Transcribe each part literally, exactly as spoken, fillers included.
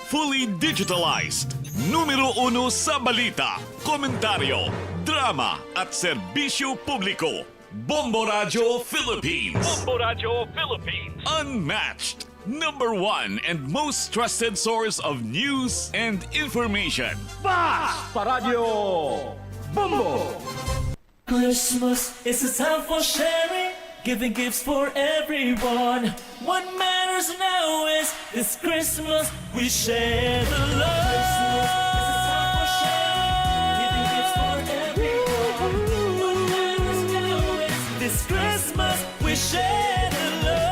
Fully digitalized. Numero uno sa balita, komentaryo, drama, at serbisyo publiko. Bombo Radyo Philippines. Bombo Radyo Philippines. Unmatched. Number one and most trusted source of news and information. Bas Paradyo Bombo. Christmas is a time for sharing, giving gifts for everyone. What matters now is this Christmas we share the love. Christmas is a time for sharing, giving gifts for everyone. What matters now is this Christmas we share the love.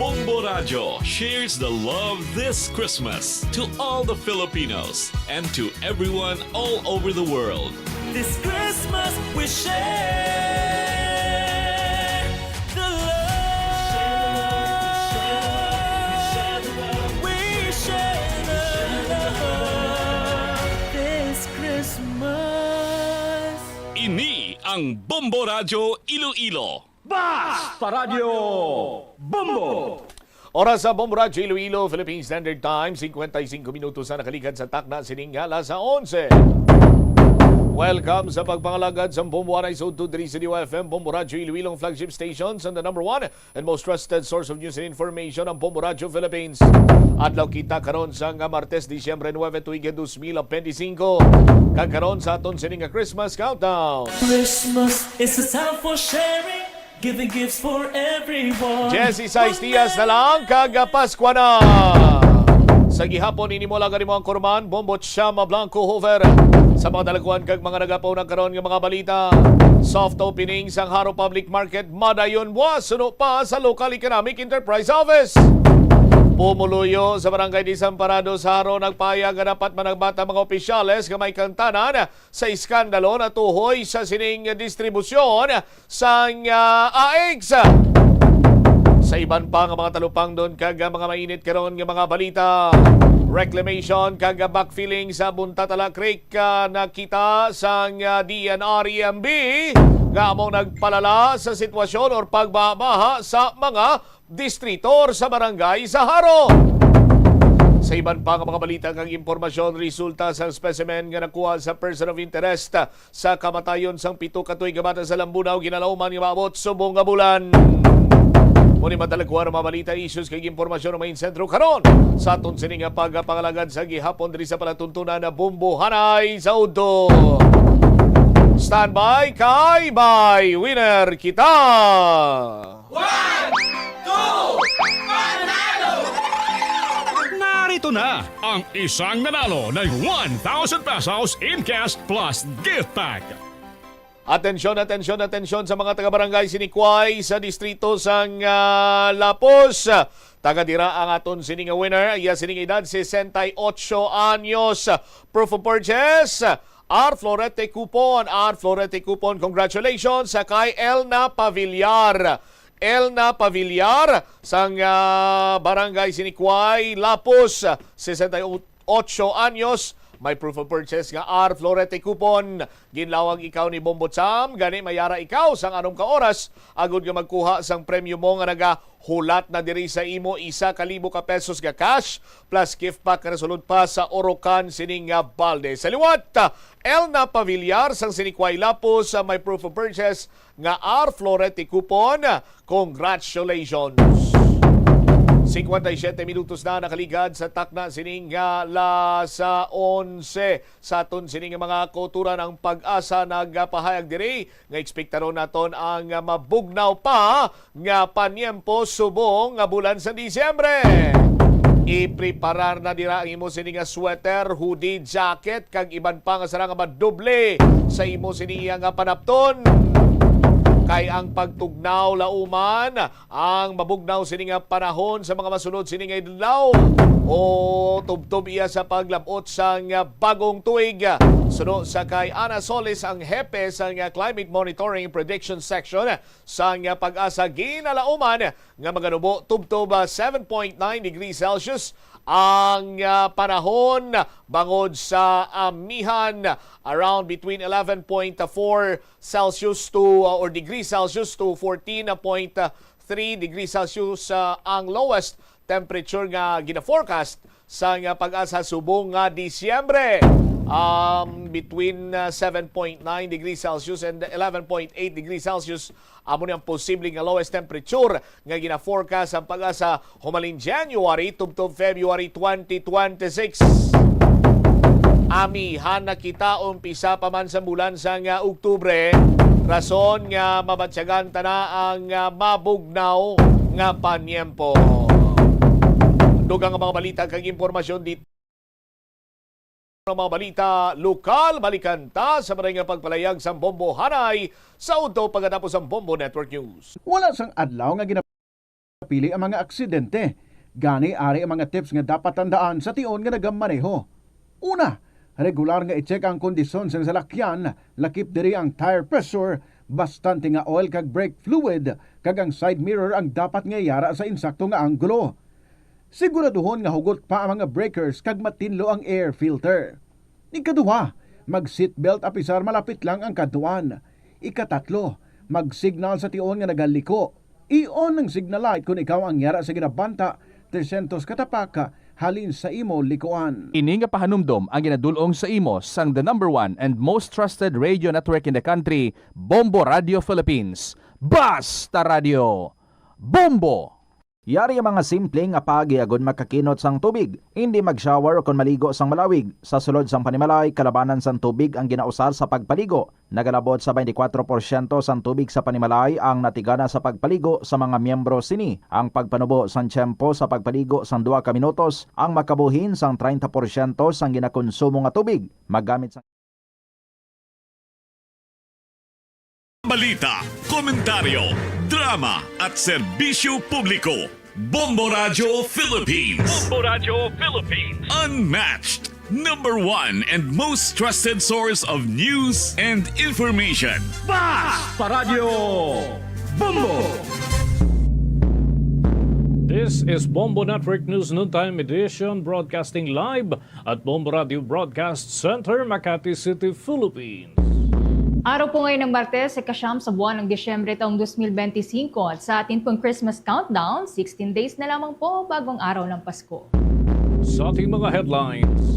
Bombo Radyo shares the love this Christmas to all the Filipinos and to everyone all over the world. This Christmas we share the love. We share the love this Christmas. Ini ang Bombo Radyo Iloilo. Bas Paradyo Bombo! Oras sa Bombo Radyo Iloilo, Philippine Standard Time, cincuenta y cinco minutos na nakaligad sa takna sining alas onse. Welcome sa pagpangalagad sa Bombo one oh two three City F M, Bombo Radyo Iloilo, ang flagship station sa the number one and most trusted source of news and information, ang Bombo Radyo Philippines. Adlaw kita karon sa nga Martes, Disyembre nuebe, tuig dos mil veinticinco. Kag karon sa aton sini nga Christmas countdown. Christmas is a time for sharing, giving gifts for everyone. Jesse Saistias na lang, kag Paskwa na. Sa gihapon, ini mo lang ang imong kurman, Bombo Chama Blanco Hoover. Sa mga dalagwan kag mga nagapauna karon nga mga balita, soft opening sang Jaro Public Market madayon buwas, suno pa sa Local Economic Enterprise Office. Pumuluyo sa Barangay Desamparados, Jaro, nagpahayag nga dapat managbata mga opisyales nga may kantanan sa iskandalo natuhoy sa sining distribusyon sang, ah, AIGS. Sa iban pa nga mga talupangdon kag mga mainit karon nga mga balita, reclamation kag backfilling sa Buntatala Creek, ah, nakita sang, ah, D N R E M B nga among nagpalala sa sitwasyon or pagbaha sa mga distrito or sa barangay sa Jaro. Sa iban pa nga mga balita kag impormasyon, resulta sang specimen nga nakuha sa person of interest sa kamatayon sang pito ka tuig nga bata sa Lambunao, ginalauman nga maabot subong nga bulan. Mao ni madalagkuan ang mga balita, issues kag impormasyon nga main sentro karon sa aton sini nga pagpangalagad sa gihapon diri sa palatuntunan na Bombo Hanay sa Udto. Standby kay may winner kita! One, two, panalo! Narito na ang isang nanalo ng one thousand pesos in cash plus gift pack. Atensyon, atensyon, atensyon sa mga taga-barangay Sinikway sa distrito sang, ah, Lapuz. Taga dira ang aton sini nga winner. Iya sining edad, sesenta y ocho anyos. Proof of purchase, R Florete Coupon. R Florete Coupon. Congratulations sa kay Elna Pavillar. Elna Pavillar sang, ah, Barangay Sinikway, Lapuz, sesenta y ocho anyos. May proof of purchase nga R Florete Coupon. Ginlawag ikaw ni Bombo Cham, gani mayara ikaw sang anom ka oras agod nga magkuha sang premyo mo nga nagahulat na diri sa imo isa ka libo ka pesos nga cash plus gift pack nga nasulod pa sa Orocan sining nga balde. Sa liwat, Elna Pavillar sang Sinikway Lapuz, may proof of purchase nga R Florete Coupon. Congratulations! Cincuenta y siete minutos na nakaligad sa takna sining nga alas onse. Sa aton sining mga kauturan, ang PAGASA nagapahayag diri nga ekspektaron naton ang mabugnaw pa nga paniempo subong nga bulan sa Disyembre. Ipreparar na dira ang imo sini nga sweater, hoodie, jacket, kag iban pa nga sara nga madoble sa imo sini iya nga panapton. Kay ang pagtugnaw lauman ang mabugnaw sini nga panahon sa mga masunod sini nga adlaw, o tubtob iya sa paglab-ot sang bagong tuig. Suno sa kay Ana Solis, ang hepe sang Climate Monitoring Prediction Section sang PAGASA, ginalauman nga maganubo tubtob, ah, seven point nine degrees Celsius ang, ah, panahon bangod sa amihan, around between eleven point four Celsius to, uh, or degrees Celsius to fourteen point three degrees Celsius, uh, ang lowest temperature nga gina-forecast sang, ah, PAGASA subong nga Disyembre. Um, between, ah, seven point nine degrees Celsius and eleven point eight degrees Celsius, amo ni ang posible nga lowest temperature nga gina-forecast ang PAGASA humalin January tubtob February twenty twenty-six. Amihan na kita umpisa pa man sa bulan sang, ah, Oktubre, rason nga mabatyagan ta na ang, ah, mabugnaw nga panyempo. Dugang nga mga balita kag impormasyon dito. Ang mga balita lokal, balikan ta sa maray nga pagpalayag sang bombohanay sa udto pagkatapos ang Bombo Network News. Wala sang adlaw nga ginapili ang mga aksidente. Gani, ari ang mga tips nga dapat tandaan sa tion nga nagamaneho. Una, regular nga i-check ang kondisyon sang salakyan, lakip diri ang tire pressure, bastante nga oil kag brake fluid, kag ang side mirror ang dapat nga yara sa insakto nga anggulo. Siguraduhon nga hugot pa ang mga breakers kag matinlo ang air filter. Ikaduha, mag-seatbelt apisar malapit lang ang kadtuan. Ikatatlo, mag-signal sa tion nga nagaliko. I-on ang signal light kon ikaw ang yara sa ginabanta tresyentos ka tapak halin sa imo likuan. Ini nga pahanumdom ang ginadul-ong sa imo sang the number one and most trusted radio network in the country, Bombo Radio Philippines. Basta Radio, Bombo! Yari ang mga simple nga paagi agod makakinot sang tubig. Hindi mag-shower o kon maligo sang malawig. Sa sulod sang panimalay, kalabanan sang tubig ang ginausar sa pagpaligo. Nagalabot sa twenty-four porsyento sang tubig sa panimalay ang natigana sa pagpaligo sa mga miyembro sini. Ang pagpanubo sang tiyempo sa pagpaligo sang duha ka minutos ang makabuhin sang treinta porsyento sang ginakonsumo nga tubig. Maggamit sang Balita, komentaryo, drama, at serbisyo publiko. Bombo Radyo Philippines. Bombo Radyo Philippines. Unmatched, number one, and most trusted source of news and information. Basta Radyo, Bombo! This is Bombo Network News Noontime Edition, broadcasting live at Bombo Radio Broadcast Center, Makati City, Philippines. Araw po ngayon ng Martes, ika-siyam sa buwan ng Disyembre taong dos mil benti singko, at sa atin pong Christmas countdown, sixteen days na lamang po, bagong araw ng Pasko. Sa ating mga headlines,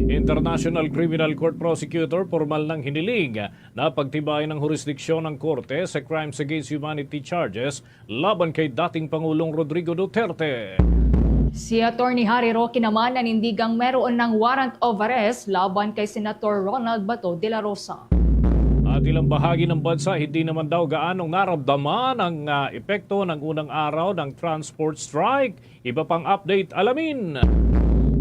International Criminal Court Prosecutor pormal nang hiniling na pagtibayin ang hurisdiksyon ng korte sa crimes against humanity charges laban kay dating Pangulong Rodrigo Duterte. Si Attorney Harry Roque naman nanindigang meron ng warrant of arrest laban kay Senator Ronald Bato de la Rosa. At ilang bahagi ng bansa, hindi naman daw gaanong naramdaman ang, ah, epekto ng unang araw ng transport strike. Iba pang update, alamin.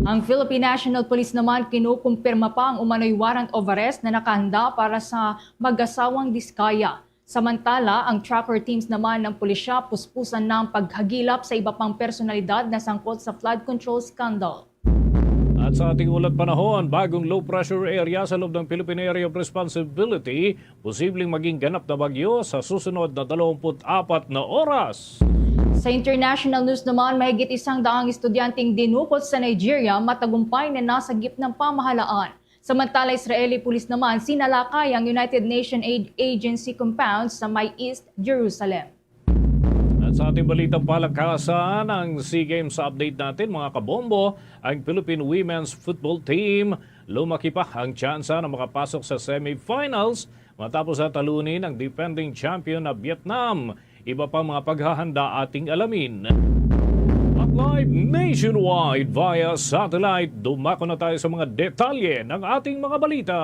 Ang Philippine National Police naman kinukumpirma pa ang umano'y warrant of arrest na nakahanda para sa mag-asawang Diskaya. Samantala, ang tracker teams naman ng pulisya puspusan na ang paghagilap sa iba pang personalidad na sangkot sa flood control scandal. At sa ating ulat panahon, bagong low pressure area sa loob ng Philippine Area of Responsibility, posibleng maging ganap na bagyo sa susunod na dalawampu't apat na oras. Sa international news naman, mahigit isang daang estudyanteng dinukot sa Nigeria matagumpay na nasagip ng pamahalaan. Samantala, Israeli pulis naman sinalakay ang United Nations Aid Agency compound sa may East Jerusalem. At sa ating balitang palakasan, ang SEA Games update natin, mga kabombo, ang Philippine Women's Football Team, lumaki pa ang tsansa na makapasok sa semifinals matapos na talunin ang defending champion na Vietnam. Iba pang mga paghahanda ating alamin. At live nationwide via satellite, dumako na tayo sa mga detalye ng ating mga balita.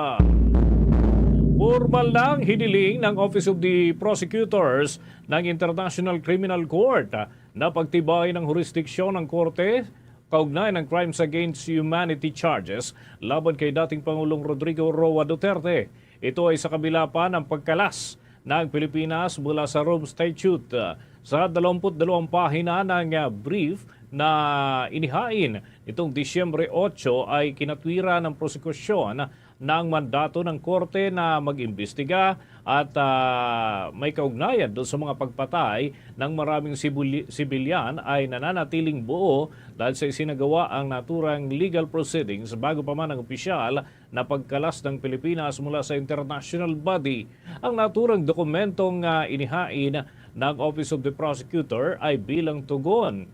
Formal nang hiniling ng Office of the Prosecutors ng International Criminal Court na pagtibayin ang hurisdiksyon ng korte kaugnay ng crimes against humanity charges laban kay dating Pangulong Rodrigo Roa Duterte. Ito ay sa kabila pa ng pagkalas ng Pilipinas mula sa Rome Statute. Sa dalawampu't dalawang pahina ng, ah, brief na inihain nitong Disyembre otso, ay kinatwiran ng prosekusyon ng mandato ng korte na mag-imbestiga at, ah, may kaugnayan doon sa mga pagpatay ng maraming sibuli-, sibilyan ay nananatiling buo dahil sa isinagawa ang naturang legal proceedings bago pa man ang opisyal na pagkalas ng Pilipinas mula sa international body. Ang naturang dokumentong, ah, inihain ng Office of the Prosecutor ay bilang tugon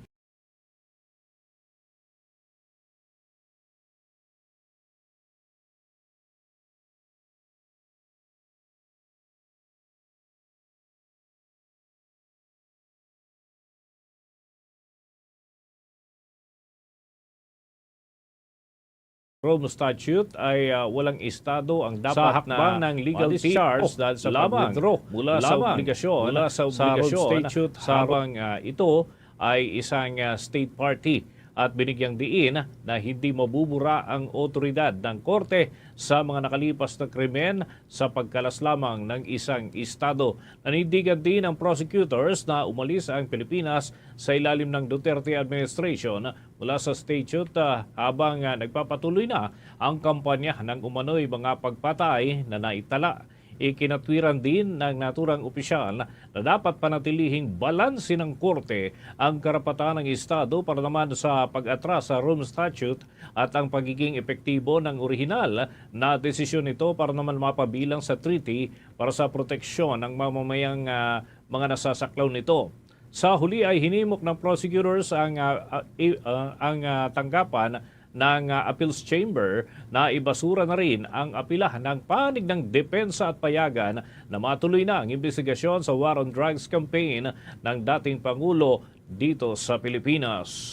Rome Statute ay, ah, walang estado ang dapat sa hakbang na ng legal ma-discharge team dahil sa lamang pag-withdraw mula sa lamang obligasyon mula sa sa Rome obligasyon Statute habang, ah, ito ay isang, ah, state party at binigyang diin na hindi mabubura ang otoridad ng korte sa mga nakalipas na krimen sa pagkalas lamang ng isang estado. Nanindigan din ang prosecutors na umalis ang Pilipinas sa ilalim ng Duterte administration mula sa statute, ah, habang, ah, nagpapatuloy na ang kampanya ng umano'y mga pagpatay na naitala. Ikinatwiran din ng naturang opisyal na dapat panatilihing balanse ng korte ang karapatan ng Estado para naman sa pag-atras sa Rome Statute at ang pagiging epektibo ng orihinal na desisyon nito para naman mapabilang sa treaty para sa proteksyon ng mamamayang, ah, mga nasasaklaw nito. Sa huli ay hinimok ng prosecutors ang, ah, ah, i-, ah, ang, ah, tanggapan ng, ah, Appeals Chamber na ibasura na rin ang apila ng panig ng depensa at payagan na matuloy na ang imbestigasyon sa War on Drugs campaign ng dating Pangulo dito sa Pilipinas.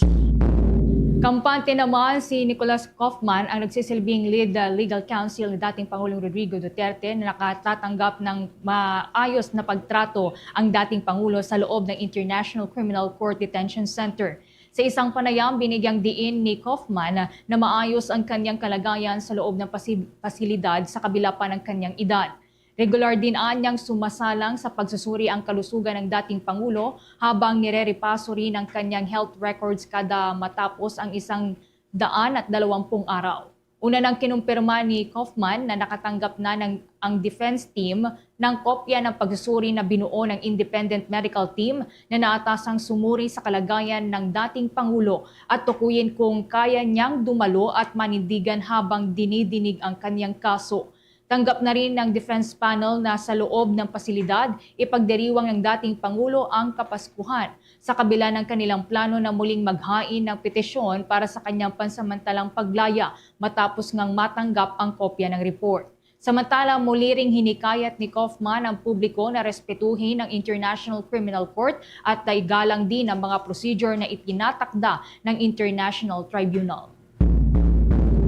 Kampante naman si Nicolas Kaufman, ang nagsisilbing lead, uh, legal counsel ni dating Pangulong Rodrigo Duterte, na nakatatanggap ng maayos na pagtrato ang dating Pangulo sa loob ng International Criminal Court Detention Center. Sa isang panayam, binigyang diin ni Kaufman na maayos ang kanyang kalagayan sa loob ng pasi-, pasilidad sa kabila pa ng kanyang edad. Regular din anyang sumasalang sa pagsusuri ang kalusugan ng dating Pangulo habang nire-repaso rin ang kanyang health records kada matapos ang isang daan at dalawampung araw. Una nang kinumpirma ni Kaufman na nakatanggap na ng, ang defense team ng kopya ng pagsusuri na binuo ng independent medical team na naatasang sumuri sa kalagayan ng dating Pangulo at tukuyin kung kaya niyang dumalo at manindigan habang dinidinig ang kanyang kaso. Tanggap na rin ng defense panel na sa loob ng pasilidad, ipagdiriwang ng dating Pangulo ang Kapaskuhan, sa kabila ng kanilang plano na muling maghain ng petisyon para sa kanyang pansamantalang paglaya matapos ngang matanggap ang kopya ng report. Samantala, muli ring hinikayat ni Kaufman ang publiko na respetuhin ang International Criminal Court at igalang din ang mga procedure na itinatakda ng International Tribunal.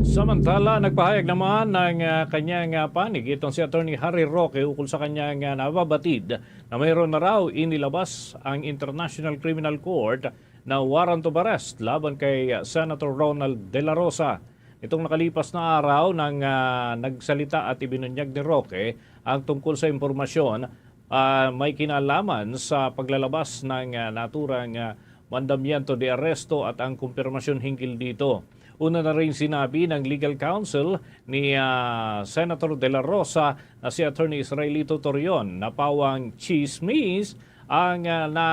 Samantala, nagpahayag naman ng, ah, kanyang, ah, panig itong si Attorney Harry Roque ukol sa kanyang, ah, nababatid na mayroon na raw inilabas ang International Criminal Court na warrant of arrest laban kay, ah, Senator Ronald De La Rosa. Itong nakalipas na araw nang, ah, nagsalita at ibinunyag ni Roque ang tungkol sa impormasyon, ah, may kinalaman sa paglalabas ng, ah, naturang, ah, mandamiento de arresto at ang kumpirmasyon hinggil dito. Una na rin sinabi ng legal counsel ni, ah, Senator De La Rosa na si Attorney Israelito Torion na pawang chismis ang, ah, na,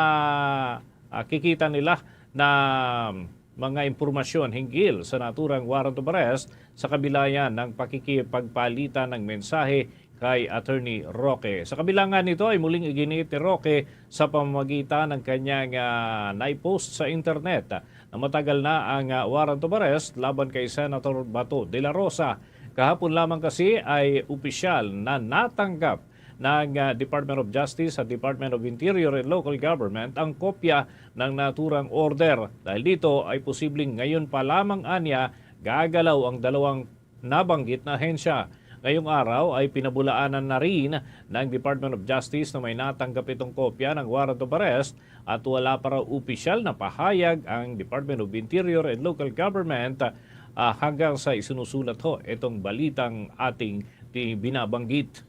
ah, kikita nila na mga impormasyon hinggil sa naturang warrant of arrest sa kabilayan ng pakikipagpalitan ng mensahe kay Attorney Roque. Sa kabilangan nito ay muling iginiit ni Roque sa pamamagitan ng kanyang, ah, naipost sa internet na matagal na ang, ah, warrant of arrest laban kay Senator Bato de la Rosa. Kahapon lamang kasi ay opisyal na natanggap ng, ah, Department of Justice at Department of Interior and Local Government ang kopya ng naturang order. Dahil dito ay posibleng ngayon pa lamang anya gagalaw ang dalawang nabanggit na ahensya. Ngayong araw ay pinabulaanan na rin ng Department of Justice na may natanggap itong kopya ng warrant of arrest at wala pa raw opisyal na pahayag ang Department of Interior and Local Government, ah, hanggang sa isinusulat ho itong balitang ating ti-, binabanggit.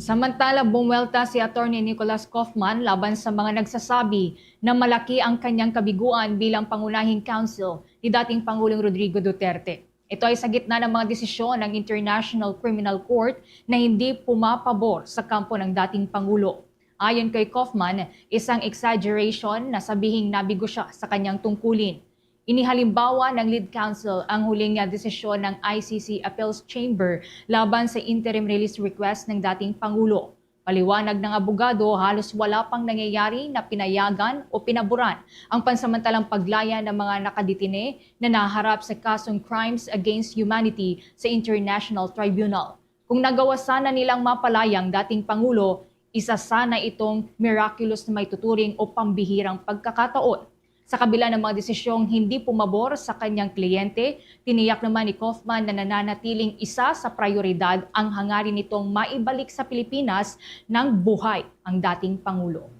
Samantala, bumuwelta si Attorney Nicolas Kaufman laban sa mga nagsasabi na malaki ang kanyang kabiguan bilang pangunahing counsel ni dating Pangulong Rodrigo Duterte. Ito ay sa gitna ng mga desisyon ng International Criminal Court na hindi pumapabor sa kampo ng dating Pangulo. Ayon kay Kaufman, isang exaggeration na sabihing nabigo siya sa kanyang tungkulin. Inihalimbawa ng lead counsel ang huling nga desisyon ng I C C Appeals Chamber laban sa interim release request ng dating Pangulo. Paliwanag ng abogado, halos wala pang nangyayari na pinayagan o pinaboran ang pansamantalang paglaya ng mga nakadetine na naharap sa kasong crimes against humanity sa International Tribunal. Kung nagawa sana nilang mapalaya ang dating Pangulo, isa sana itong miraculous na maituturing o pambihirang pagkakataon. Sa kabila ng mga desisyong hindi pumabor sa kanyang kliyente, tiniyak naman ni Kaufman na nananatiling isa sa prayoridad ang hangarin nitong maibalik sa Pilipinas ng buhay ang dating Pangulo.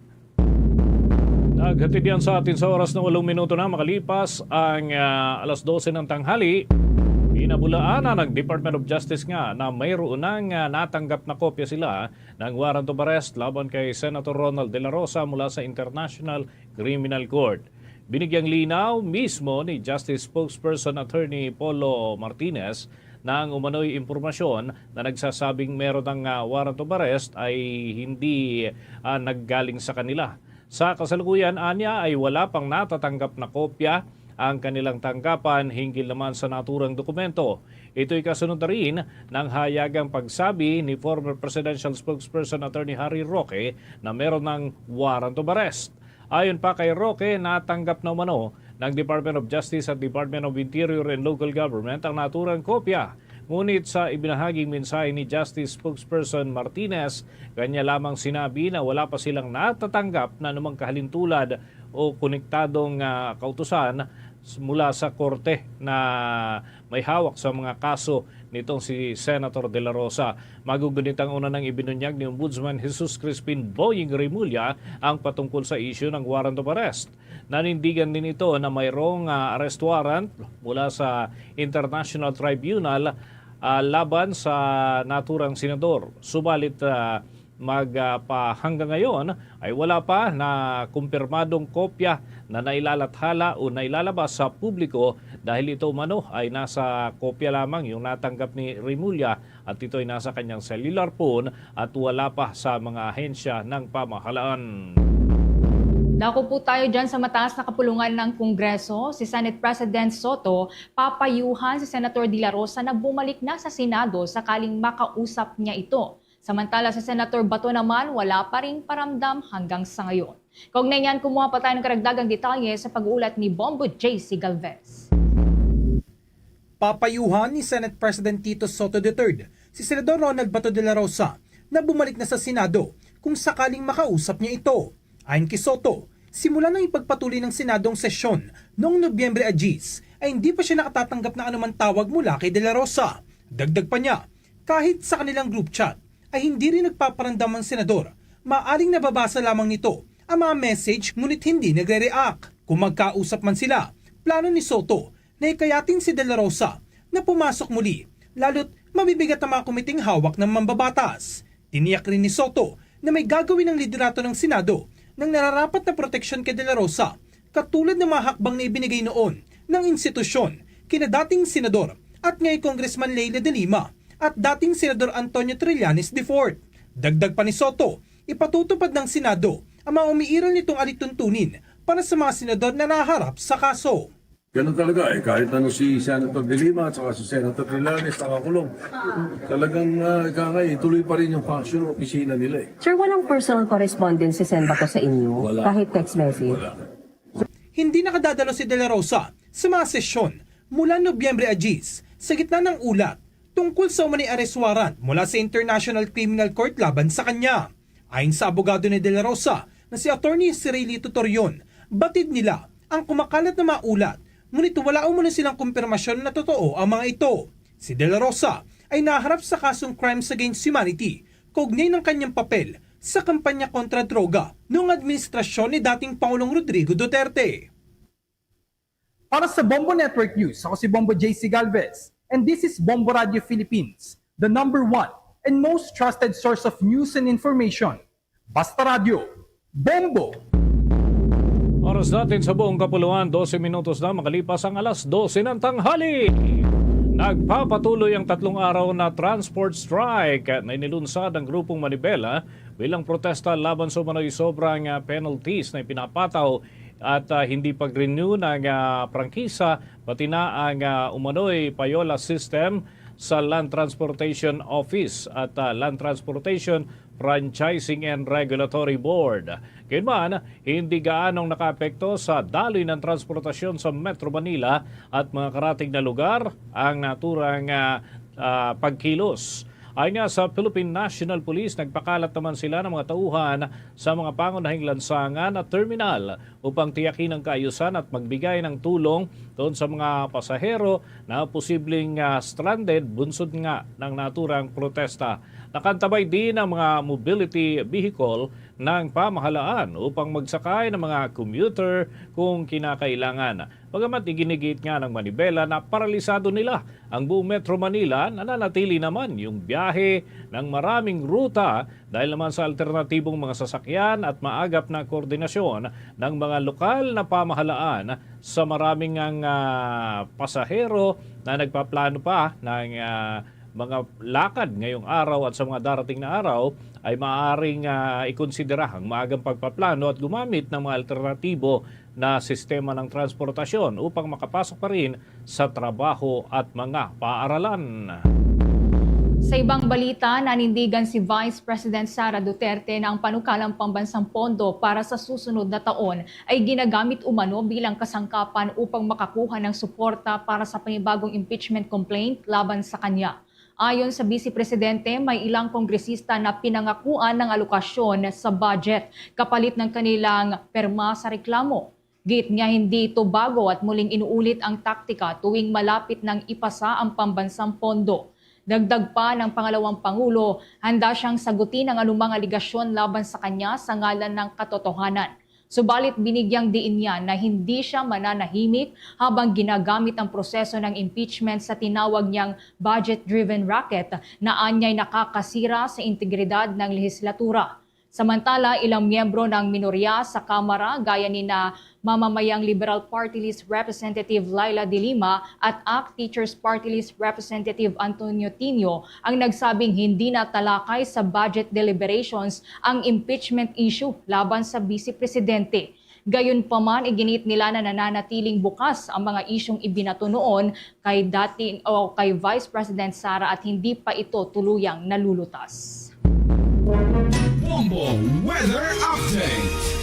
Naghatid yan sa atin sa oras na walong minuto na makalipas ang ah, alas dose ng tanghali. Pinabulaan na ng Department of Justice nga na mayroon nang ah, natanggap na kopya sila ng warrant of arrest laban kay Senator Ronald De La Rosa mula sa International Criminal Court. Binigyang linaw mismo ni Justice Spokesperson Attorney Polo Martinez na ang umano'y impormasyon na nagsasabing meron ng ah, warrant of arrest ay hindi ah, naggaling sa kanila. Sa kasalukuyan, anya ay wala pang natatanggap na kopya ang kanilang tanggapan hinggil naman sa naturang dokumento. Ito'y kasunod na rin ng hayagang pagsabi ni former presidential spokesperson Attorney Harry Roque na meron ng warrant of arrest. Ayon pa kay Roque, natanggap na umano ng Department of Justice at Department of Interior and Local Government ang naturang kopya. Ngunit sa ibinahaging mensahe ni Justice Spokesperson Martinez, kanya lamang sinabi na wala pa silang natatanggap na anumang kahalintulad o konektadong ah, kautusan s- mula sa korte na may hawak sa mga kaso nitong si Senator De La Rosa. Magugunit ang una ng ibinunyag ni Ombudsman Jesus Crispin Boying Remulla ang patungkol sa isyu ng warrant of arrest. Nanindigan din ito na mayroong ah, arrest warrant mula sa International Tribunal ah, laban sa naturang senador. Subalit ah, mag ah, pa hanggang ngayon ay wala pa na kumpirmadong kopya na nailalathala o nailalabas sa publiko dahil ito umano ay nasa kopya lamang yung natanggap ni Remulla at ito ay nasa kanyang cellular phone at wala pa sa mga ahensya ng pamahalaan. Dako po tayo dyan sa mataas na kapulungan ng Kongreso. Si Senate President Soto papayuhan si Senator De La Rosa na bumalik na sa Senado sakaling makausap niya ito. Samantala, si Senator Bato naman wala pa ring paramdam hanggang sa ngayon. Kaugnay niyan, kumuha pa tayo ng karagdagang detalye sa pag-uulat ni Bombo J C Galvez. Papayuhan ni Senate President Tito Soto the third si Senador Ronald Bato de la Rosa na bumalik na sa Senado kung sakaling makausap niya ito. Ayon kay Soto, simula nang ipagpatuloy ng Senado ang sesyon noong Nobyembre agis, ay hindi pa siya nakatatanggap ng anumang tawag mula kay de la Rosa. Dagdag pa niya, kahit sa kanilang group chat ay hindi rin nagpaparamdam ang senador. Maaring nababasa lamang nito ang mga message ngunit hindi nagre-react. Kung magkausap man sila, plano ni Soto na hikayatin si de la Rosa na pumasok muli, lalo't mabibigat ang mga komiteng hawak ng mambabatas. Tiniyak rin ni Soto na may gagawin ang liderato ng Senado ng nararapat na proteksyon kay de la Rosa, katulad ng mga hakbang na ibinigay noon ng institusyon kina dating Senador at ngay Congressman Leila de Lima at dating Senador Antonio Trillanes the fourth. Dagdag pa ni Soto, ipatutupad ng Senado ang mga umiiral nitong alituntunin para sa mga senador na naharap sa kaso. Ganun talaga eh, kahit ano si Senator De Lima at saka si Senator Trillanes nakakulong. Talagang uh, ika nga, ituloy pa rin yung function ng opisina nila eh. Sir, walang personal correspondence si Sen Bato sa inyo? Wala. Kahit text message? Wala. Hindi nakadadalo si De La Rosa sa mga sesyon mula Nobyembre agis sa gitna ng ulat tungkol sa umani arrest warrant mula sa International Criminal Court laban sa kanya. Ayon sa abogado ni De La Rosa na si Attorney Cirelito Torion, batid nila ang kumakalat na mga ulat, ngunit wala umano silang kumpirmasyon na totoo ang mga ito. Si De La Rosa ay naharap sa kasong crimes against humanity kaugnay ng kanyang papel sa kampanya kontra droga noong administrasyon ni dating Pangulong Rodrigo Duterte. Para sa Bombo Network News, ako si Bombo J C Galvez, and this is Bombo Radio Philippines, the number one and most trusted source of news and information. Basta Radio, Bombo! Oras natin sa buong kapuluan, dose minutos na makalipas ang alas dose ng tanghali. Nagpapatuloy ang tatlong araw na transport strike na inilunsad ng Grupong Manibela bilang protesta laban sa umano'y sobrang ah, penalties na ipinapataw at ah, hindi pag-renew ng ah, prangkisa, pati na ang ah, umano'y payola system sa Land Transportation Office at ah, Land Transportation Franchising and Regulatory Board. Gayunman, hindi gaanong nakaapekto sa daloy ng transportasyon sa Metro Manila at mga karatig na lugar ang naturang ah, ah, pagkilos. Ayon nga sa Philippine National Police, nagpakalat naman sila ng mga tauhan sa mga pangunahing lansangan at terminal upang tiyakin ang kaayusan at magbigay ng tulong doon sa mga pasahero na posibleng, ah, stranded bunsod nga ng naturang protesta. Nakantabay din ang mga mobility vehicle ng pamahalaan upang magsakay ng mga commuter kung kinakailangan. Bagamat iginigiit nga ng Manibela na paralisado nila ang buong Metro Manila, nananatili naman yung biyahe ng maraming ruta dahil naman sa alternatibong mga sasakyan at maagap na koordinasyon ng mga lokal na pamahalaan sa maraming ang, ah, pasahero na nagpaplano pa ng, ah, mga lakad ngayong araw at sa mga darating na araw ay maaaring, ah, ikonsidera ang maagang pagpaplano at gumamit ng mga alternatibo na sistema ng transportasyon upang makapasok pa rin sa trabaho at mga paaralan. Sa ibang balita, nanindigan si Vice President Sara Duterte na ang panukalang pambansang pondo para sa susunod na taon ay ginagamit umano bilang kasangkapan upang makakuha ng suporta para sa panibagong impeachment complaint laban sa kanya. Ayon sa Vice Presidente, may ilang kongresista na pinangakuan ng alokasyon sa budget kapalit ng kanilang pirma sa reklamo. Giit niya, hindi ito bago at muling inuulit ang taktika tuwing malapit nang ipasa ang pambansang pondo. Dagdag pa ng pangalawang pangulo, handa siyang sagutin ang anumang aligasyon laban sa kanya sa ngalan ng katotohanan. Subalit, binigyang diin niya na hindi siya mananahimik habang ginagamit ang proseso ng impeachment sa tinawag niyang budget-driven racket na anyay nakakasira sa integridad ng lehislatura. Samantala, ilang miyembro ng minorya sa Kamara, gaya ni na mamamayang Liberal Party List Representative Leila de Lima at ACT Teachers Party List Representative Antonio Tinio, ang nagsabing hindi na talakay sa budget deliberations ang impeachment issue laban sa Vice Presidente. Gayunpaman, iginiit nila na nananatiling bukas ang mga isyung ibinato noon kay dati o kay Vice President Sara at hindi pa ito tuluyang nalulutas. Bombo Weather Update.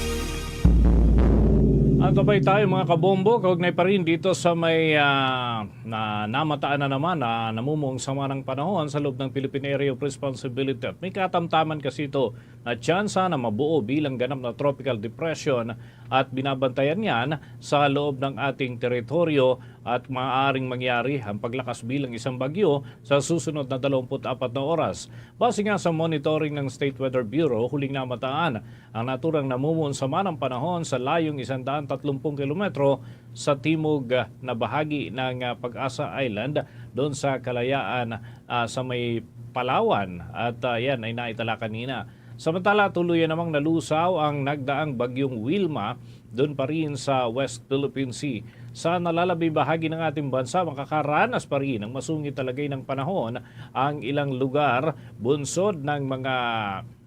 Ang tabay tayo, mga kabombo, kaugnay pa rin dito sa may, ah, na, namataan na naman na namumuong sama ng panahon sa loob ng Philippine Area of Responsibility. At may katamtaman kasi ito na tsansa na mabuo bilang ganap na tropical depression at binabantayan yan sa loob ng ating teritoryo at maaaring mangyari ang paglakas bilang isang bagyo sa susunod na dalawampu't apat na oras. Base nga sa monitoring ng State Weather Bureau, huling namataan ang naturang namumuon sa manang panahon sa layong isang daan tatlumpung kilometro sa timog, ah, na bahagi ng, ah, Pag-asa Island, doon sa kalayaan, ah, sa may Palawan. At, ah, yan ay naitala kanina. Samantala, tuluyan namang nalusaw ang nagdaang bagyong Wilma doon pa rin sa West Philippine Sea. Sa nalalabing bahagi ng ating bansa, makakaranas pa rin ang masungit na lagay ng panahon ang ilang lugar bunsod ng mga,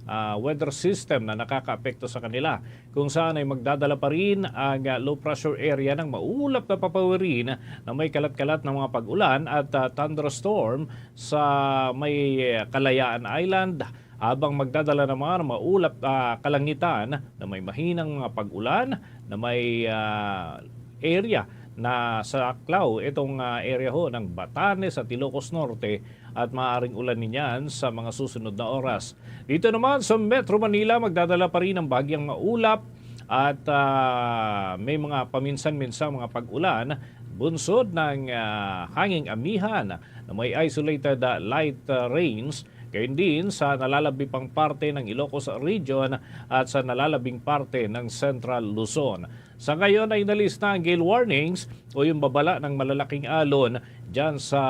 ah, weather system na nakakaapekto sa kanila, kung saan ay magdadala pa rin ang, ah, low pressure area ng maulap na papawirin na may kalat-kalat na mga pag-ulan at, ah, thunderstorm sa may, ah, Kalayaan Island, habang magdadala naman ang maulap, ah, kalangitan na may mahinang mga pag-ulan na may, ah, area na sa aklaw itong, ah, area ho ng Batanes at Ilocos Norte at maaaring ulan niyan sa mga susunod na oras. Dito naman sa Metro Manila, magdadala pa rin ang bagyang maulap at, ah, may mga paminsan-minsang mga pag-ulan bunsod ng, ah, hanging amihan na may isolated, ah, light, ah, rains, gayon din sa nalalabing parte ng Ilocos Region at sa nalalabing parte ng Central Luzon. Sa ngayon ay nalista ang gale warnings o yung babala ng malalaking alon dyan sa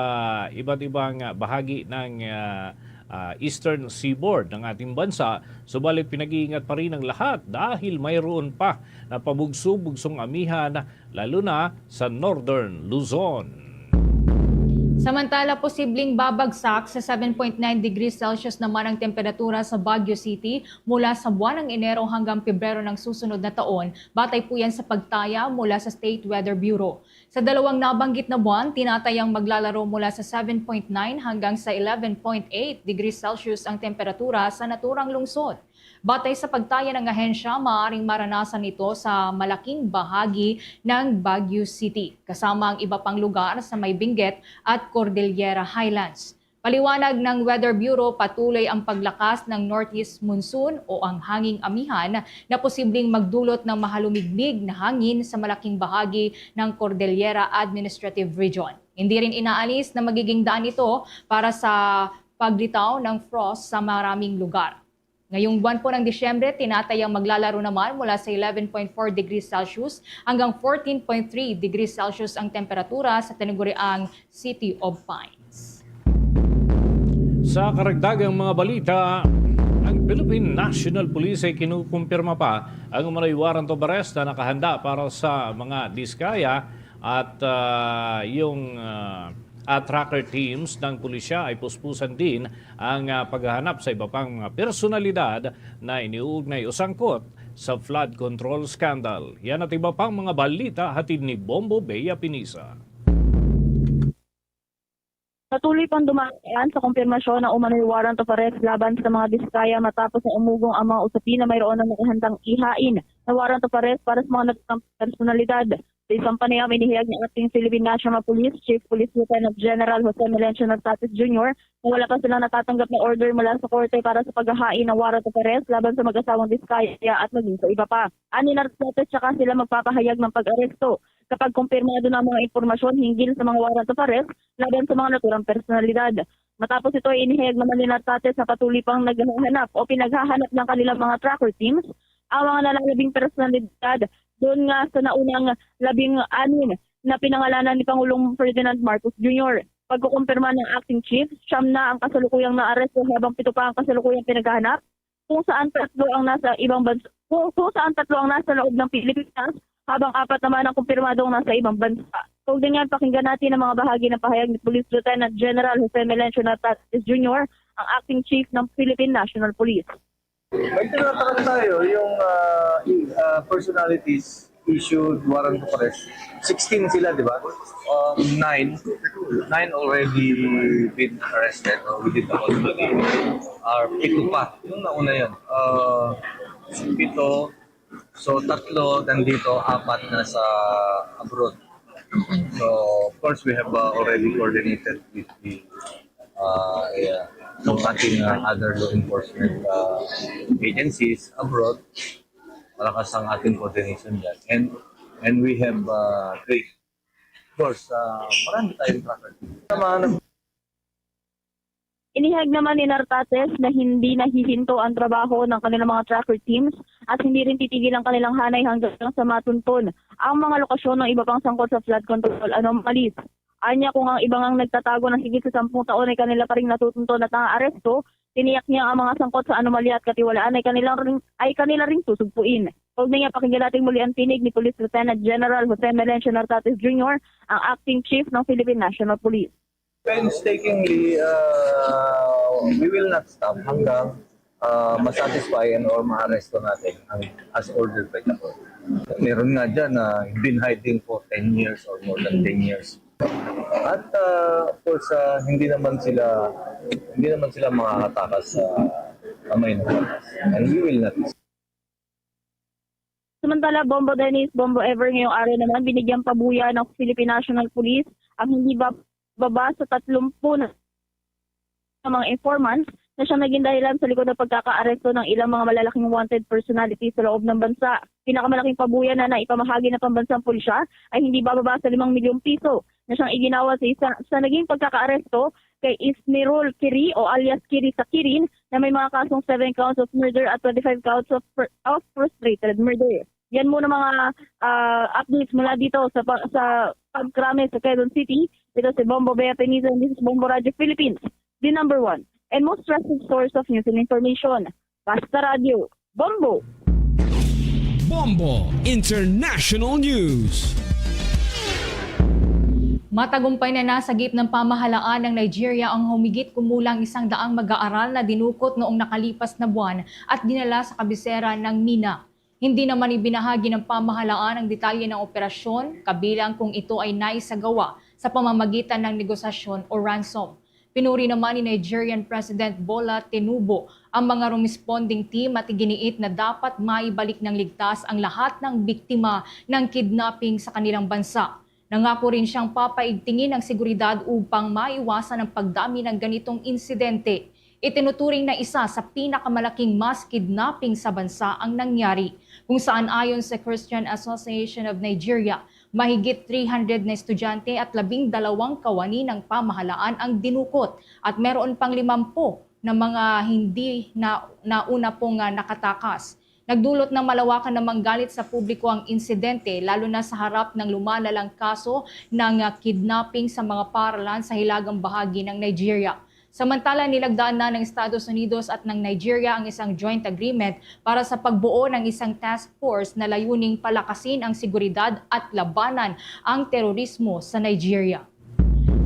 iba't ibang, ah, bahagi ng, ah, ah, eastern seaboard ng ating bansa. Subalit, pinag-iingat pa rin ang lahat dahil mayroon pa na pabugso-bugsong amihan, lalo na sa Northern Luzon. Samantala, posibleng babagsak sa seven point nine degrees Celsius naman ang temperatura sa Baguio City mula sa buwan ng Enero hanggang Pebrero ng susunod na taon, batay po yan sa pagtaya mula sa State Weather Bureau. Sa dalawang nabanggit na buwan, tinatayang maglalaro mula sa seven point nine hanggang sa eleven point eight degrees Celsius ang temperatura sa naturang lungsod. Batay sa pagtaya ng ahensya, maaaring maranasan ito sa malaking bahagi ng Baguio City, kasama ang iba pang lugar sa may Benguet at Cordillera Highlands. Paliwanag ng Weather Bureau, patuloy ang paglakas ng northeast monsoon o ang hanging amihan na posibleng magdulot ng mahalumigmig na hangin sa malaking bahagi ng Cordillera Administrative Region. Hindi rin inaalis na magiging daan ito para sa paglitaw ng frost sa maraming lugar. Ngayong buwan po ng Disyembre, tinatayang maglalaro naman mula sa eleven point four degrees Celsius hanggang fourteen point three degrees Celsius ang temperatura sa tinaguriang City of Pines. Sa karagdagang mga balita, ang Philippine National Police ay kinukumpirma pa ang umano'y warrant of arrest na nakahanda para sa mga diskaya at, ah, yung, ah, at tracker teams ng pulisya ay puspusan din ang, ah, paghahanap sa iba pang mga personalidad na iniuugnay o sangkot sa flood control scandal. Yan at iba pang mga balita hatid ni Bombo Bea Pinisa. Patuloy pang dumaan sa kumpirmasyon ang umano'y warrant of arrest laban sa mga diskaya matapos na umugong ang mga usapin na mayroon ang nakahandang ihain na warrant of arrest para sa mga nagkang personalidad. Sa isang panayam, inihayag ni Acting Philippine National Police Chief Police Lieutenant General Jose Melencio Nartates Junior na wala pa silang natatanggap na order mula sa korte para sa paghahain ng warrant of arrest laban sa mag-asawang diskaya at maging sa iba pa. Ani Nartates, tsaka sila magpapahayag ng pag-aresto kapag kumpirmado na ang mga impormasyon hinggil sa mga warrant of arrest laban sa mga naturang personalidad. Matapos ito ay inihayag naman ni Nartates na patuloy pang naghahanap o pinaghahanap ng kanilang mga tracker teams ang mga nalalabing personalidad doon nga sa naunang labing anim na pinangalanan ni Pangulong Ferdinand Marcos Junior. Pagkukumpirma ng acting chief, siyam na ang kasalukuyang naaresto habang pito pa ang kasalukuyang pinaghahanap, kung saan tatlo ang nasa ibang bansa, kung, kung saan tatlo ang nasa loob ng Pilipinas, habang apat naman ang kumpirmadong nasa ibang bansa. Kaugnay niyan, pakinggan natin ang mga bahagi ng pahayag ni Police Lieutenant General Jose Melencio Nartates Junior, ang acting chief ng Philippine National Police. May tinatrack tayo yung ah, i- ah, personalities issued warrant of arrest. Sixteen sila, di ba? Um, nine. Nine already been arrested or within the custody. Or pito pa. Yung nauna yun. Uh, pito. So, tatlo nandito, apat na sa abroad. So, of course, we have uh, already coordinated with the uh, yeah, ng ating uh, other law enforcement uh, agencies abroad. Malakas ang ating coordination dyan. And, and we have uh, great, of course, uh, marami tayong tracker team. Naman, Inihayag naman ni Nartates na hindi nahihinto ang trabaho ng kanilang mga tracker teams at hindi rin titigil ang kanilang hanay hanggang sa matunton ang mga lokasyon ng iba pang sangkot sa flood control anomalies. Anya, kung ang iba ngang nagtatago ng higit sa sampung taon ay kanila pa rin natutunton at naaaresto, tiniyak niya ang mga sangkot sa anomalya at katiwalaan ay kanilang ring, ay kanila ring susugpuin. Kaugnay niya, pakinggan natin muli ang tinig ni Police Lieutenant General Jose Melencio Nartates Junior, ang acting chief ng Philippine National Police. Painstakingly, uh, we will not stop hanggang uh, masatisfy and or maaresto natin ang as ordered by the court. Meron nga dyan na been hiding for ten years or more than ten years. At uh, of course, uh, hindi naman sila hindi naman sila makakatakas sa kamay ng batas. And we will not Samantala, Bombo Dennis, Bombo Ever, ngayong araw naman binigyang pabuya ng Philippine National Police ang hindi ba baba sa tatlumpu na mga informants na siyang naging dahilan sa likod ng pagkakaaresto ng ilang mga malalaking wanted personalities sa loob ng bansa. Pinakamalaking pabuya na naipamahagi ng pambansang pulisya ay hindi bababa sa limang milyong piso na siyang iginawa sa isa sa naging pagkakaaresto kay Isnirol Kiri o alias Kiri sa Kirin na may mga kasong seven counts of murder at twenty-five counts of, fr- of frustrated murder. Yan muna mga ah, updates mula dito sa pa- sa pagkrame sa Quezon City. Ito si Bombo Bea Penizo and this is Bombo Radio Philippines, the number one and most trusted source of news and information. Basta Radio, Bombo! Bombo International News. Matagumpay na nasagip ng pamahalaan ng Nigeria ang humigit kumulang isang daang mag-aaral na dinukot noong nakalipas na buwan at dinala sa kabisera ng Mina. Hindi naman ibinahagi ng pamahalaan ang detalye ng operasyon, kabilang kung ito ay naisagawa sa pamamagitan ng negosasyon o ransom. Pinuri naman ni Nigerian President Bola Tinubu ang mga responding team at iginiit na dapat maibalik ng ligtas ang lahat ng biktima ng kidnapping sa kanilang bansa. Nangako rin siyang papaigtingin ang seguridad upang maiwasan ang pagdami ng ganitong insidente. Itinuturing na isa sa pinakamalaking mass kidnapping sa bansa ang nangyari, kung saan, ayon sa Christian Association of Nigeria, mahigit three hundred na estudyante at labing dalawang kawani ng pamahalaan ang dinukot at meron pang limampu na mga hindi na nauna pong, ah, nakatakas. Nagdulot ng malawakan na manggalit sa publiko ang insidente, lalo na sa harap ng lumalalang kaso ng, ah, kidnapping sa mga paralan sa hilagang bahagi ng Nigeria. Samantala, nilagdaan na ng Estados Unidos at ng Nigeria ang isang joint agreement para sa pagbuo ng isang task force na layuning palakasin ang seguridad at labanan ang terorismo sa Nigeria.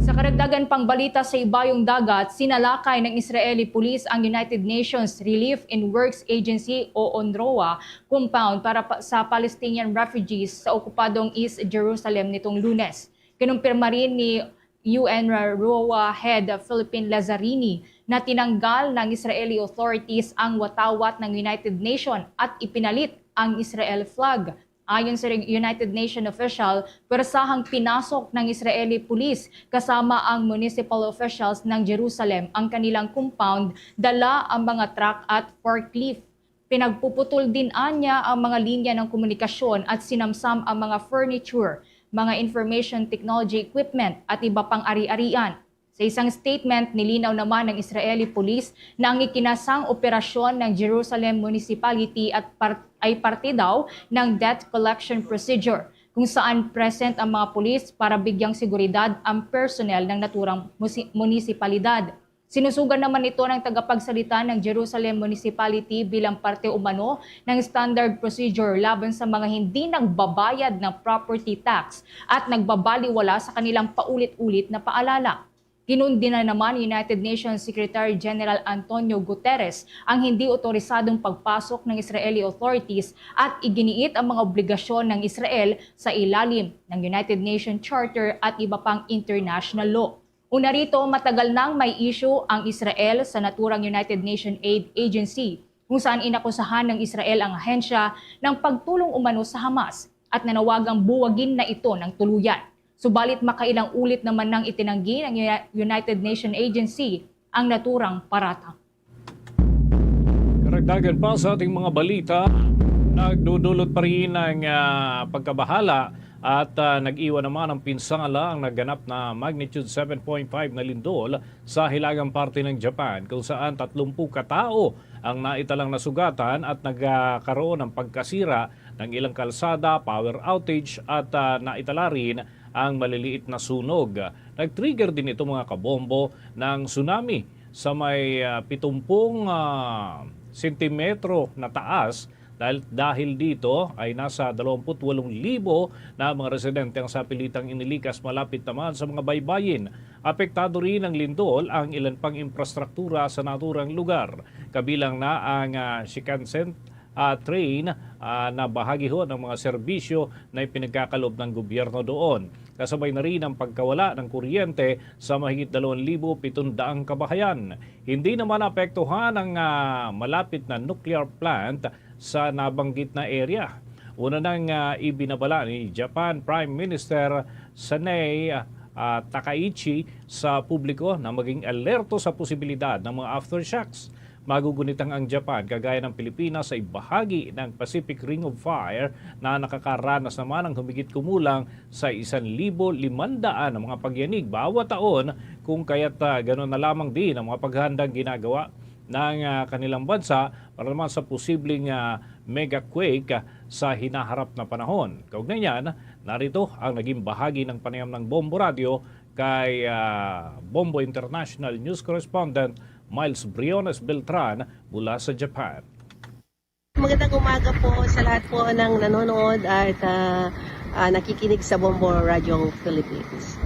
Sa karagdagan pang balita sa ibayong dagat, sinalakay ng Israeli Police ang United Nations Relief and Works Agency o UNRWA compound para pa, sa Palestinian refugees sa okupadong East Jerusalem nitong Lunes. Kinumpirma rin ni UNRWA Head Philippine Lazzarini na tinanggal ng Israeli authorities ang watawat ng United Nation at ipinalit ang Israel flag. Ayon sa United Nation official, pwersahang pinasok ng Israeli police kasama ang municipal officials ng Jerusalem ang kanilang compound, dala ang mga truck at forklift. Pinagpuputol din anya ang mga linya ng komunikasyon at sinamsam ang mga furniture, mga information technology equipment at iba pang ari-arian. Sa isang statement, nilinaw naman ng Israeli Police na ang ikinasang operasyon ng Jerusalem Municipality at par-, ay parte daw ng debt collection procedure, kung saan present ang mga pulis para bigyang seguridad ang personnel ng naturang musi-, munisipalidad. Sinusugan naman ito ng tagapagsalita ng Jerusalem Municipality bilang parte umano ng standard procedure laban sa mga hindi nagbabayad ng property tax at nagbabaliwala sa kanilang paulit-ulit na paalala. Kinundina naman ni United Nations Secretary General Antonio Guterres ang hindi otorisadong pagpasok ng Israeli authorities at iginiit ang mga obligasyon ng Israel sa ilalim ng United Nations Charter at iba pang international law. Una rito, matagal nang may issue ang Israel sa naturang United Nations Aid Agency, kung saan inakusahan ng Israel ang ahensya ng pagtulong umano sa Hamas at nanawagang buwagin na ito ng tuluyan. Subalit, makailang ulit naman nang itinanggi ng Uni-, United Nations Agency ang naturang paratang. Karagdagan pa sa ating mga balita, nagdudulot pa rin ang, ah, pagkabahala at, ah, nag-iwan naman ng pinsala ang naganap na magnitude seven point five na lindol sa hilagang parte ng Japan, kung saan tatlumpu ka tawo ang naitalang nasugatan at nagkaroon ng pagkasira ng ilang kalsada, power outage at, ah, naitala rin ang maliliit na sunog. Nag-trigger din ito, mga kabombo, ng tsunami sa may, ah, pitumpung, ah, sentimetro na taas, dahil, dahil dito ay nasa dalawampu't walong libo na mga residente ang sapilitang inilikas malapit naman sa mga baybayin. Apektado rin ng lindol ang ilan pang infrastruktura sa naturang lugar, kabilang na ang, ah, Shinkansen, ah, train, ah, na bahagi ho ng mga serbisyo na ipinagkakalob ng gobyerno doon. Kasabay na rin ang pagkawala ng kuryente sa mahigit dalawang libo pitong daang kabahayan. Hindi naman naapektuhan ang, ah, malapit na nuclear plant sa nabanggit na area. Una nang, ah, ibinabala ni Japan Prime Minister Sanae, ah, Takaichi sa publiko na maging alerto sa posibilidad ng mga aftershocks. Magugunitang ang Japan, kagaya ng Pilipinas, sa ibahagi ng Pacific Ring of Fire na nakakaranas naman ng humigit kumulang sa isang libo limandaan na mga pagyanig bawat taon, kung kaya't, ah, ganun na lamang din ang mga paghahandang ginagawa ng, ah, kanilang bansa para naman sa posibleng, ah, mega quake, ah, sa hinaharap na panahon. Kaugnay niyan, narito ang naging bahagi ng panayam ng Bombo Radio kay, ah, Bombo International News Correspondent Miles Briones Beltran mula sa Japan. Magandang umaga po sa lahat po ng nanonood at, ah, ah, nakikinig sa Bombo Radio Philippines.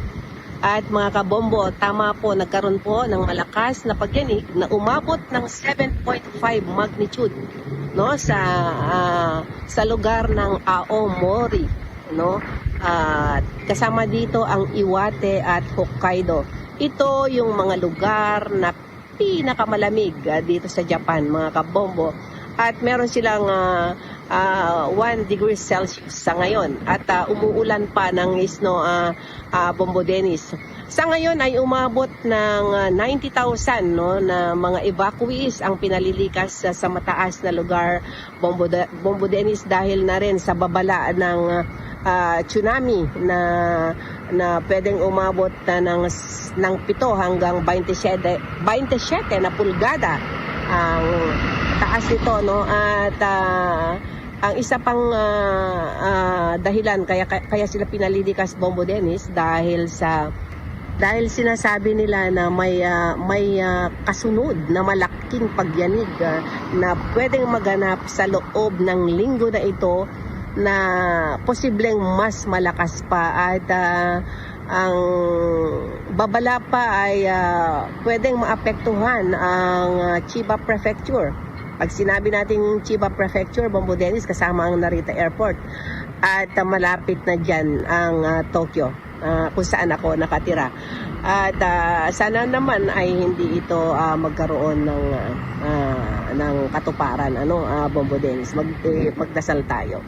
At mga kabombo, tama po, nagkaroon po ng malakas na pagyanig na umabot ng seven point five magnitude, no, sa, ah, sa lugar ng Aomori, no? At kasama dito ang Iwate at Hokkaido. Ito yung mga lugar na pinakamalamig, ah, dito sa Japan, mga kabombo. At meron silang, ah, ah, one degree Celsius sa ngayon at, ah, umuulan pa ng snow, ah, ah, Bombo Dennis. Sa ngayon ay umabot ng, ah, ninety thousand, no, na mga evacuees ang pinalilikas sa, sa mataas na lugar, Bombo De-, Bombo Dennis, dahil na rin sa babala ng, ah, tsunami na, na pwedeng umabot na ng s-, ng pito hanggang twenty-seven, twenty-seven na pulgada ang taas nito, no? At, ah, ang isa pang, ah, ah, dahilan kaya, kaya sila pinalilikas, Bombo Dennis, dahil sa, dahil sinasabi nila na may, ah, may, ah, kasunod na malaking pagyanig, ah, na pwedeng maganap sa loob ng linggo na ito, na posibleng mas malakas pa at, ah, ang babala pa ay, ah, pwedeng maapektuhan ang, ah, Chiba Prefecture. Pag sinabi natin Chiba Prefecture, Bombo Dennis, kasama ang Narita Airport. At, ah, malapit na dyan ang, ah, Tokyo, ah, kung saan ako nakatira. At, ah, sana naman ay hindi ito, ah, magkaroon ng, ah, ah, ng katuparan, ano, ah, Bombo Dennis. Mag-, eh, magdasal tayo.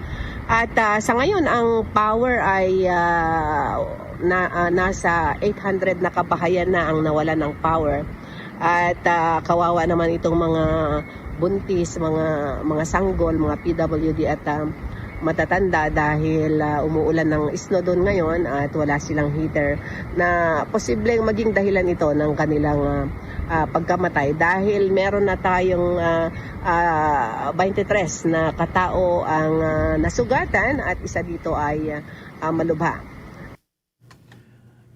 At, ah, sa ngayon, ang power ay, ah, na, ah, nasa eight hundred na kabahayan na ang nawalan ng power. At, ah, kawawa naman itong mga buntis, mga, mga sanggol, mga P W D at, ah, matatanda dahil, ah, umuulan ng snow doon ngayon at wala silang heater na posibleng maging dahilan ito ng kanilang, ah, ah, pagkamatay dahil meron na tayong, ah, ah, twenty-three na katao ang, ah, nasugatan at isa dito ay, ah, malubha.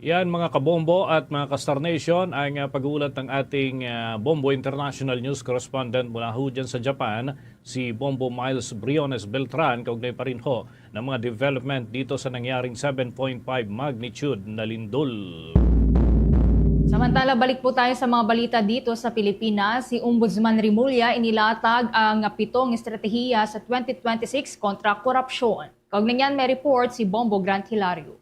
Yan, mga kabombo at mga ka-Star Nation, ang, ah, pag-uulat ng ating, ah, Bombo International News Correspondent mula ho dyan sa Japan, si Bombo Miles Briones Beltran, kaugnay pa rin ho ng mga development dito sa nangyaring seven point five magnitude na lindol. Samantala, balik po tayo sa mga balita dito sa Pilipinas. Si Ombudsman Remulla inilatag ang pitong estratehiya sa twenty twenty-six kontra korupsyon. Kaugnay niyan, may report si Bombo Grant Hilario.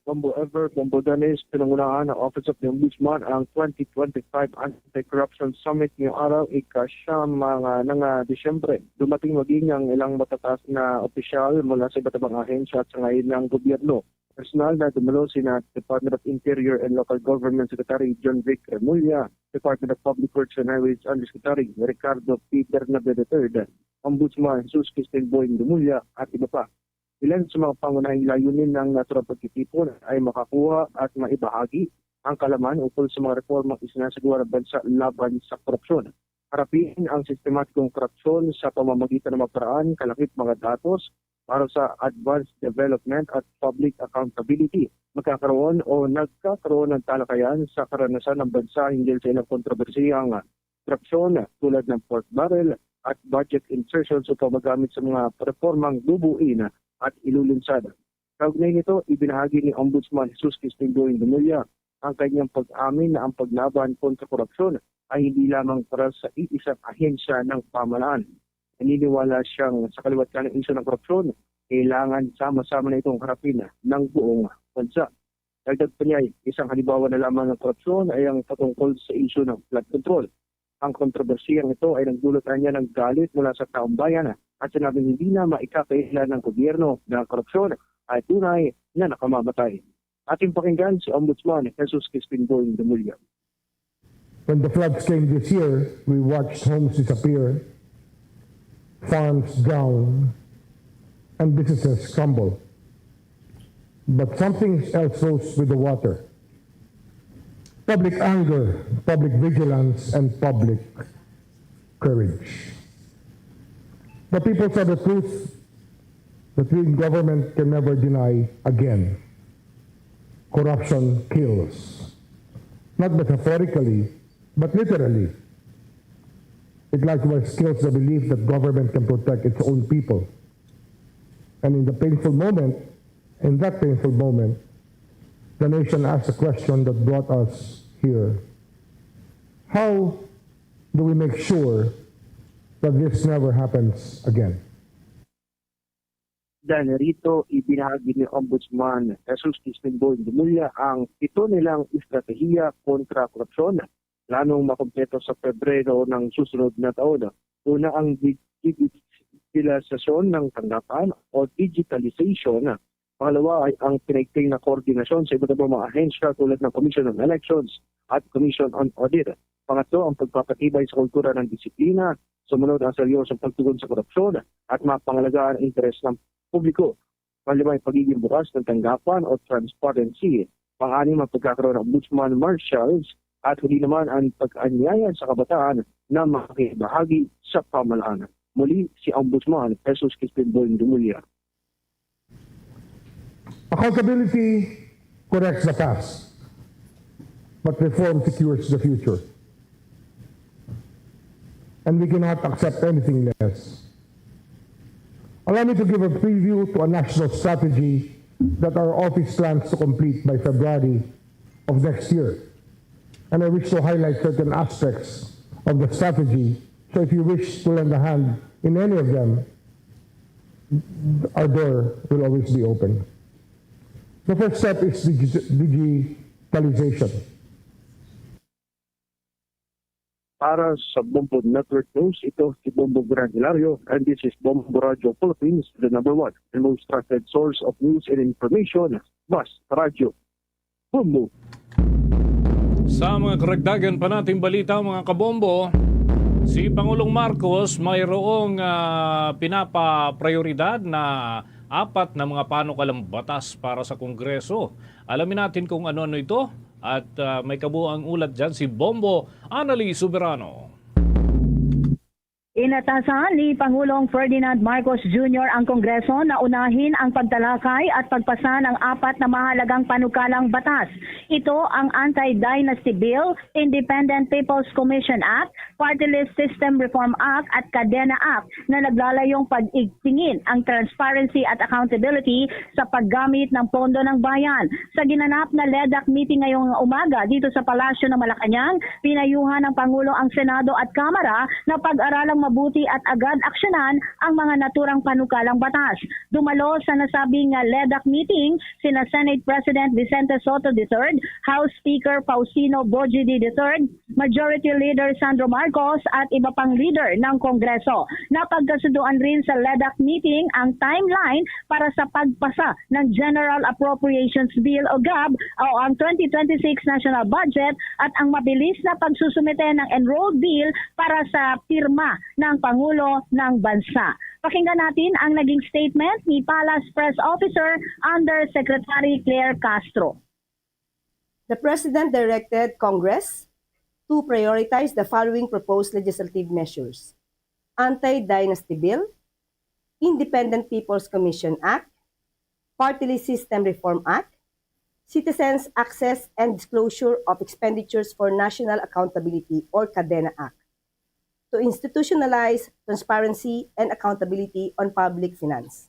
Bombo Ever, Bombo Dennis, pinangunahan ng Office of the Ombudsman ang twenty twenty-five Anti-Corruption Summit ngayong araw, ika-siyam nga ng, ah, Disyembre. Dumating maging ang ilang matataas na opisyal mula sa iba't ibang ahensya at sangayon ng gobyerno. Personal na dumalo sina Department of Interior and Local Government Secretary John Vic Remulla, Department of Public Works and Highways Undersecretary Ricardo P. Bernabe the third, Ombudsman Jesus Crispin Boying Remulla, at iba pa. Ilan sa mga pangunahing layunin ng naturang pagtitipon ay makakuha at maibahagi ang kaalaman ukol sa mga reformang isinasagawa ng bansa laban sa korupsyon. Harapin ang sistematikong korupsyon sa pamamagitan ng mga paraan kalakip mga datos para sa advanced development at public accountability. Magkakaroon o nagkakaroon ng talakayan sa karanasan ng bansa hinggil sa ilang kontrobersiyang korupsyon tulad ng pork barrel at budget insertions upang magamit sa mga reformang bubuin at ilulunsad. Kaugnay nito, ibinahagi ni Ombudsman Jesus Crispin Boying Remulla ang kanyang pag-amin na ang paglaban kontra korupsyon ay hindi lamang para sa iisang ahensya ng pamahalaan. Naniniwala siyang sa kaliwat ka ng isyu ng korupsyon, kailangan sama-sama na itong harapin ng buong bansa. Dagdag pa niya, isang halimbawa na lamang ng korupsyon ay ang patungkol sa isyu ng flood control. Ang kontrobersiyang ito ay nagdulot niya ng galit mula sa taong bayan at sinabing hindi na maikakailan ng gobyerno na ang korupsyon ay tunay na nakamamatay. Ating pakinggan si Ombudsman Jesus Crispin Boying Remulla. When the floods came this year, we watched homes disappear, farms drown, and businesses crumble. But something else rose with the water. Public anger, public vigilance, and public courage. The people saw the truth that we in government can never deny again. Corruption kills. Not metaphorically, but literally. It likewise kills the belief that government can protect its own people. And in the painful moment, in that painful moment, the nation asked the question that brought us here. How do we make sure that this never happens again? Dahil rito, ibinahagi ni Ombudsman Jesus Crispin Boying Remulla ang pito nilang estratehiya kontra korupsyon. Planong makumpleto sa Pebrero ng susunod na taon. Una, ang dig-, dig-, digitalisasyon ng tanggapan o digitalization. Pangalawa ay ang pinaigting na koordinasyon sa iba't ibang mga ahensya tulad ng Commission on Elections at Commission on Audit. Pangatlo, ang pagpapatibay sa kultura ng disiplina, sumunod ang seryosong pagtugon sa korupsyon at mapangalagaan ang interes ng publiko. Panglima, ang pagiging bukas ng tanggapan o transparency. Pang-anim, ang pagkakaroon ng ombudsman marshals at huli naman ang pag-anyaya sa kabataan na makibahagi sa pamahalaan. Muli, si Ombudsman Jesus Crispin Boying Remulla. Accountability corrects the past, but reform secures the future. And we cannot accept anything less. Allow me to give a preview to a national strategy that our office plans to complete by February of next year. And I wish to highlight certain aspects of the strategy, so if you wish to lend a hand in any of them, our door will always be open. The first step is digi- digitalization. Para sa Bombo Network News, ito si Bombo Gran Hilario, and this is Bombo Radio Philippines, the number one and most trusted source of news and information. Basta Radyo Bombo. Sa mga karagdagan pa nating balita, mga kabombo, si Pangulong Marcos mayroong ah, pinapaprioridad na apat na mga panukalang batas para sa Kongreso. Alamin natin kung ano-ano ito at ah, may kabuang ulat dyan si Bombo Annalie Soberano. Inatasan ni Pangulong Ferdinand Marcos Junior ang Kongreso na unahin ang pagtalakay at pagpasa ng apat na mahalagang panukalang batas. Ito ang Anti-Dynasty Bill, Independent People's Commission Act, Party List System Reform Act at Kadena Act na naglalayong pag-igtingin ang transparency at accountability sa paggamit ng pondo ng bayan. Sa ginanap na LEDAC meeting ngayong umaga dito sa Palasyo ng Malacañang, pinayuhan ng Pangulo ang Senado at Kamara na pag-aralang mabuti at agad aksyonan ang mga naturang panukalang batas. Dumalo sa nasabing LEDAC meeting sina Senate President Vicente Soto the third, House Speaker Faustino Bogie the third, Majority Leader Sandro Marcos at iba pang leader ng Kongreso. Napagkasunduan rin sa LEDAC meeting ang timeline para sa pagpasa ng General Appropriations Bill o GAB o ang twenty twenty-six National Budget at ang mabilis na pagsusumite ng enrolled bill para sa pirma ng Pangulo ng Bansa. Pakinggan natin ang naging statement ni Palace Press Officer Undersecretary Claire Castro. The President directed Congress to prioritize the following proposed legislative measures: Anti-Dynasty Bill, Independent People's Commission Act, Party List System Reform Act, Citizens Access and Disclosure of Expenditures for National Accountability or Kadena Act, to institutionalize transparency and accountability on public finance.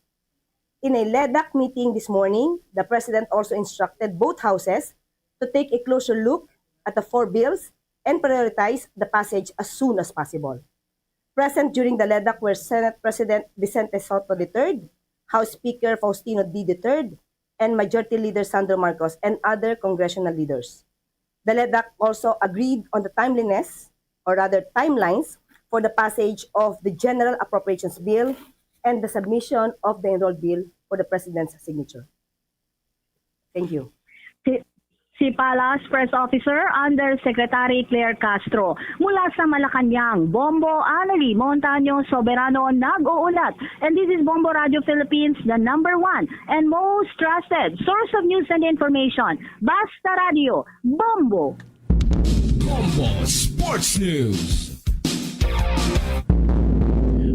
In a LEDAC meeting this morning, the President also instructed both houses to take a closer look at the four bills and prioritize the passage as soon as possible. Present during the LEDAC were Senate President Vicente Soto the third, House Speaker Faustino Dy the third, and Majority Leader Sandro Marcos and other congressional leaders. The LEDAC also agreed on the timeliness, or rather timelines, for the passage of the General Appropriations Bill and the submission of the enrolled bill for the President's signature. Thank you. Si Palace Press Officer Undersecretary Claire Castro. Mula sa Malacañang, Bombo Annalie Montaño Soberano nag-uulat. And this is Bombo Radio Philippines, the number one and most trusted source of news and information. Basta Radio, Bombo! Bombo Sports News.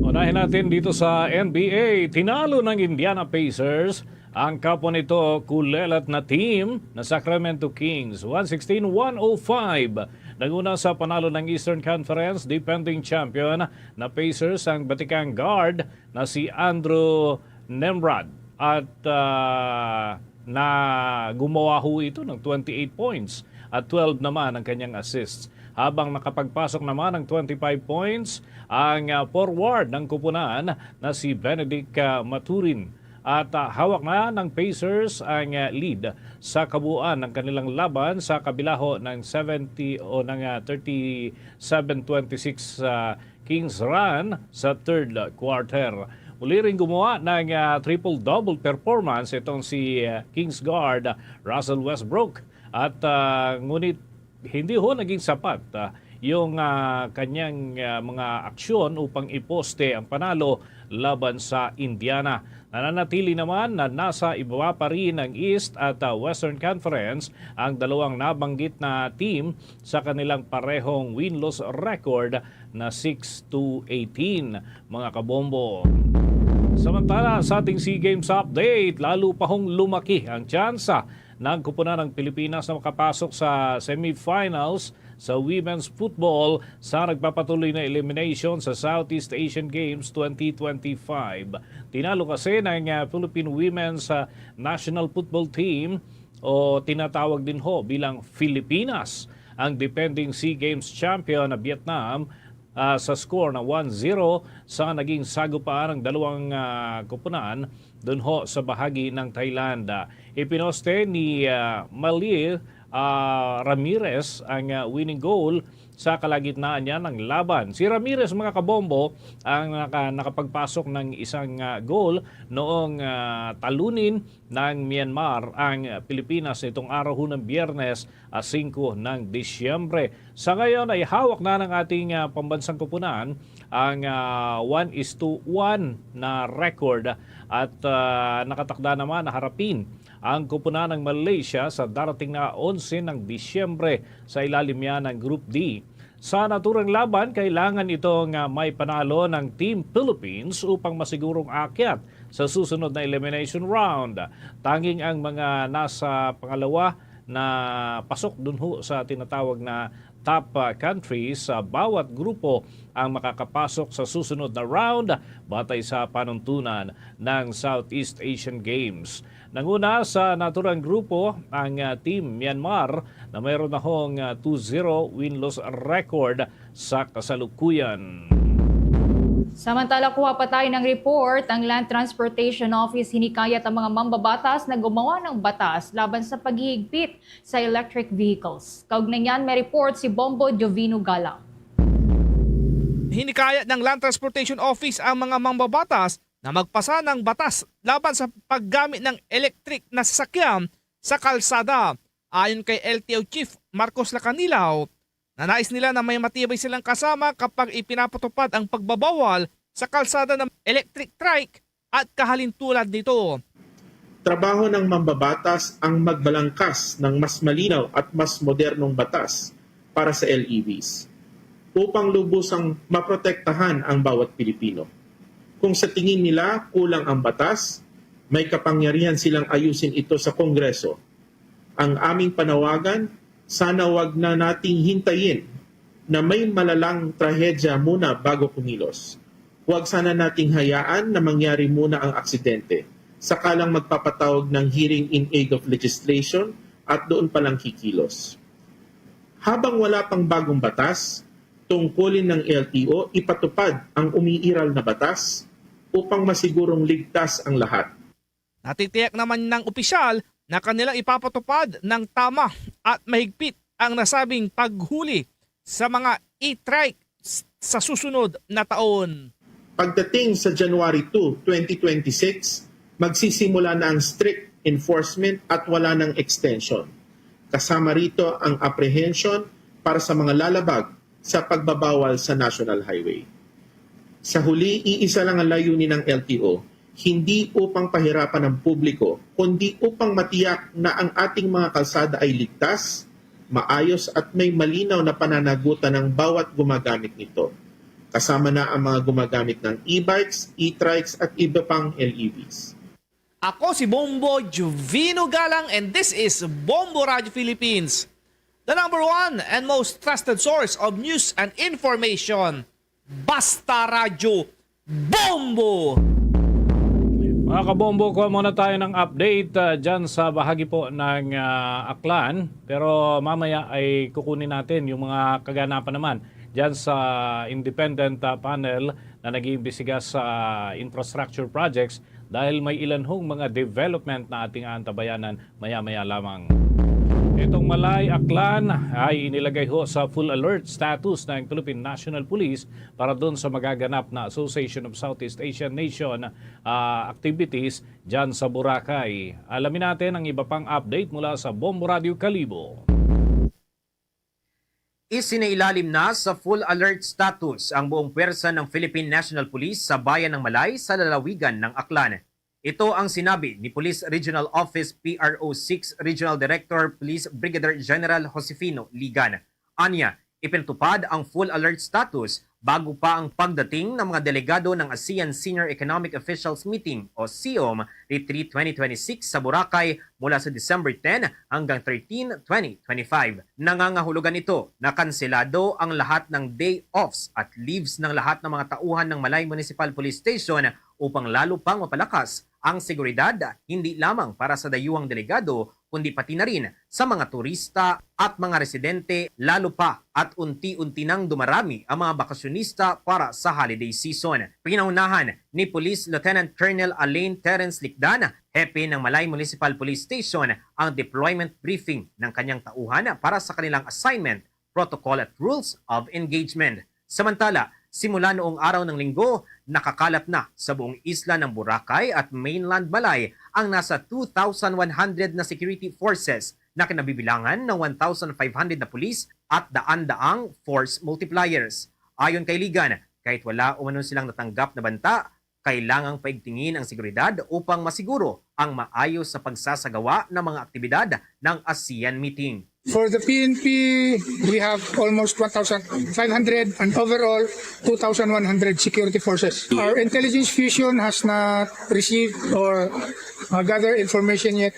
Unahin natin dito sa N B A, tinalo ng Indiana Pacers ang kapwa nito kulelat na team na Sacramento Kings, one sixteen one oh five. Nanguna sa panalo ng Eastern Conference, defending champion na Pacers ang batikang guard na si Andrew Nemrod at ah, na gumawa ho ito ng twenty-eight points at twelve naman ang kanyang assists. Habang nakapagpasok naman ng twenty-five points ang ah, forward ng kupunan na si Benedict ah, Mathurin. At ah, hawak na ng Pacers ang ah, lead sa kabuuan ng kanilang laban sa kabilaho ng seventy o ng ah, thirty-seven twenty-six ah, Kings run sa third quarter. Muli ring gumawa ng, ah, triple-double performance itong si, ah, Kings guard, ah, Russell Westbrook. At, ah, ngunit hindi ho naging sapat, ah, yung, ah, kanyang, ah, mga aksyon upang iposte ang panalo laban sa Indiana. Nananatili naman na nasa ibaba pa rin ang East at, ah, Western Conference ang dalawang nabanggit na team sa kanilang parehong winless record na six to eighteen, mga kabombo. Samantala, sa ating SEA Games update, lalo pa hong lumaki ang tsansa ng kupunan ng Pilipinas na makapasok sa semifinals sa women's football sa nagpapatuloy na elimination sa Southeast Asian Games twenty twenty-five. Tinalo kasi ng, ah, Philippine Women's, ah, National Football Team o tinatawag din ho bilang Filipinas ang defending SEA Games champion na Vietnam, ah, sa score na one zero sa naging sagupaan ng dalawang, ah, kupunan dun ho sa bahagi ng Thailand. Ah, ipinoste ni, ah, Malie, ah, Ramirez ang, ah, winning goal sa kalagitnaan niya ng laban. Si Ramirez, mga kabombo, ang naka-, nakapagpasok ng isang, ah, goal noong, ah, talunin ng Myanmar ang Pilipinas nitong araw ho ng Biyernes, ah, singko ng Disyembre. Sa ngayon ay hawak na ng ating, ah, pambansang kupunan ang, ah, one is to one na record at, ah, nakatakda naman na harapin ang kupunan ng Malaysia sa darating na onse ng Disyembre sa ilalim niya ng Group D. Sa naturang laban, kailangan ito nga may panalo ng Team Philippines upang masigurong akyat sa susunod na elimination round. Tanging ang mga nasa pangalawa na pasok dun ho sa tinatawag na top, ah, countries sa bawat grupo ang makakapasok sa susunod na round batay sa panuntunan ng Southeast Asian Games. Nanguna sa naturang grupo ang, ah, Team Myanmar na mayroon na hong, ah, two zero winless record sa kasalukuyan. Samantala, kuha pa tayo ng report, ang Land Transportation Office hinikayat ang mga mambabatas na gumawa ng batas laban sa paghihigpit sa electric vehicles. Kaugnay niyan, may report si Bombo Jovino Galang. Hinikayat ng Land Transportation Office ang mga mambabatas na magpasa ng batas laban sa paggamit ng electric na sasakyan sa kalsada. Ayon kay L T O Chief Marcos Lacanilaw, na nais nila na may matibay silang kasama kapag ipinapatupad ang pagbabawal sa kalsada ng electric trike at kahalintulad nito. Trabaho ng mambabatas ang magbalangkas ng mas malinaw at mas modernong batas para sa L E Vs upang lubusang maprotektahan ang bawat Pilipino. Kung sa tingin nila kulang ang batas, may kapangyarihan silang ayusin ito sa Kongreso. Ang aming panawagan, sana wag na nating hintayin na may malalang trahedya muna bago kumilos. Huwag sana nating hayaan na mangyari muna ang aksidente, saka lang magpapatawag ng hearing in aid of legislation at doon palang kikilos. Habang wala pang bagong batas, tungkulin ng L T O ipatupad ang umiiral na batas upang masigurong ligtas ang lahat. Natitiyak naman ng opisyal na kanilang ipapatupad ng tama at mahigpit ang nasabing paghuli sa mga e-trike sa susunod na taon. Pagdating sa January two, twenty twenty-six, magsisimula na ang strict enforcement at wala nang extension. Kasama rito ang apprehension para sa mga lalabag sa pagbabawal sa National Highway. Sa huli, iisa lang ang layunin ng L T O, hindi upang pahirapan ang publiko, kundi upang matiyak na ang ating mga kalsada ay ligtas, maayos at may malinaw na pananagutan ng bawat gumagamit nito. Kasama na ang mga gumagamit ng e-bikes, e-trikes at iba pang L E Vs. Ako si Bombo Jovino Galang and this is Bombo Radio Philippines, the number one and most trusted source of news and information. Basta Radyo, Bombo! Mga kabombo, kuha muna tayo ng update ah, dyan sa bahagi po ng ah, Aklan. Pero mamaya ay kukunin natin yung mga kaganapan naman dyan sa independent ah, panel na nag-iimbestiga sa infrastructure projects dahil may ilan hong mga development na ating aantabayanan maya-maya lamang. Itong Malay, Aklan ay inilagay ho sa full alert status ng Philippine National Police para doon sa magaganap na Association of Southeast Asian Nation ah, activities dyan sa Boracay. Alamin natin ang iba pang update mula sa Bombo Radio Kalibo. Isinailalim na sa full alert status ang buong pwersa ng Philippine National Police sa bayan ng Malay sa lalawigan ng Aklan. Ito ang sinabi ni Police Regional Office P R O six Regional Director Police Brigadier General Josefino Ligan. Anya, ipinatupad ang full alert status bago pa ang pagdating ng mga delegado ng ASEAN Senior Economic Officials Meeting o SEOM three twenty twenty-six sa Boracay mula sa December ten hanggang thirteen, twenty twenty-five. Nangangahulugan ito na kanselado ang lahat ng day offs at leaves ng lahat ng mga tauhan ng Malay Municipal Police Station upang lalo pang mapalakas ang seguridad, hindi lamang para sa dayuhang delegado kundi pati na rin sa mga turista at mga residente, lalo pa at unti-unti nang dumarami ang mga bakasyonista para sa holiday season. Pinangunahan ni Police Lieutenant Colonel Alain Terence Licdan, hepe ng Malay Municipal Police Station, ang deployment briefing ng kanyang tauhan para sa kanilang assignment, protocol at rules of engagement. Samantala, simula noong araw ng Linggo, nakakalap na sa buong isla ng Boracay at mainland Malay ang nasa two thousand one hundred na security forces na kinabibilangan ng one thousand five hundred na pulis at daan-daang force multipliers. Ayon kay Ligan, kahit wala umano silang natanggap na banta, kailangang paigtingin ang seguridad upang masiguro ang maayos sa pagsasagawa ng mga aktibidad ng ASEAN meeting. For the P N P, we have almost one thousand five hundred, and overall two thousand one hundred security forces. Our intelligence fusion has not received or uh, gathered information yet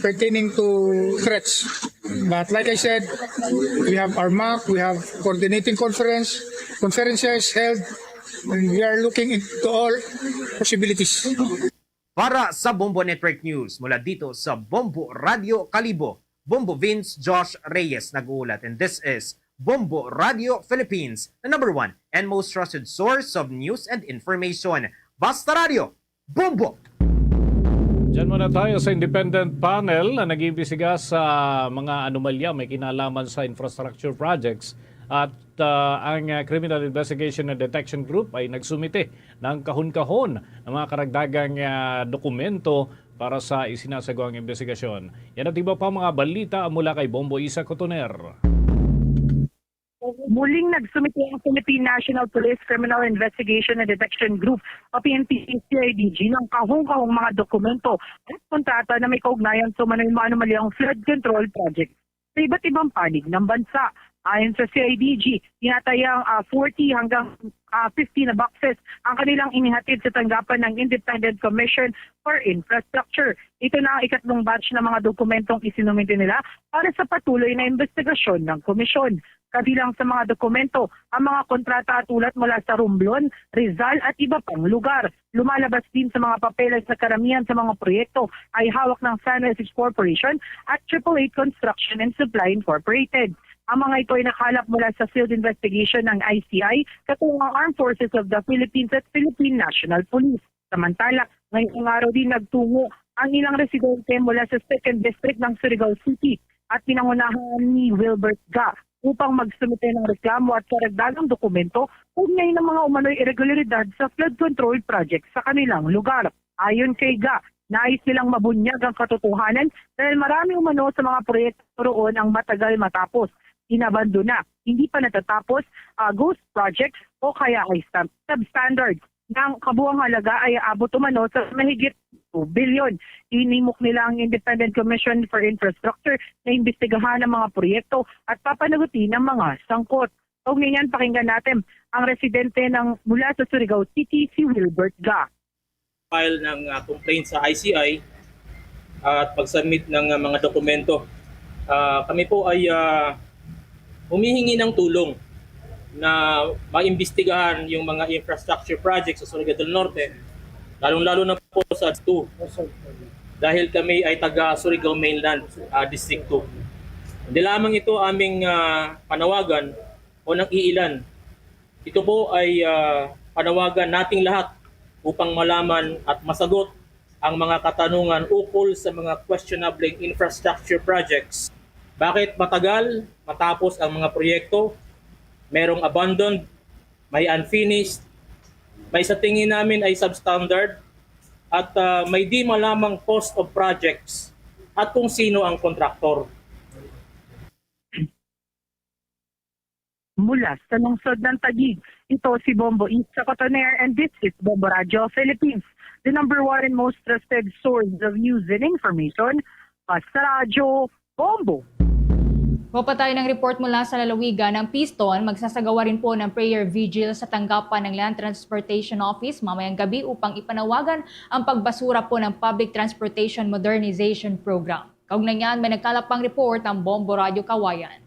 pertaining to threats. But like I said, we have our MAC, we have coordinating conference, conferences held, and we are looking into all possibilities. Para sa Bombo Network News, mula dito sa Bombo Radio Kalibo, Bombo Vince Josh Reyes nag-uulat, and this is Bombo Radio Philippines, the number one and most trusted source of news and information. Basta Radio, Bombo! Diyan muna tayo sa independent panel na nag-iimbestiga sa mga anomalya may kinalaman sa infrastructure projects. At ah, ang ah, Criminal Investigation and Detection Group ay nagsumite ng kahon-kahon ng mga karagdagang ah, dokumento para sa isinasagawang investigasyon. Yan at iba pa mga balita mula kay Bombo Isa Cotoner. Muling nagsumite ang Philippine National Police Criminal Investigation and Detection Group o P N P C I D G ng kahong-kahong mga dokumento at kontrata na may kaugnayan sa umano'y mga anomalyang flood control project sa iba't ibang panig ng bansa. Ayon sa C I D G, tinatayang ah, forty hanggang ah, fifty na boxes ang kanilang inihatid sa tanggapan ng Independent Commission for Infrastructure. Ito na ang ikatlong batch ng mga dokumentong isinumite nila para sa patuloy na investigasyon ng komisyon. Kabilang sa mga dokumento ang mga kontrata at ulat mula sa Romblon, Rizal at iba pang lugar. Lumalabas din sa mga papeles na karamihan sa mga proyekto ay hawak ng San Jose Corporation at Triple Eight Construction and Supply Incorporated. Ang mga ito ay nakalap mula sa field investigation ng I C I, kato ang Armed Forces of the Philippines at Philippine National Police. Samantala, ngayong araw din nagtungo ang ilang residente mula sa Second District ng Surigao City at pinangunahan ni Wilbert Ga upang magsumite ng reklamo at karagdagang dokumento kaugnay ng mga umano'y irregularidad sa flood control project sa kanilang lugar. Ayon kay Ga, nais nilang mabunyag ang katotohanan dahil marami umano sa mga proyekto roon ang matagal matapos, inabandona, hindi pa natatapos, ah, ghost projects o kaya ay sub- substandard. Ang kabuang halaga ay aabot umano sa mahigit two bilyon. Hinimok nila ang Independent Commission for Infrastructure na imbestigahan ang mga proyekto at papanagutin ang mga sangkot. Kaugnay niyan, pakinggan natin ang residente ng mula sa Surigao City, si Wilbert Ga. File ng ah, complaint sa I C I at pag-submit ng ah, mga dokumento. Ah, kami po ay ah, humihingi ng tulong na maimbestigahan yung mga infrastructure projects sa Surigao del Norte, lalong-lalo na po sa two, dahil kami ay taga Surigao Mainland, ah, District two. Hindi lamang ito aming ah, panawagan o nang iilan. Ito po ay ah, panawagan nating lahat upang malaman at masagot ang mga katanungan ukol sa mga questionable infrastructure projects Bakit matagal matapos ang mga proyekto? Merong abandoned, may unfinished, may sa tingin namin ay substandard, at ah, may di malamang cost of projects at kung sino ang kontraktor. Mula sa lungsod ng Taguig, ito si Bombo East Cotoner and this is Bombo Radio Philippines, the number one and most trusted source of news and information. Basta Radyo, Bombo! Mapatay ng report mula sa lalawigan ng Piston, magsasagawa rin po ng prayer vigil sa tanggapan ng Land Transportation Office mamayang gabi upang ipanawagan ang pagbasura po ng Public Transportation Modernization Program. Kaugnay niyan, may nagkalap pang report ang Bombo Radyo Kawayan.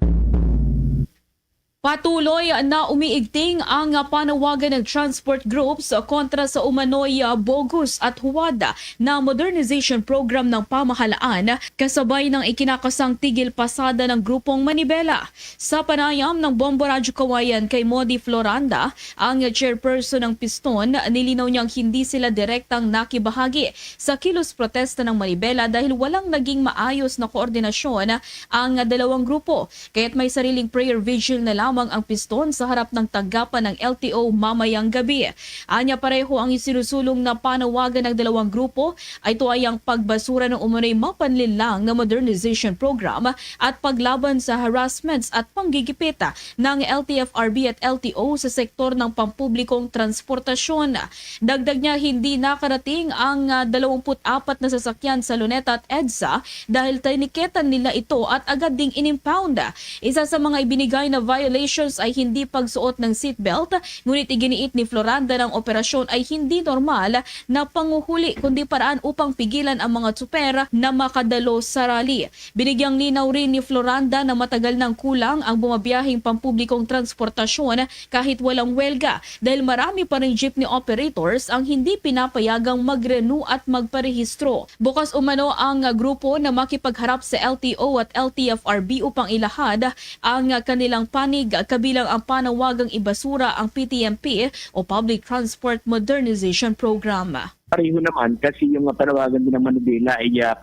Patuloy na umiigting ang panawagan ng transport groups kontra sa umano'y bogus at huwad na modernization program ng pamahalaan, kasabay ng ikinakasang tigil pasada ng grupong Manibela. Sa panayam ng Bombo Radyo Kawayan kay Modi Floranda, ang chairperson ng Piston, nilinaw niyang hindi sila direktang nakibahagi sa kilos protesta ng Manibela dahil walang naging maayos na koordinasyon ang dalawang grupo. Kaya't may sariling prayer vigil na lamang ang Piston sa harap ng tanggapan ng L T O mamayang gabi. Anya, pareho ang isinusulong na panawagan ng dalawang grupo ay tuwayang pagbasura ng umano'y mapanlinlang na modernization program at paglaban sa harassments at panggigipit ng L T F R B at L T O sa sektor ng pampublikong transportasyon. Dagdag niya, hindi nakarating ang ah, dalawampu't apat na sasakyan sa Luneta at EDSA dahil tiniketan nila ito at agad ding inimpound. Isa sa mga ibinigay na violations ay hindi pagsuot ng seatbelt, ngunit iginiit ni Floranda na ang operasyon ay hindi normal na panguhuli kundi paraan upang pigilan ang mga tsuper na makadalo sa rally. Binigyang linaw rin ni Floranda na matagal nang kulang ang bumabiyaheng pampublikong transportasyon kahit walang welga dahil marami pa ring jeepney operators ang hindi pinapayagang mag-renew at magparehistro. Bukas umano ang grupo na makipagharap sa L T O at L T F R B upang ilahad ang kanilang panig, kabilang ang panawagang ibasura ang P T M P o Public Transport Modernization Program. Pareho naman kasi yung panawagan din ng Manibela ay ah,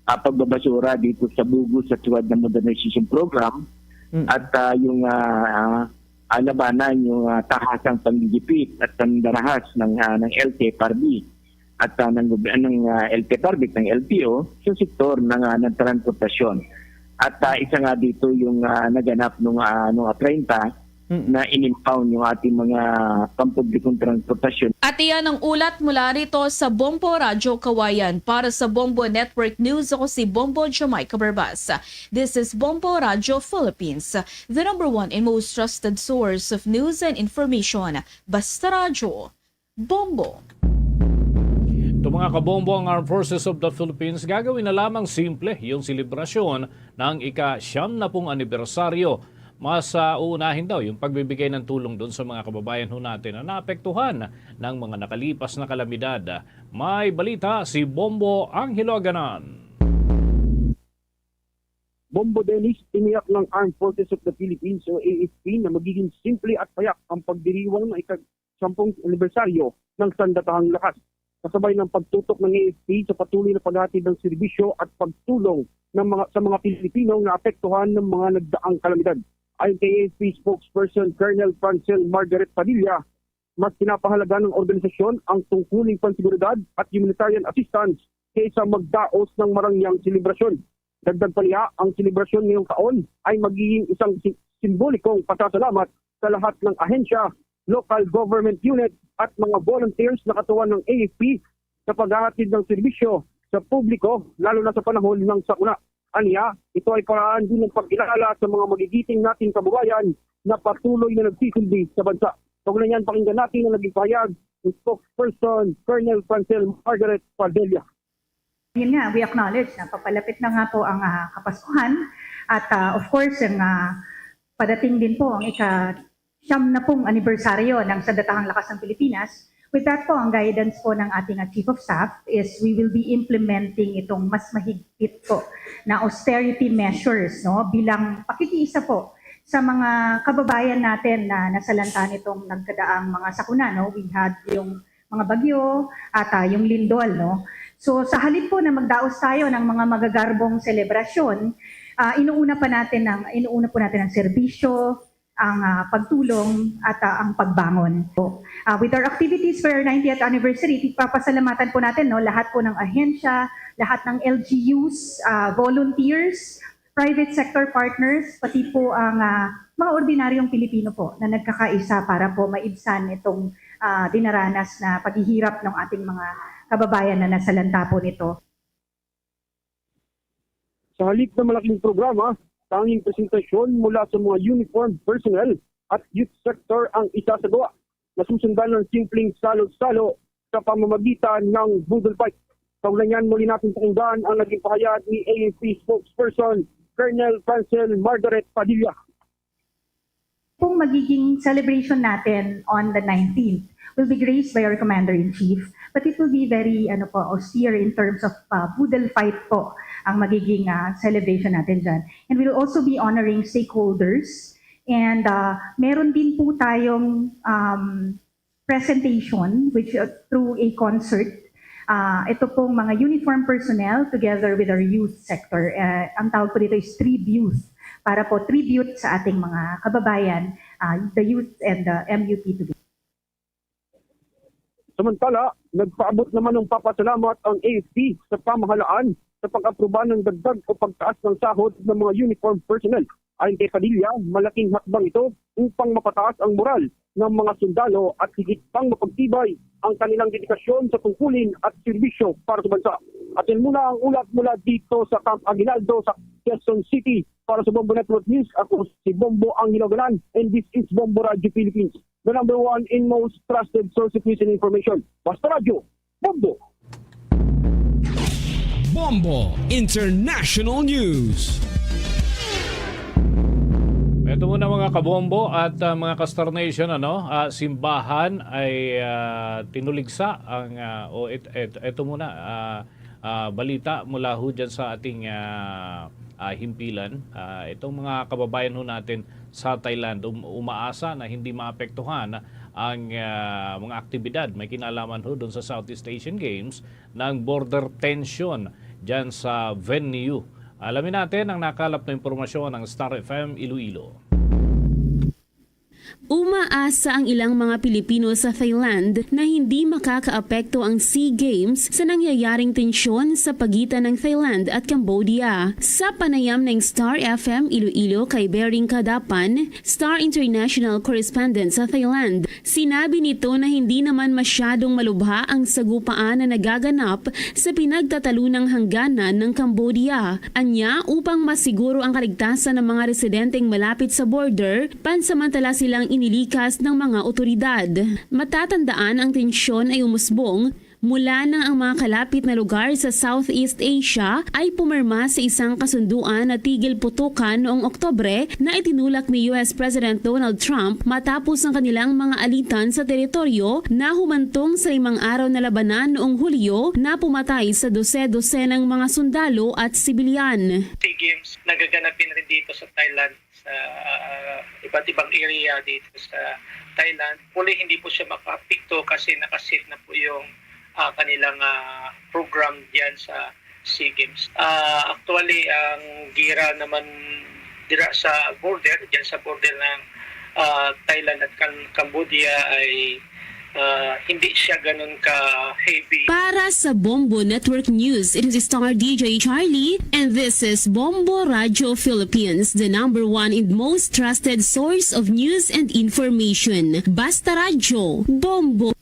ah, pagbabasura dito sa bogus at huwad na modernization program at ah, yung ah, ah, labanan yung ah, tahasang panggigipit at pandarahas ng ah, ng L T F R B at ah, ng, gob- ng ah, L T F R B at ng L T O sa sektor ng, ah, ng transportasyon. At ah, isa nga dito yung ah, naganap nung ah, nung ah, treinta na inimpound yung ating mga pampublikong transportasyon. At iyan ang ulat mula rito sa Bombo Radyo Kawayan. Para sa Bombo Network News, ako si Bombo Jamaica Barbas. This is Bombo Radyo Philippines, the number one and most trusted source of news and information. Basta Radyo, Bombo. Ito mga kabombo, ang Armed Forces of the Philippines gagawin na lamang simple yung selebrasyon ng ika-siyam na pung anibersaryo. Mas ah, uunahin daw yung pagbibigay ng tulong doon sa mga kababayan ho natin na naapektuhan ng mga nakalipas na kalamidad. May balita si Bombo Angelo Aganan. Bombo Dennis, tiniyak ng Armed Forces of the Philippines o A F P na magiging simple at payak ang pagdiriwang ng ika-sampung anibersaryo ng Sandatahang Lakas, kasabay ng pagtutok ng A F P sa patuloy na paghatid ng serbisyo at pagtulong ng mga, sa mga Pilipino na apektuhan ng mga nagdaang kalamidad. Ayon kay A F P spokesperson Colonel Francel Margaret Padilla, mas pinapahalaga ng organisasyon ang tungkuling panseguridad at humanitarian assistance kaysa magdaos ng marangyang selebrasyon. Dagdag pa niya, ang selebrasyon ngayong taon ay magiging isang si- simbolikong pasasalamat sa lahat ng ahensya, local government unit at mga volunteers na katuwang ng A F P sa paghahatid ng serbisyo sa publiko, lalo na sa panahon ng sakuna. Aniya, ito ay paraan din ng pagkilala sa mga magigiting nating kababayan na patuloy na nagsisilbi sa bansa. Kaugnay niyan, pakinggan natin ang naging pahayag ni spokesperson Colonel Francel Margaret Padilla. Yun nga, we acknowledge na papalapit na nga po ang ah, Kapaskuhan at ah, of course, ang ah, padating din po ang ika siyam na pung anibersaryo ng Sandatahang Lakas ng Pilipinas. With that po, ang guidance po ng ating ah, Chief of Staff is we will be implementing itong mas mahigpit po na austerity measures, no, bilang pakikiisa po sa mga kababayan natin na nasalanta nitong nagkadaang mga sakuna, no? We had yung mga bagyo at ah, yung lindol, no? So sa halip po na magdaos tayo ng mga magagarbong selebrasyon, Ah, inuuna pa natin ang, inuuna po natin ang serbisyo, ang, ah, pagtulong at, ah, ang pagbangon po. Ah, with our activities for our ninetieth anniversary, ipapasalamatan po natin, no, lahat po ng ahensya, lahat ng L G Us, ah, volunteers, private sector partners, pati po ang, ah, mga ordinaryong Pilipino po na nagkakaisa para po maibsan itong, ah, dinaranas na paghihirap ng ating mga kababayan na nasalanta po nito. Sa halip na malaking programa, tanging presentasyon mula sa mga uniformed personnel at youth sector ang isasagawa. Nasusundan ng simpleng salo-salo sa pamamagitan ng boodle fight. Kaugnay niyan, muli natin pakinggan ang naging pahayag ni A F P spokesperson Colonel Francel Margaret Padilla. Kung magiging celebration natin on the nineteenth will be graced by our Commander-in-Chief, but it will be very, ano po, austere in terms of, uh, boodle fight po ang magiging, uh, celebration natin dyan. And we'll also be honoring stakeholders. And, uh, meron din po tayong, um, presentation, which, uh, through a concert, uh, ito pong mga uniform personnel together with our youth sector. Uh, ang tawag po dito is Tribute, para po tribute sa ating mga kababayan, uh, the youth and the M U P together. Samantala, nagpaabot naman ng papasalamat ang A F P sa pamahalaan sa pag-aproba ng dagdag o pagtaas ng sahod ng mga uniform personnel. Ayon kay Padilla, malaking hakbang ito upang mapataas ang moral ng mga sundalo at higit pang mapagtibay ang kanilang dedikasyon sa tungkulin at serbisyo para sa bansa. At yan muna ang ulat mula dito sa Camp Aguinaldo sa Quezon City. Para sa Bombo Network News, ako si Bombo Angelo Galan, and this is Bombo Radio Philippines, the number one and most trusted source of news and information. Basta Radyo, Bombo! Bombo International News. Ito muna, mga kabombo at, ah, mga ka-Star Nation, ano, ah, simbahan ay, ah, tinuligsa ang, ah, o it-, et-, ito muna, ah, ah, balita mula ho dyan sa ating, ah, ah, himpilan. Ah, itong mga kababayan ho natin sa Thailand, um-, umaasa na hindi maapektuhan ang, ah, mga aktibidad may kinalaman ho doon sa Southeast Asian Games ng border tension dyan sa venue. Alamin natin ang nakalap na impormasyon ng Star F M Iloilo. Umaasa ang ilang mga Pilipino sa Thailand na hindi makakaapekto ang SEA Games sa nangyayaring tensyon sa pagitan ng Thailand at Cambodia. Sa panayam ng Star F M Iloilo kay Bering Kadapan, Star International Correspondent sa Thailand, sinabi nito na hindi naman masyadong malubha ang sagupaan na nagaganap sa pinagtatalunang hangganan ng Cambodia. Anya, upang masiguro ang kaligtasan ng mga residenteng malapit sa border, pansamantala silang inilikas ng mga otoridad. Matatandaan, ang tensyon ay umusbong mula nang ang mga kalapit na lugar sa Southeast Asia ay pumirma sa isang kasunduan na tigil putukan noong Oktubre na itinulak ni U S President Donald Trump matapos ang kanilang mga alitan sa teritoryo na humantong sa limang araw na labanan noong Hulyo na pumatay sa dose-dosenang mga sundalo at sibilyan. SEA Games nagaganap din rin dito sa Thailand, sa, ah, iba't ibang area dito sa Thailand. Actually, hindi po siya makaapekto kasi nakaseat na po yung, ah, kanilang, ah, program diyan sa SEA Games. Ah, actually, ang gira naman dira sa border, diyan sa border ng, ah, Thailand at Cam-, Cambodia ay, ah, hindi siya ganun ka heavy. Para sa Bombo Network News, it is Star D J Charlie, and this is Bombo Radio Philippines, the number one and most trusted source of news and information. Basta Radyo, Bombo.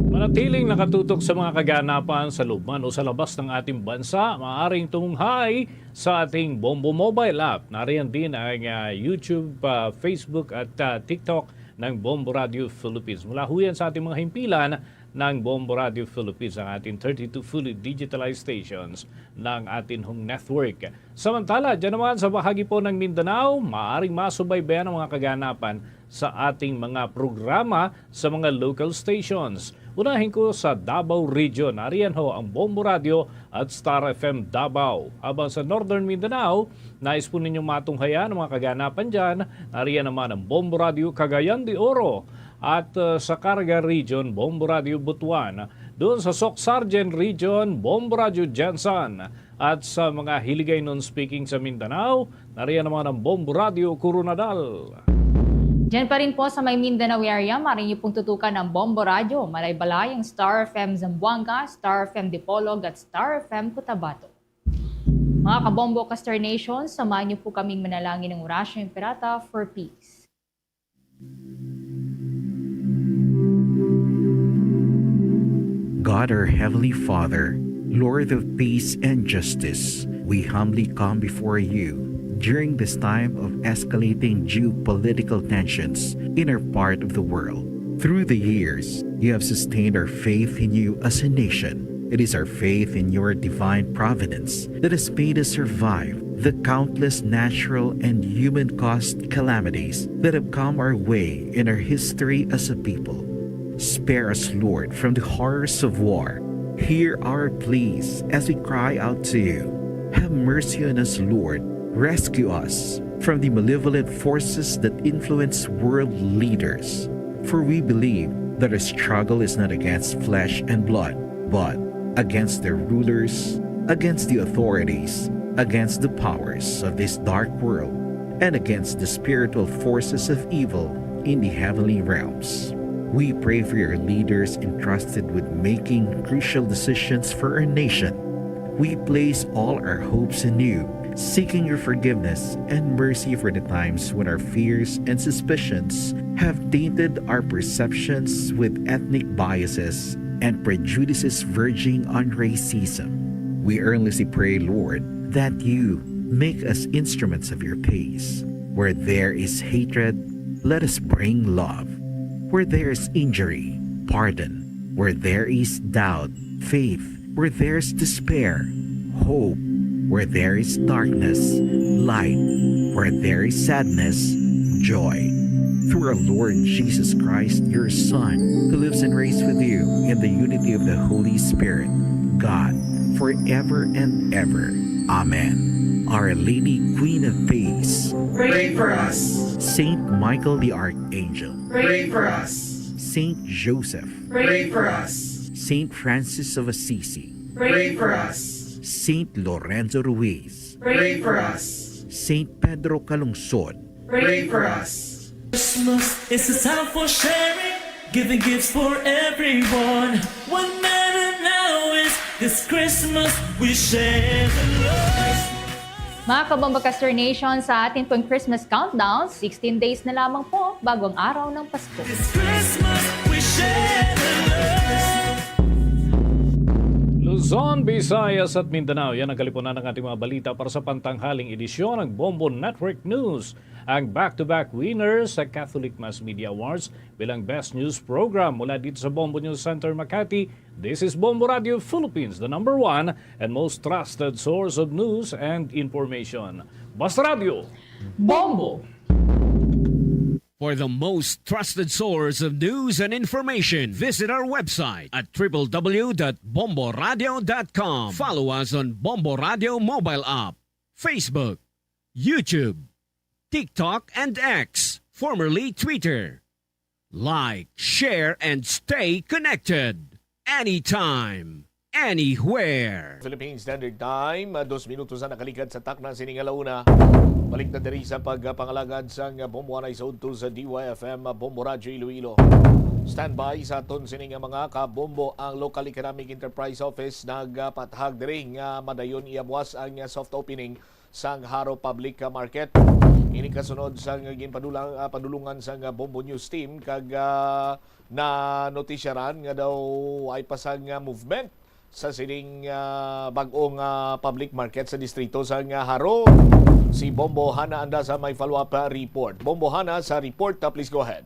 Manatiling nakatutok sa mga kaganapan sa loob man o sa labas ng ating bansa, maaaring tumunghay sa ating Bombo Mobile app. Nariyan din ang, ah, YouTube, ah, Facebook at, ah, TikTok ng Bombo Radio Philippines. Mula ho yan sa ating mga himpilan ng Bombo Radio Philippines, ang ating thirty-two fully digitalized stations ng ating hong network. Samantala, dyan naman sa bahagi po ng Mindanao, maaaring masubaybayan ang mga kaganapan sa ating mga programa sa mga local stations. Unahin ko sa Davao Region. Nariyan ho ang Bombo Radio at Star F M Davao. Habang sa Northern Mindanao, nais po ninyong matunghayan ang mga kaganapan dyan, nariyan naman ang Bombo Radio Cagayan de Oro at, uh, sa Caraga Region, Bombo Radio Butuan. Doon sa Soccsksargen Region, Bombo Radio Gensan. At sa mga Hiligaynon speaking sa Mindanao, nariyan naman ang Bombo Radio Koronadal. Diyan pa rin po sa may Mindanao area, maaari niyo pong tutukan ang Bombo Radio Malaybalay, ang Star F M Zamboanga, Star F M Dipolog, at Star F M Cotabato. Mga Kabombo Caster Nation, samahan niyo po kaming manalangin ng Orasyo Imperata for peace. God, our Heavenly Father, Lord of peace and justice, we humbly come before you during this time of escalating geopolitical tensions in our part of the world. Through the years, you have sustained our faith in you as a nation. It is our faith in your divine providence that has made us survive the countless natural and human-caused calamities that have come our way in our history as a people. Spare us, Lord, from the horrors of war. Hear our pleas as we cry out to you. Have mercy on us, Lord. Rescue us from the malevolent forces that influence world leaders. For we believe that our struggle is not against flesh and blood, but against the rulers, against the authorities, against the powers of this dark world, and against the spiritual forces of evil in the heavenly realms. We pray for your leaders entrusted with making crucial decisions for our nation. We place all our hopes in you, seeking your forgiveness and mercy for the times when our fears and suspicions have tainted our perceptions with ethnic biases and prejudices verging on racism. We earnestly pray, Lord, that you make us instruments of your peace. Where there is hatred, let us bring love. Where there is injury, pardon. Where there is doubt, faith. Where there's despair, hope. Where there is darkness, light. Where there is sadness, joy. Through our Lord Jesus Christ, your Son, who lives and reigns with you in the unity of the Holy Spirit, God, forever and ever. Amen. Our Lady, Queen of Peace, pray for us. Saint Michael the Archangel, pray for us. Saint Joseph, pray for us. Saint Francis of Assisi, pray for us. Saint Lorenzo Ruiz, pray for us. Saint Pedro Calungsod, pray for us. Christmas is a time for sharing, giving gifts for everyone. What matter now is this Christmas we share the love. Mga Kabombo Caster Nation, sa atin pong Christmas countdown, sixteen days na lamang po bago ang araw ng Pasko. This Christmas, we share the love. Luzon, Visayas at Mindanao, yan ang kalipunan ng ating mga balita para sa pantanghaling edisyon ng Bombo Network News. Ang back-to-back winner sa Catholic Mass Media Awards bilang Best News Program mula dito sa Bombo News Center, Makati. This is Bombo Radio Philippines, the number one and most trusted source of news and information. Basta Radio Bombo! For the most trusted source of news and information, visit our website at triple w dot bomboradio dot com. Follow us on Bombo Radio mobile app, Facebook, YouTube, TikTok, and X, formerly Twitter. Like, share, and stay connected anytime, anywhere. Philippine Standard Time, ah, dos minutos na nakaligad sa takna sining alauna. Balik na diri sa pagpangalagad sang Bombo Anay sa udto sa D Y F M, ah, Bombo Radyo Iloilo. Standby sa aton sini nga mga kabombo. Ang Local Economic Enterprise Office nagapathag diri nga madayon iabwas ang, ah, soft opening sang Jaro Public Market. Ini kasunod sang ginpadulang, ah, padulungan sang, ah, Bombo News Team kag, ah, nanotisyaran nga daw ay pa sang, ah, movement sa sining, ah, bag-ong, ah, public market sa distrito sang, ah, Jaro. Si Bombo Hana Andasa may follow-up, ah, report. Bombo Hana sa report, ah, please go ahead.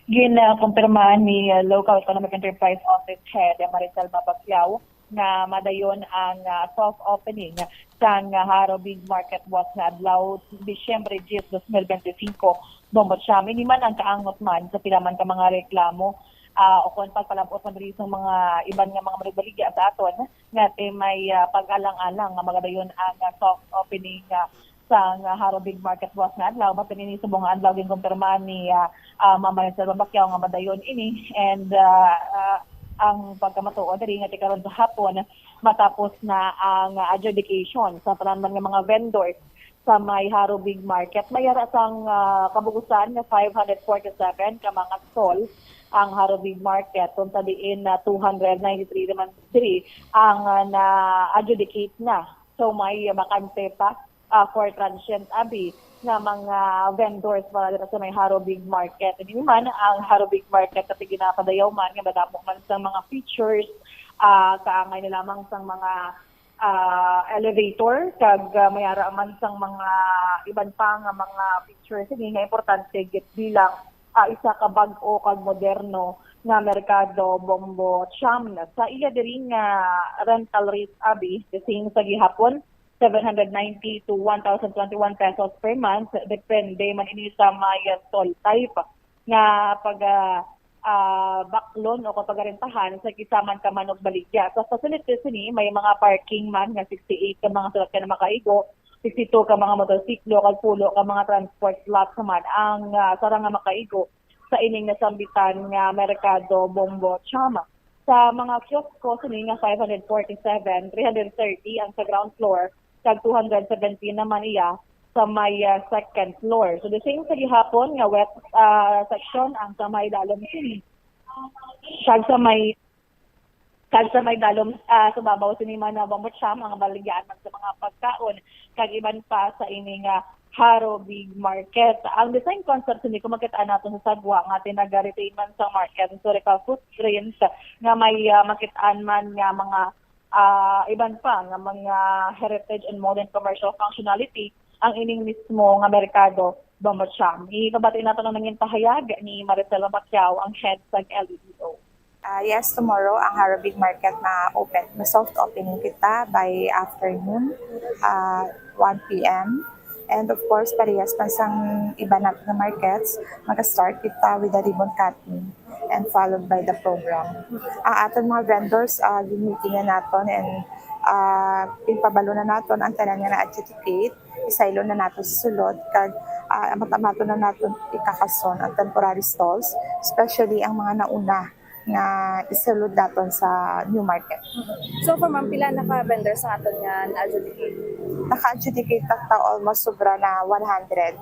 Gin, ah, kumpirmahan ni, ah, Local Economic Enterprise Office Head, eh, Maricel Mabaclao nga madayon ang, ah, soft opening sang, ah, Jaro Big Market buwas nga adlaw, Disyembre diyes, dos mil bente singko, Bombo Cham. Ini man ang kaangot man sa pila man ka mga reklamo, ah, ukon pagpalab-ot man diri sa mga iban nga mga manugbaligya sa aton nga ti may, ah, pag-alang-alang nga magadayon ang, ah, soft opening, ah, sang, ah, Jaro Big Market buwas nga adlaw. Basin ini subong nga adlaw ginkumpirma ni, ah, ah, Ma'am Maricel Mabaclao nga madayon ini, and, ah, ah, ang pagkamatuod diri nga ti karon sa hapon, matapos na ang adjudication sa tanan man nga mga vendors sa may Haro Big Market. May ara sang, ah, kabugusan nga five hundred forty-seven ka mga stall ang Haro Big Market, kung sa diin na two hundred ninety-three naman diri ang, ah, na-adjudicate na. So, may bakante pa, ah, for transient abi nga mga vendors para dira sa may Haro Big Market. Hindi man ang Haro Big Market kasi ginapadayaw man nga madamo man sa mga features, ah, kaangay na lamang sang mga, ah, elevator, kag, ah, may ara man sang mga iban pa nga mga features ini nga importante gid bilang, ah, isa ka bag-o kag moderno nga merkado, Bombo Cham. Sa iya diri nga rental rate abi, the same sa gihapon, seven hundred ninety to one thousand twenty-one pesos per month, depende man ini sa may stall type nga pag, ah, ah, baklon o kapagarentahan sa kisa man ka manugbaligya. Sa facilities sini, may mga parking man nga sixty-eight ka mga salakyan na makaigo, sixty-two ka mga motorsiklo, kag pulo ka mga transport slots naman ang, ah, sarang nga makaigo sa ining nasambitan nga merkado, Bombo Cham. Sa mga kiosko sini nga five hundred forty-seven, three hundred thirty ang sa ground floor, kag two hundred seventeen naman iya sa may, ah, second floor. So, the same sa gihapon nga wet, ah, section ang sa may dalom sini. Kag sa may, kag sa may dalom, ah, sa babaw sini man na Bombo Cham ang baligyaan man sa mga pagkaon kag iban pa sa ini nga Haro Big Market. Ang design concept sini, kung makita nato sa sagwa nga tinaga-retain man sa market, historical footprint nga may, ah, makit-an man nga mga, ah, iban pa nga mga heritage and modern commercial functionality ang ining mismo nga merkado, Bombo Cham. Ipabati nato ang nangin pahayag ni Maricela Maciao, ang head sa L E D O. Ah, yes, tomorrow ang Haro Big Market na open. May soft opening kita by afternoon, ah, one P M. And of course, parehas man sang iba natin nga markets, mag-start kita with the ribbon cutting and followed by the program. Ang aton mga vendors, ah, gimiting na naton and, ah, pinpabalo na naton ang tanan nga na-adjudicate, isaylo na naton sa sulod, kag, ah, amat-amaton na naton ikakason ang temporary stalls, especially ang mga nauna nga isulod naton sa new market. So far, ma'am, pila na ka vendors sa aton nga na-adjudicate? Naka-adjudicate ta, ta almost sobra na one hundred,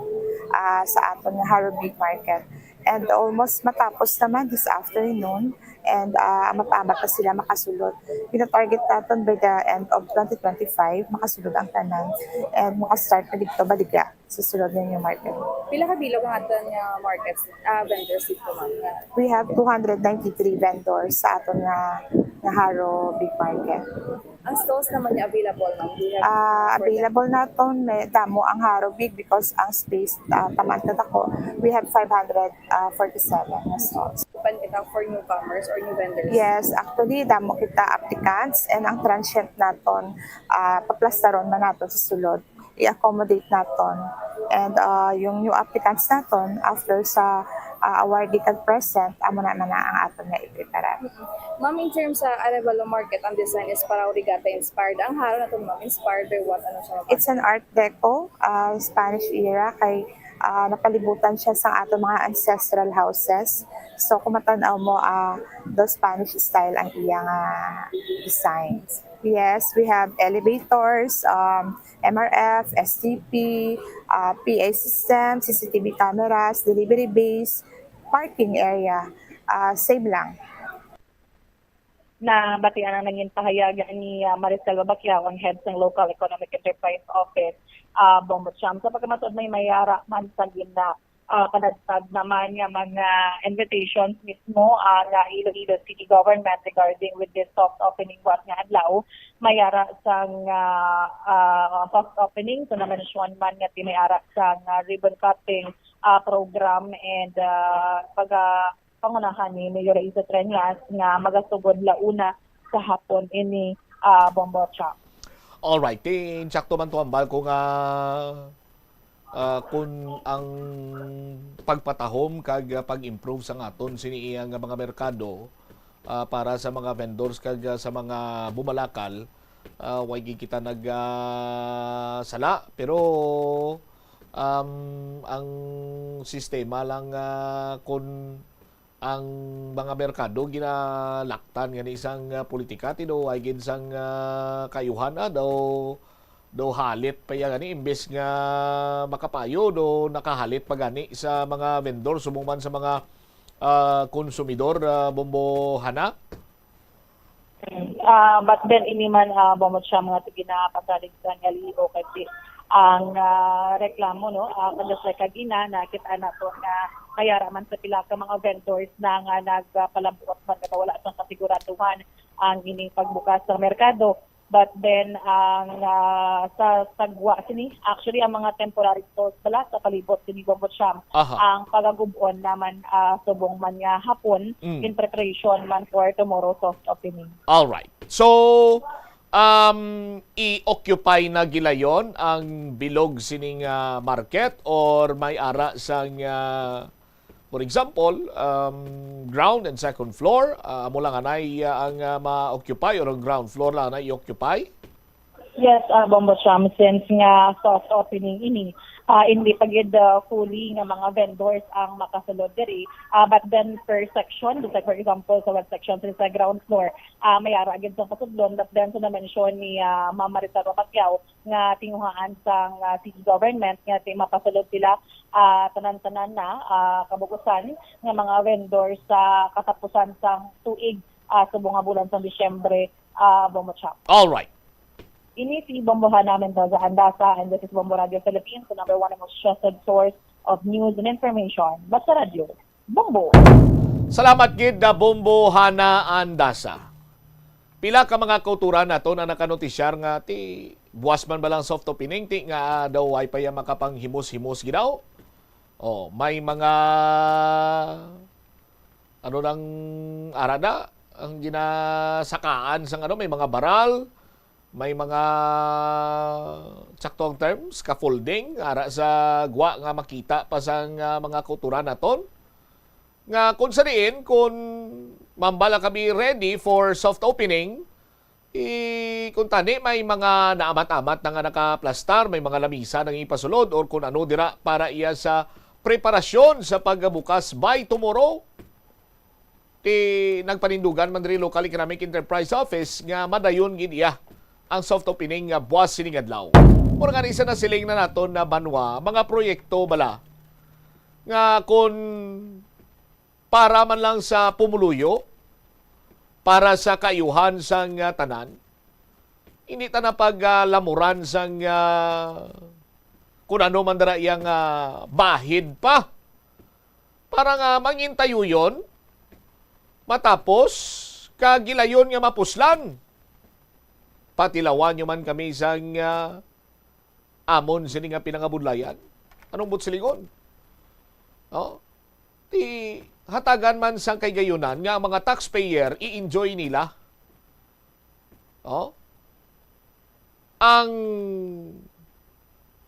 ah, sa aton nga Haro Big Market. And almost matapos naman this afternoon. And, ah, amat-amat na sila makasulod. Pina-target naton by the end of twenty twenty-five, makasulod ang tanan. And maka-start na dito, baligya sa sulod nga new market. Pila ka bilog ang aton nga markets, ah, vendors dito, ma'am? We have two hundred ninety-three vendors sa aton nga, nga Haro Big Market. Ang stalls naman niya available, ma'am? Do you have Ah, for them? Available naton, may damo ang Haro Big because ang space, ah, taman ka dako. We have five hundred, ah, forty-seven na stalls. Open kita for newcomers or new vendors? Yes, actually, damo kita applicants and ang transient naton, ah, paplastaron man naton sa sulod. I-accommodate naton. And, ah, yung new applicants naton, after sa, ah, awardee kag present, amo na man na ang aton nga iprepara. Ma'am, in terms sa Arevalo Market, ang design is parang Regatta inspired. Ang Haro naton, ma'am, inspired by what? Ano siya, ma'am? It's an Art Deco, ah, Spanish era, kay, ah, napalibutan siya sa aton mga ancestral houses. So, kung matan-aw mo, ah, the Spanish style ang iyang, ah, designs. Yes, we have elevators, um, M R F, S T P, ah, P A system, C C T V cameras, delivery base, parking area, ah, same lang. Nabatian ang nangin pahayag ni, ah, Maricel Babaquiao, ang head sang Local Economic Enterprise Office, ah, Bombo Cham. Sa pagkamatud, may mayara man sa gina-, ah, panagtag naman nga mga invitations mismo, ah, nga Iloilo City Government regarding with this soft opening buhat nga adlaw. Mayara sang, ah, ah, soft opening, so na-mention man nga ti may ara sang, ah, ribbon cutting, ah, program and, ah, pag, ah, pangunahan ni Mayor Raiza Treñas nga magasugod la una sa hapon ini, ah, Bombo Cham. Alright, insakto man to ang balko nga, ah, kun ang pagpatahom kag, ah, pag-improve sa aton sini iya nga mga merkado, ah, para sa mga vendors kag, ah, sa mga bumalakal, ah, way gid kita nag, ah, sala, pero, um, ang sistema lang, ah, kun Ang mga merkado ginalaktan gani sang, ah, politika, ti daw ay gid sang, ah, kaayuhan, ah, daw, daw halit pa iya gani, imbes nga makapayo, daw nakahalit pa gani sa mga vendor, subong man sa mga, ah, konsumidor, ah, Bombo Hana? Ah, but then, ini man, ah, Bombo Cham, nga ginapasalig sa nga liho, kasi ang, ah, reklamo, no, ah, just like kagina, nakita nato nga mayara man sa pila ka mga vendors na nga nagpalabuot man nga wala sang kasiguraduhan ang ining pagbukas sa merkado. But then, ang, ah, sa sagwa sini, actually, ang mga temporary stores bala sa palibot sini, Bombo Cham, Aha. ang pagagub-on naman, ah, subong man nga hapon, Mm. in preparation man for tomorrow soft opening. All right. So, um, i-occupy na gilayon ang bilog sining, ah, market, or may ara sang, ah, for example, um, ground and second floor, ah, amo lang anay, ah, ang, ah, ma-occupy, or ang ground floor lang anay i-occupy? Yes, ah, Bombo Cham, since nga soft opening ini, ah, hindi pa gid, ah, fully nga mga vendors ang makasulod diri. Ah, but then per section, just like for example, sa one section, sa ground floor, ah, may ara gid sa pasudlon, but then sa na-mention ni, ah, Ma'am Maricel Mabacquiao nga tinguhaan sang, ah, city government nga ti mapasulod sila, ah, tanan-tanan na, ah, kabugusan nga mga vendor sa katapusan sang tuig, ah, subong nga bulan sang Disyembre, ah, Bombo Cham. All right. Ini si Bombo Hana Mendoza Andasa, and this is Bombo Radio Philippines, the number one and most trusted source of news and information. Basta Radio, Bombo. Salamat gid, ah, Bombo Hana Andasa. Pila ka mga kauturan nato na nakanotisyar nga ti buwas man ba lang soft opening, ti nga daw ay pa iya makapanghimos-himos gid daw. Oh, may mga, ano nang ara na, ang ginasakaan sang ano, may mga baral, may mga, sakto ang term, scaffolding, ara sa gwa nga makita pa sang, ah, mga kauturan naton. Nga kung sa diin, kung mambala kami ready for soft opening, eh, kung tani may mga naamat-amat na nga nakaplastar, may mga lamisa nang ipasulod, or kung ano dira para iya sa preparasyon sa pagbukas by tomorrow, ti nagpanindugan man diri Local Economic Enterprise Office nga madayon gid iya ang soft opening nga buwas sining adlaw. Mura nga isa na siling na naton na banwa, mga proyekto bala nga kun para man lang sa pumuluyo, para sa kaayuhan sang, ah, tanan, hindi ta na pag, ah, lamuran sang, ah, kun ano man dira iyang, ah, bahid pa. Para nga mangintayuyon, matapos, kag gilayon nga mapuslan. Patilawan nyo man kami sang, ah, amon sini nga pinangabudlayan. Anong buot silingon? Oh? Ti hatagan man sang kahigayonan nga ang mga taxpayer i-enjoy nila. Oh? Ang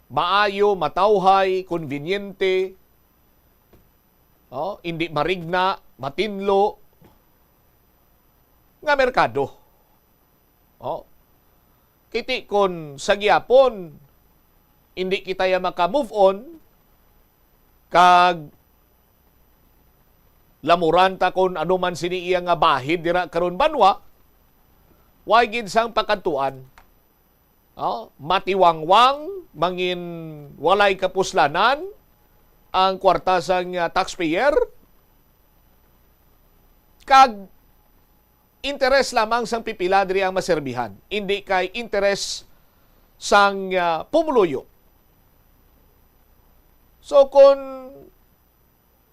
maayo, matawhay, konbinyente, oh, hindi marigna, matinlo nga merkado. Oh. Kiti kun sa gihapon, hindi kita ya maka-move on, kag lamuran ta kun ano man sini iya nga bahid dira karon banwa, way gid sang pakadtuan. Oh, matiwangwang, mangin walay kapuslanan ang kwarta sang, ah, taxpayer, kag interes lamang sang pipila diri ang maserbihan, indi kay interes sang, ah, pumuluyo. So, kun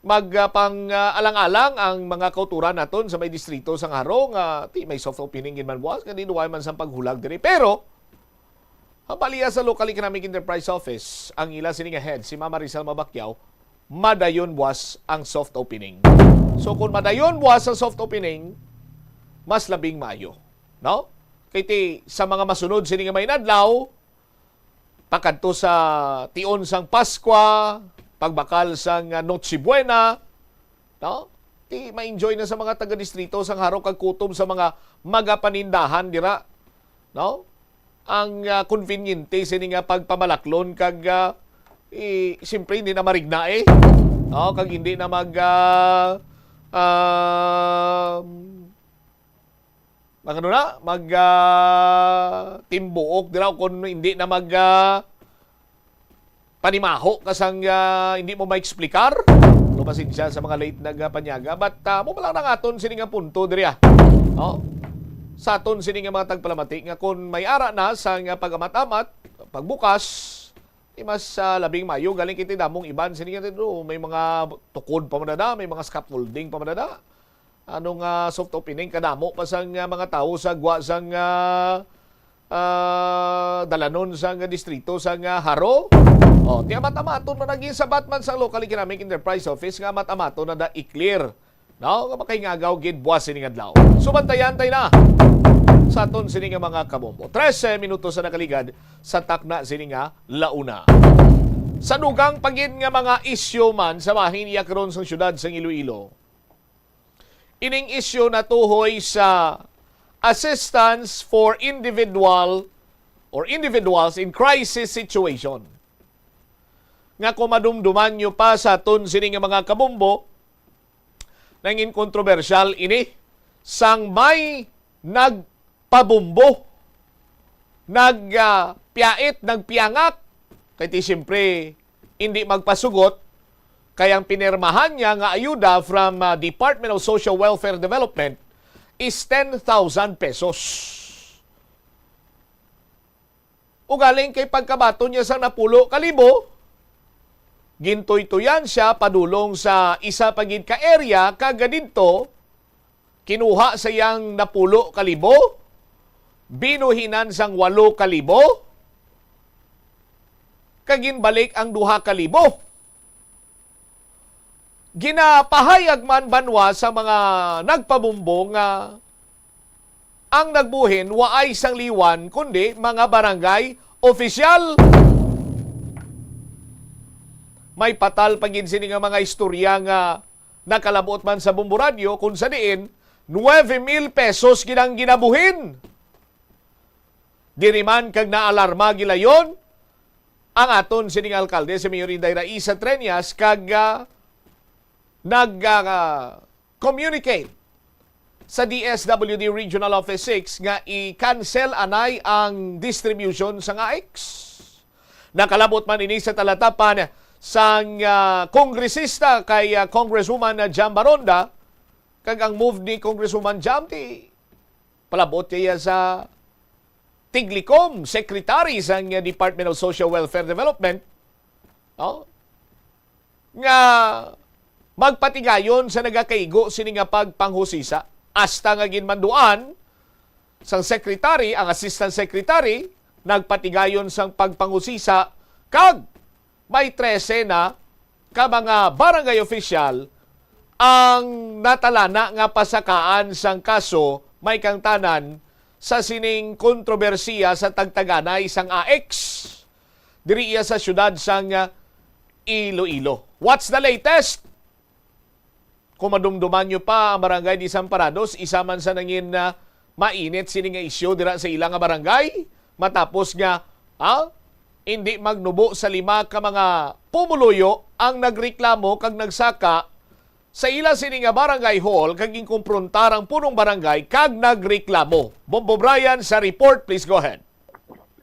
mag, ah, pang, ah, alang-alang ang mga kauturan naton sa may distrito sang Jaro nga ti may soft opening gid man buwas, nga dinuway man sang paghulag diri. Pero, ang paliya sa Local Economic Enterprise Office, ang ila sini nga head, si Ma'am Maricel Mabacquiao, madayon buwas ang soft opening. So, kung madayon buwas ang soft opening, mas labing maayo, no? Kay ti, sa mga masunod sini nga mga inadlaw, pakadto sa tion sang Paskwa, pagbakal sang, ah, Noche Buena, no? Ti ma-enjoy na sa mga taga-distrito sang Jaro kag kutob sa mga magapanindahan dira, no? Ang, ah, konbinyente sini nga pagpamalaklon kag, ah, i-, siyempre hindi na marigna, eh. No? Kag hindi na mag, ah, um, mag-ano na, mag, ah, timbuok dira, o kung hindi na mag, ah, panimaho ka sang, ah, hindi mo maeksplikar. No, pasensya sa mga late nagpanyaga. But, ah, mo lang nang aton sini nga punto diri, ah. No? Sa aton sini nga mga tagpalamati nga kung may ara na sa nga pag-amat-amat, pagbukas, di mas, ah, labing mayo, galing kita damong iban sini nga dito. May mga tukod pa man na, may mga scaffolding pa man na. Ano nga soft opening, kadamo pa sang, ah, mga tawo sa gwa sang, ah, ah, dalanon sang distrito sang, ah, Jaro. Oh, ti amat-amaton man lagi sa Batman sa Local Economic Enterprise Office nga amat-amaton na da i-clear. No, nga makahingagaw gid buwas sining adlaw. So, bantayan tayo na sa aton sini nga mga kabombo. Trese minutos sa nakaligad sa takna sini nga launa. Sa dugang pa gid nga mga isyu man sa bahin iya karon sa siyudad sang Iloilo. Ining isyu natuhoy sa assistance for individual or individuals in crisis situation nga kung madumduman nyo pa sa aton sini nga mga kabombo, nangin kontrobersyal ini sang may nagpabombo, nag, ah, piyait, nagpiyangak. Kay ti siyempre, hindi magpasugot, kay ang pinirmahan niya nga ayuda from, ah, Department of Social Welfare Development is ten thousand pesos. Ugaling kay pagkabaton niya sang napulo ka libo, gintuytuyan siya padulong sa isa pa gid ka area, kag didto kinuha sa iyang napulo ka libo, binuhinan sang walo ka libo, kag ginbalik ang duha ka libo. Ginapahayag man banwa sa mga nagpabumbo nga ang nagbuhin waay sang liwan kundi mga barangay opisyal. May patal pa gid sini nga mga istorya nga nakalabot man sa Bombo Radyo, kung sa diin nuebe mil pesos gid ang ginabuhin. Diri man kag naalarma gilayon ang aton sining alkalde, si Mayor Inday Raisa Treñas, kag, ah, nag, ah, communicate sa D S W D Regional Office six nga i-cancel anay ang distribution sang A X. Nakalabot man ini sa talatapan sang, ah, kongresista kay, ah, Congresswoman Jam Baronda, kag ang move ni Congresswoman Jam ti palabot kaya sa tiglikom, secretary sang Department of Social Welfare Development, no? Nga magpatigayon sa nagakaigo sini nga pagpanghusisa, hasta nga ginmanduan sang secretary, ang assistant secretary, nagpatigayon sang pagpanghusisa kag may trese na ka mga barangay opisyal ang natalana nga pasakaan sang kaso, may kangtanan sa sining kontrobersiya sa tagtaganay sang A X diri iya sa siyudad sang, ah, Iloilo. What's the latest? Kung madumduman nyo pa, ang Barangay Desamparados, isa man sa nangin, ah, mainit sini nga isyu dira sa ila nga barangay, matapos nga, ah, hindi magnubo sa lima ka mga pumuluyo ang nagreklamo kag nagsaka sa ila sini nga barangay hall kag ginkumprontar ang punong barangay kag nagreklamo. Bombo Brian sa report, please go ahead.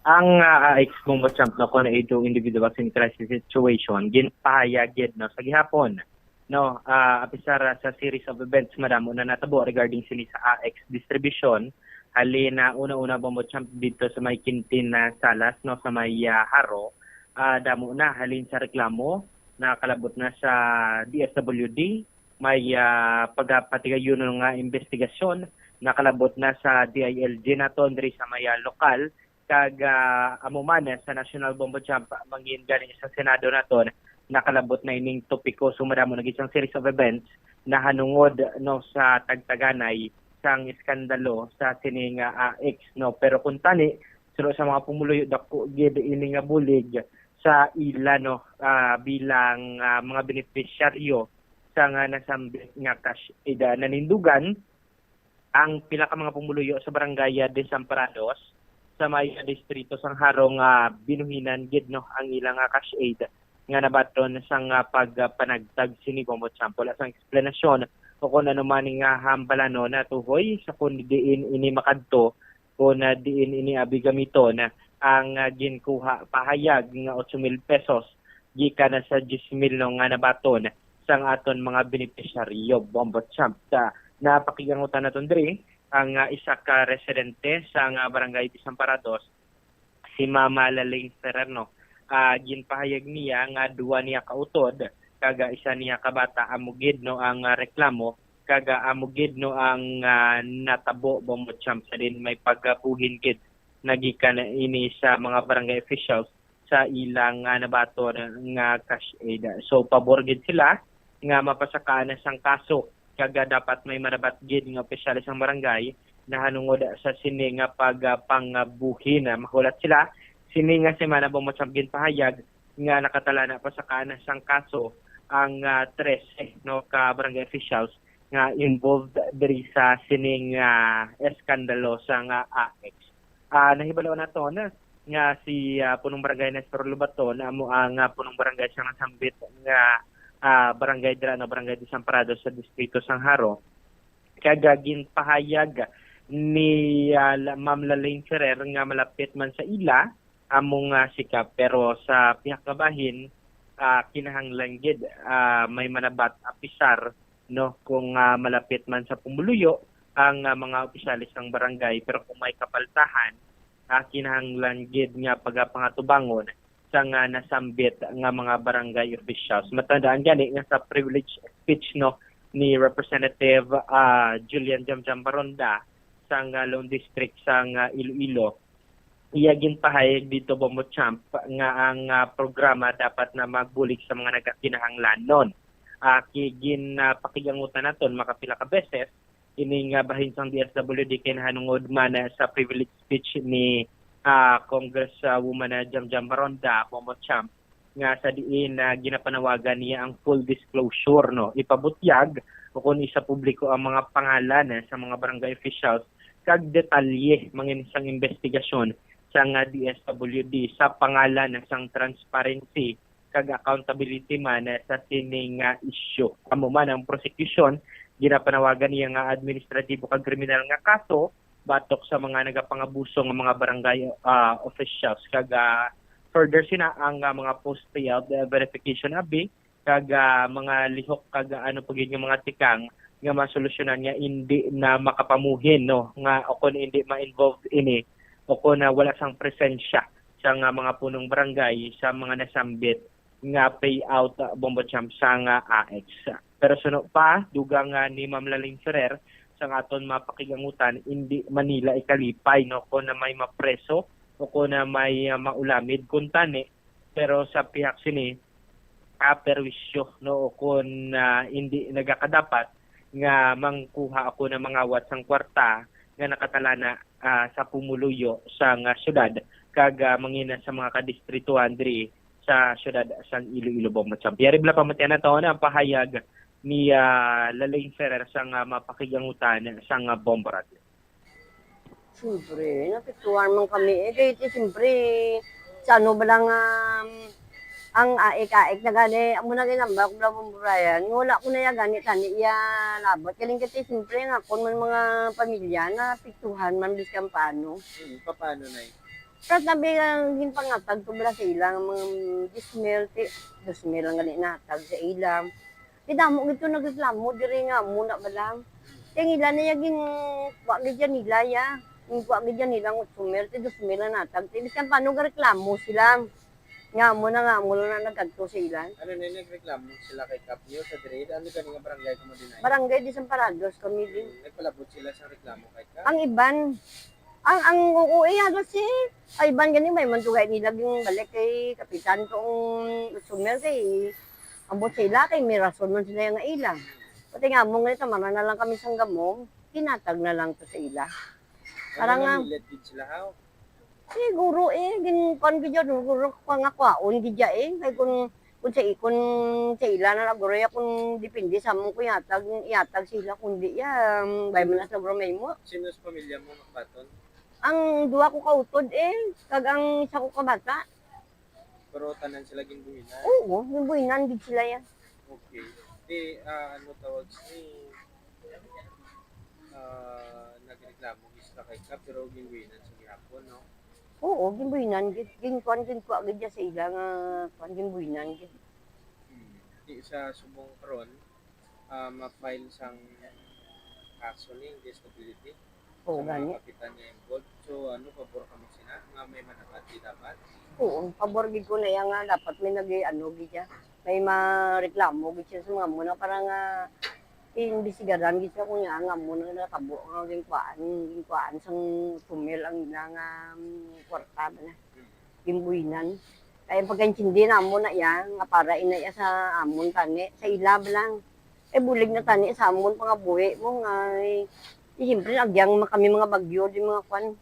Ang, ah, ex Bombo Champ, no, kung ito individual in crisis situation, ginpahayag gid, no, sa gihapon, no, ah, apisar sa series of events, madamo na natabo regarding sini sa A X distribution. Halin na una-una, Bombo Champ, dito sa may Quintin na Salas, no, sa may, ah, Jaro, ah, damo na halin sa reklamo, nakalabot na sa D S W D, may, ah, pagapatigayon nga investigasyon, nakalabot na sa D I L G naton diri sa may, ah, lokal, kag, ah, amo man, eh, sa National Bombo Jump, mangin galing sa Senado naton, nakalabot na ining topiko. So, madamo na gid siyang series of events nahanungod, no, sa tagtaganay sang iskandalo sa sini nga, ah, ex, no. Pero kung tani, suno sa mga pumuluyo, dako gid ini nga bulig sa ila, no, ah, bilang, ah, mga benepisyaryo sa nga nasambit nga cash aid. Ah, nanindugan ang pila ka mga pumuluyo sa Barangay, ah, Desamparados sa may, ah, distrito sang Jaro nga binuhinan gid, no, ang ilang, ah, cash aid nga nabaton sang, ah, pagpanagtag sini, Bombo Champ. Wala sang eksplanasyon o kung ano man nga hambalanon na tuhoy sa kung diin ini makadto o na diin ini abi gamiton ang, ah, ginkuha pahayag nga otso mil pesos gikan na sa diyes mil no nga nabaton sang aton mga benepisyaryo, Bombo Champ. Sa napakigangutan naton diri ang, ah, isa ka residente sang, ah, Barangay Desamparados, si Mama Lalaine Ferrer, no. Ah, ginpahayag niya nga duwa niya ka utod kag, ah, isa niya ka bata amo gid, no, ang, ah, reklamo kag, ah, amo gid, no, ang, ah, natabo, Bombo Champ, sa din may pagabuhin gid nagikan ini sa mga barangay officials sa ilang, ah, nabaton nga cash aid. So, pabor gid sila nga mapasakaan na sang kaso kag, ah, dapat may manabat gid nga opisyales sang barangay nahanungod sa sini nga pag, ah, pangabuhi na. Mahulat sila, sini nga semana, Bombo Champ, ginpahayag nga nakatalana pasakaan na sang kaso ang, ah, trese, no, ka barangay officials nga involved diri sa sining, ah, eskandalo sa nga A X. Ah, nahibalo naton nga si, ah, Punong Barangay Nestor Lobaton amo ang, ah, punong barangay sa nasambit nga, ah, barangay dira, no, Barangay Desamparados sa Distrito sang Jaro. Kag, ah, ginpahayag ni, ah, La-, Ma'am Lalaine Ferrer nga malapit man sa ila among, ah, sikap, pero sa pihak nga bahin, ah, kinahanglan gid, ah, may manabat, apisar, no, kung, ah, malapit man sa pumuluyo ang, ah, mga opisyales sang barangay, pero kung may kapaltahan, ah, kinahanglan gid nga pagapangatubangon sa nga nasambit nga mga barangay officials. Matandaan gani nga sa privilege speech, no, ni Representative, ah, Julian Jamjam Baronda sang, ah, Lone District sang, ah, Iloilo, iya ginpahayag dito, Bombo Champ, nga ang, ah, programa dapat na magbulig sa mga nagakinahanglanon. Ah, ki-, gin, ah, pakigangutan naton makapila ka beses ini nga bahin sang D S W D kay nahanungod man, ah, sa privilege speech ni, ah, Congresswoman, ah, Jamjam Baronda, Bombo Champ, nga sa diin, ah, ginapanawagan niya ang full disclosure, no, ipabutyag o kung isa publiko ang mga pangalan, eh, sa mga barangay officials kag detalye mangin sang investigasyon sang, ah, D S W D sa pangalan sang transparency kag accountability man, eh, sa sining, ah, isyu. Amo man ang prosekusyon, ginapanawagan niya nga administratibo kag kriminal nga kaso batok sa mga nagapangabuso nga mga barangay, ah, officials. Kag, ah, further sina ang, ah, mga post-payout, ah, verification abi kag, ah, mga lihok kag, ah, ano pa gid nga mga tikang nga masolusyonan nga indi na makapamuhin, no, nga o kon indi ma-involve ini o kon, ah, wala sang presensya sa nga mga punong barangay sa mga nasambit nga payout, ah, Bombo Champ, sa nga A X. Pero suno pa, dugang, ah, ni Ma'am Lalaine Ferrer, sa aton mapakigangutan, indi man nila ikalipay, no, kon na may mapreso o kon na may, ah, maulamid kuntani, pero sa pihak sini, ah, perwisyo, no, o kon, ah, indi nagakadapat nga mangkuha ako na mangawat sang kwarta nga nakatalana, ah, sa pumuluyo sang, ah, syudad kag, ah, mangina sa mga kadistrituhan diri sa syudad sang Iloilo, Bombo Champ. Yari bala pamatian naton ang pahayag ni, ah, Lalaine Ferrer sang, ah, mapakigangutan sang, ah, Bombo Radio. Siyempre, napiktuhan man kami. Eh, kay ti, siyempre, sa ano ba lang, um, ang aik-aik na gani, amo na ginambal ko lang, Brian. Nga wala ko na ya gani tani iya labot. Galing kay ti, siyempre, ang akon man mga pamilya, napiktuhan man biskan paano. Hmm, papaano, Nay? Sa tabi ang ginpangatag ko bala sa ila nga mga diyes mil, ti, dos mil ang gani nahatag sa ila. Ti damo gid to nagreklamo diri nga amo na bala. Ti ang ila na ya gin-, kuha gid yan nila ya. Gin-, kuha gid yan nila ang otso mil, ti dos mil ang natag. Ti biskan paano gareklamo sila. Nga amo na, nga amo na nagkadto sa ila. Ano na yung nagreklamo sila kay Kap niyo sa diri? Ano gani nga barangay kamo din ay? Barangay Desamparados kami din. Hmm, nagpalabot sila sa reklamo kay Kap? Ang iban, ang, ang, oo, eh, ano si, ay, iban gani, may man tugay nila ging balik kay Kapitan tong Sumer kay, ambot sila kay may rason man sila nga ila. Pati nga mo nga, tamara na lang kami sang gamo, tinatag na lang to sa ila. Ano, parang, ah, namilit gid sila, haw? Siguro, eh, gin-, kuwan gid yan, siguro, kuwan nga kwaon gid ya, eh. Kay kung, kung sa, kung sa ila na naguro ya, kung depende sa amon kung yatag, yatag sila, kung di ya, um, bay man na siguro may mo. Sino sa pamilya mo, Makbaton? Ang duha ko kautod, eh, kag ang isa ko kabata. Pero tanan sila ginbuhinan? Oo, ginbuhinan gid sila yan. Okay. Di, ah, ano tawag ni, Ah, nagreklamo gid sila kay ka, pero ginbuhinan sa gihapon, no? Oo, ginbuhinan gid, ginkuan, ginkuha gid niya sa ila nga kuan, ginbuhinan gid. Hmm. Di sa subong karon, ah, ma-file sang kaso ni disability Oo, sa mga gani. Kapitan nga involved. So, ano, pabor ka mo sina nga may manakati dapat? Oo, pabor gid ko na iya nga dapat may nag ano gid siya. May mareklamo gid siya sa mga muna para nga iimbestigaran gid siya kung iya nga muna nga natabo nga ginkuhaan, ginkuhaan sang tumil ang ila nga mm, kwarta ba na. Ginbuhinan. Kaya pagkaintindi na mo na iya, nga para ina iya sa amon tani, sa ila ba lang. Eh, bulig na tani sa amon pangabuhi mo nga, eh, siyempre, agyang ma- kami mga bagyo, di mga kwan.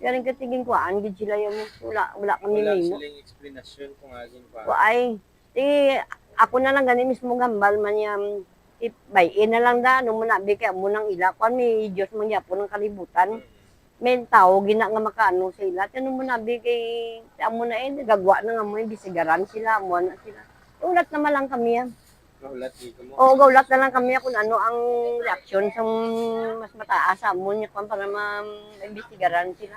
Galing ka tiging kuhaan, gid sila yung wala, wala kami Wala nimo. silang explanation kung agin pa. Wa ay, ti, ako na lang gani mismo gambal man niya, mm, i-, bay-in na lang da, ano mo na, bi, kay amo nang ila, kwan, may Diyos man gyapon ang kalibutan. Mm. May tao gina nga makaano sa ila, ti ano mo na, bi, kay, amo na eh, gagwa na nga mo, imbestigaran sila, amo na sila. Ulat naman lang kami, ah. Mahulat dito mo. Oo, gaulat na lang kami kung ano ang reaksyon sa mas mataas sa amon niya kwan para ma-imbestigaran sila.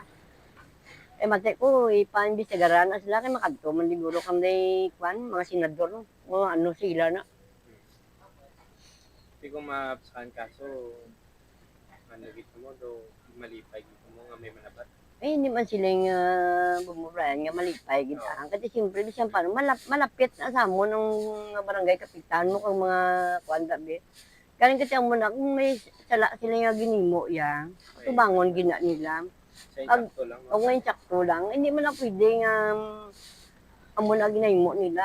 Eh, mati ko, ipa-imbestigaran na sila kay makadto man siguro kami kwan, mga senador, no? O ano sila na. Di ko maapsahan kaso, ano gid mo, do malipay gid mo nga may manabat. Eh, hindi man sila nga bumurayan nga malipay gid ang kasi siyempre bisan pa malap, malapit na sa amon ang nga barangay kapitan mo kang mga kuan tabi. Karon kasi amo na kung may sala sila nga ginimo ya, tubangon gina nila. Sa Ag- insakto lang. O nga insakto lang, hindi man na pwede nga um, amo na ginahimo nila,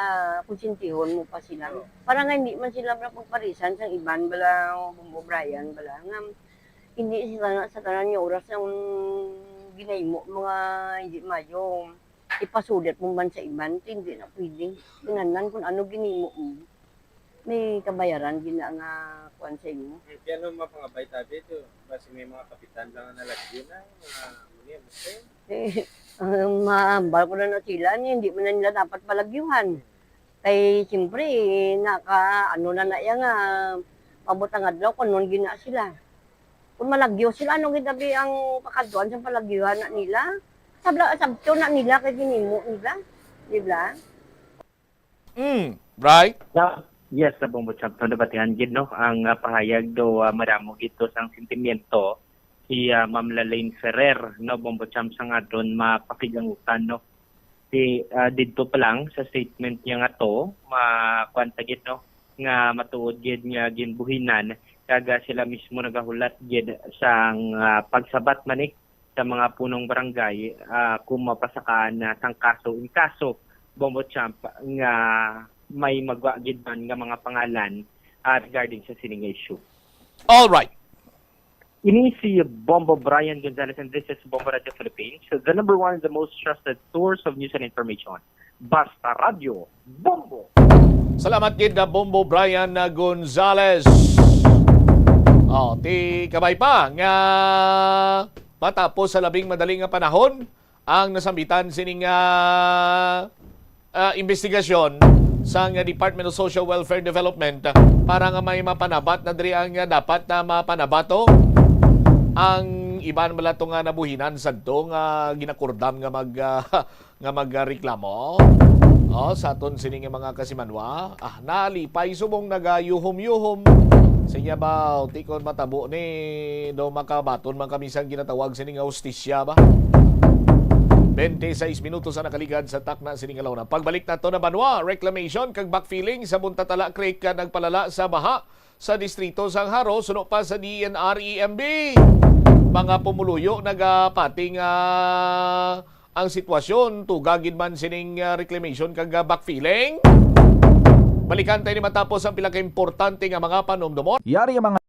konsentihon mo pa sila. Para nga hindi man sila bala pagparisan sang iban bala bumbo Brian bala nga hindi sila na sa tanan nga oras ang ginahimo mga hindi mayo ipasulit mo man sa iban, hindi na pwede. Tinanan kung ano ginimo mo. May kabayaran gina nga kuan sa imo. Hmm, kaya ano mapangabay tabi ito? Basi may mga kapitan lang na nalagyo na, mga muli, ano siya? Eh, ang maambal ko na na sila, ni, hindi man na nila dapat palagyuhan. Kay, siyempre, naka, ano na na iya nga, pabutang adlaw, kung nun gina sila. Kung malagyo sila, ano ginabi ang pakadtuan sa palagyuhan na nila? Sabla, sabto na nila kay ginimo nila. Di ba? Mm, right? Sa, yes, sa Bombo Champ, no, nabatihan gid, no, ang ah, pahayag do ah, madamo gid to sang sentimiento si ah, Ma'am Lalaine Ferrer, no, Bombo Champ, sang aton mapakigangutan, no. Si ah, didto pa lang sa statement niya nga to, makuan ta gid, no, nga matuod gid nga ginbuhinan kag ah, sila mismo nagahulat gid sang ah, pagsabat man ni sa mga punong barangay ah, kung mapasakaan na sang kaso in kaso, Bombo Champ, nga may magwa gid man nga mga pangalan ah, regarding sa sining nga issue. All right. Ini si Bombo Brian Gonzalez, and this is Bombo Radio Philippines, the number one and the most trusted source of news and information. Basta Radio, Bombo! Salamat gid na Bombo Brian na Gonzalez. Oh, ti kabay pa nga matapos sa labing madali nga panahon ang nasambitan sining ah, ah, investigasyon sang Department of Social Welfare and Development para nga may mapanabat na diri ang ah, dapat na mapanabato ang iban bala to nga nabuhinan sadto nga ginakurdam nga mag ah, nga magreklamo. Oh, sa aton sini nga mga kasimanwa, ah, nalipay subong nagayuhom-yuhom. Sinya ba, tikon matabo ni do makabaton man kami sang ginatawag sini nga hustisya ba? Twenty-six minutos ang nakaligad sa takna sini nga launa. Pagbalik nato na banwa, reclamation kag backfilling sa Buntatala Creek nagpalala sa baha sa distrito sang Jaro suno pa sa D E N R E M B. Mga pumuluyo nagapati nga ang sitwasyon, tuga gid man sining ah, reclamation kag ah, backfilling. Balikan tayo ni matapos ang pila ka importante nga mga panumdumon. Yari ang mga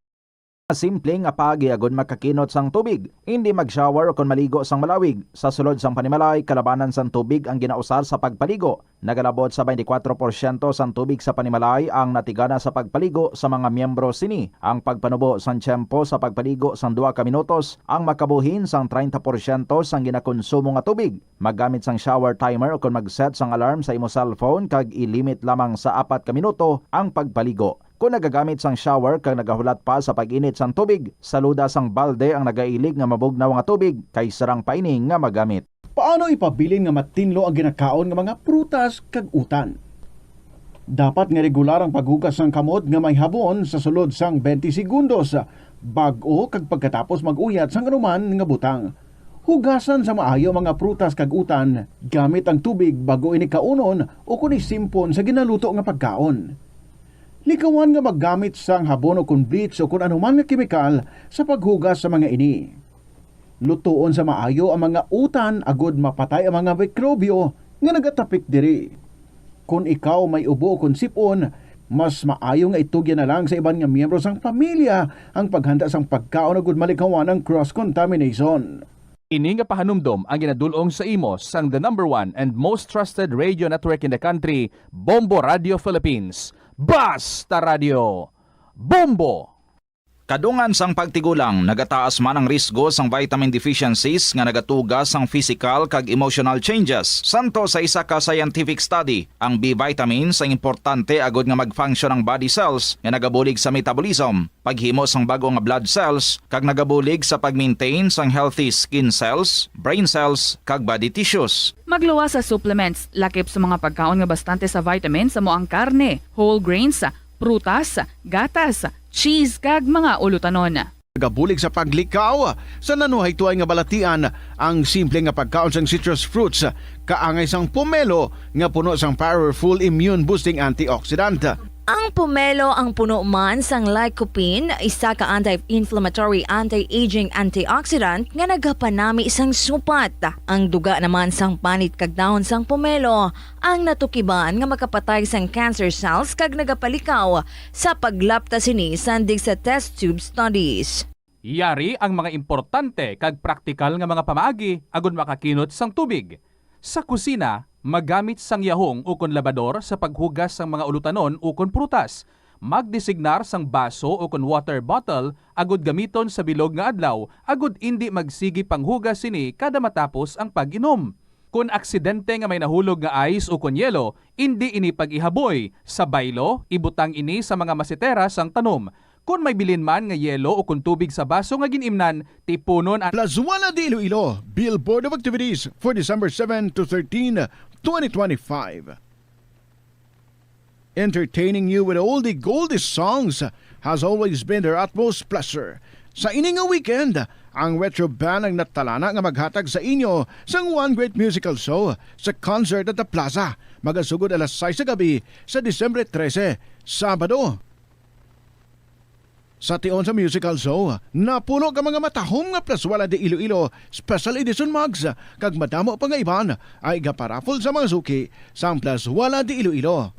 simple nga paagi agud makakinot sang tubig. Hindi mag-shower o kon maligo sang malawig. Sa sulod sang panimalay, kalabanan sang tubig ang ginausar sa pagpaligo. Nagalabot sa twenty-four porsyento sang tubig sa panimalay ang natigana sa pagpaligo sa mga miyembro sini. Ang pagpanubo sang tiyempo sa pagpaligo sang duha ka minutos ang makabuhin sang treinta porsyento sang ginakonsumo nga tubig. Maggamit sang shower timer ukon mag-set sang alarm sa imo cellphone kag i-limit lamang sa apat ka minuto ang pagpaligo. Kon nagagamit sang shower kag nagahulat pa sa pag-init sang tubig, saluda sang balde ang nagailig nga mabugnaw nga tubig kay sarang pa ini nga magamit. Paano ipabilin nga matinlo ang ginakaon nga mga prutas kag utan? Dapat nga regular ang paghugas sang kamot nga may habon sa sulod sang twenty segundos bag-o kag pagkatapos mag-uyat sang anuman nga butang. Hugasan sa maayo ang mga prutas kag utan gamit ang tubig bag-o ini kaunon o kon isimpon sa ginaluto nga pagkaon. Likawan nga maggamit sang habon o kon bleach o kon anuman nga kemikal sa paghugas sa mga ini. Lutoon sa maayo ang mga utan agod mapatay ang mga mikrobyo nga nagatapik diri. Kon ikaw may ubo o kon sip-on, mas maayo nga itugyan na lang sa iban nga miyembro sang pamilya ang paghanda sang pagkaon agud malikawan ang cross-contamination. Ini nga pahanumdom ang ginadul-ong sa imo sang the number one and most trusted radio network in the country, Bombo Radio Philippines. Basta Radio, Bombo! Kadungan sang pagtigulang, nagataas man ang risgo sang vitamin deficiencies nga nagatuga sang physical kag emotional changes. Santo sa isa ka scientific study, ang B vitamins ang importante agud nga mag-function ang body cells nga nagabulig sa metabolism, paghimo sang bag-o nga blood cells, kag nagabulig sa pag-maintain sang healthy skin cells, brain cells, kag body tissues. Magluwas sa supplements, lakip sa mga pagkaon nga bastante sa vitamins, amo ang karne, whole grains, prutas, gatas, cheese, kag mga ulutanon. Nagabulig sa paglikaw sa nanuhaytoy nga balatian ang simple nga pagkaon sang citrus fruits, kaangay sang pomelo nga puno sang powerful immune-boosting antioxidant. Ang pomelo ang puno man sang lycopene, isa ka anti-inflammatory, anti-aging antioxidant nga nagapanami sang supat. Ang duga naman sang panit kag dahon sang pomelo ang natukiban nga makapatay sang cancer cells kag nagapalikaw sa paglapta sini sandig sa test tube studies. Yari ang mga importante kag praktikal nga mga pamaagi agud makakinot sang tubig. Sa kusina, magamit sang yahong ukon labador sa paghugas sang mga ulutanon ukon prutas. Magdesignar sang baso ukon water bottle agud gamiton sa bilog nga adlaw agud indi magsigi panghugas sini kada matapos ang pag-inom. Kon aksidente nga may nahulog nga ice ukon yelo, indi ini pag-ihaboy. Sa baylo, ibutang ini sa mga masetera sang tanom. Kon may bilin man nga yelo ukon tubig sa baso nga gin-imnan, tipunon ang Plazuela de Iloilo, Bill Board of Activities for December seven to thirteen, twenty twenty-five. Entertaining you with oldie goldie songs has always been their utmost pleasure. Sa ini nga weekend, ang Retro Band ang natalana nga maghatag sa inyo sang one great musical show sa concert at the plaza. Magasugod alas sais sa gabi sa Disyembre trese, Sabado. Sa tion sa musical show, napuno ka mga matahom nga Plazuela de Iloilo Special Edition mugs, kag madamo pa nga iban ay gaparaffle sa mga suki sang Plazuela de Iloilo.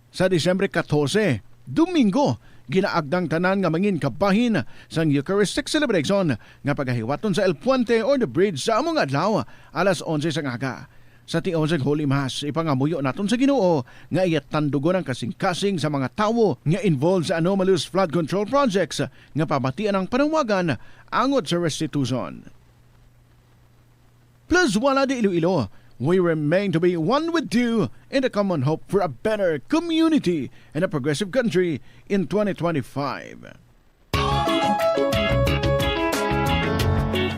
Sa Disyembre katorse, Domingo, ginaagdang tanan nga mangin kabahin sang Eucharistic celebration nga pagahiwaton sa El Puente or the Bridge sa amo nga adlaw, alas onse sang aga. Sa tion sang Holy Mass, ipangamuyo naton sa Ginoo nga iya tandugon ang kasingkasing sa mga tawo nga involved sa anomalous flood control projects nga pamatian ang panawagan angot sa restitution. Plazuela de Iloilo, we remain to be one with you in the common hope for a better community and a progressive country in twenty twenty-five.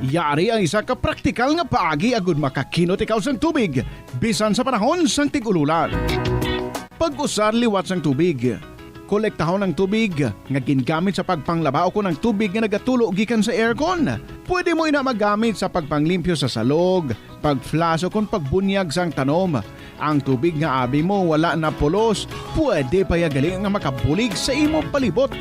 Yari ang isa ka praktikal nga paagi agud makakinot ikaw sang tubig, bisan sa panahon sang tig-ululan. Pag-usar liwat sang tubig. Kolektahon ang tubig nga gingamit sa pagpanglaba ukon ang tubig nga nagatulo gikan sa aircon. Pwede mo ina magamit sa pagpanglimpyo sa salog, pag-flush ukon pagbunyag sang tanom. Ang tubig nga abi mo wala na pulos, pwede pa ya gali nga makabulig sa imo palibot.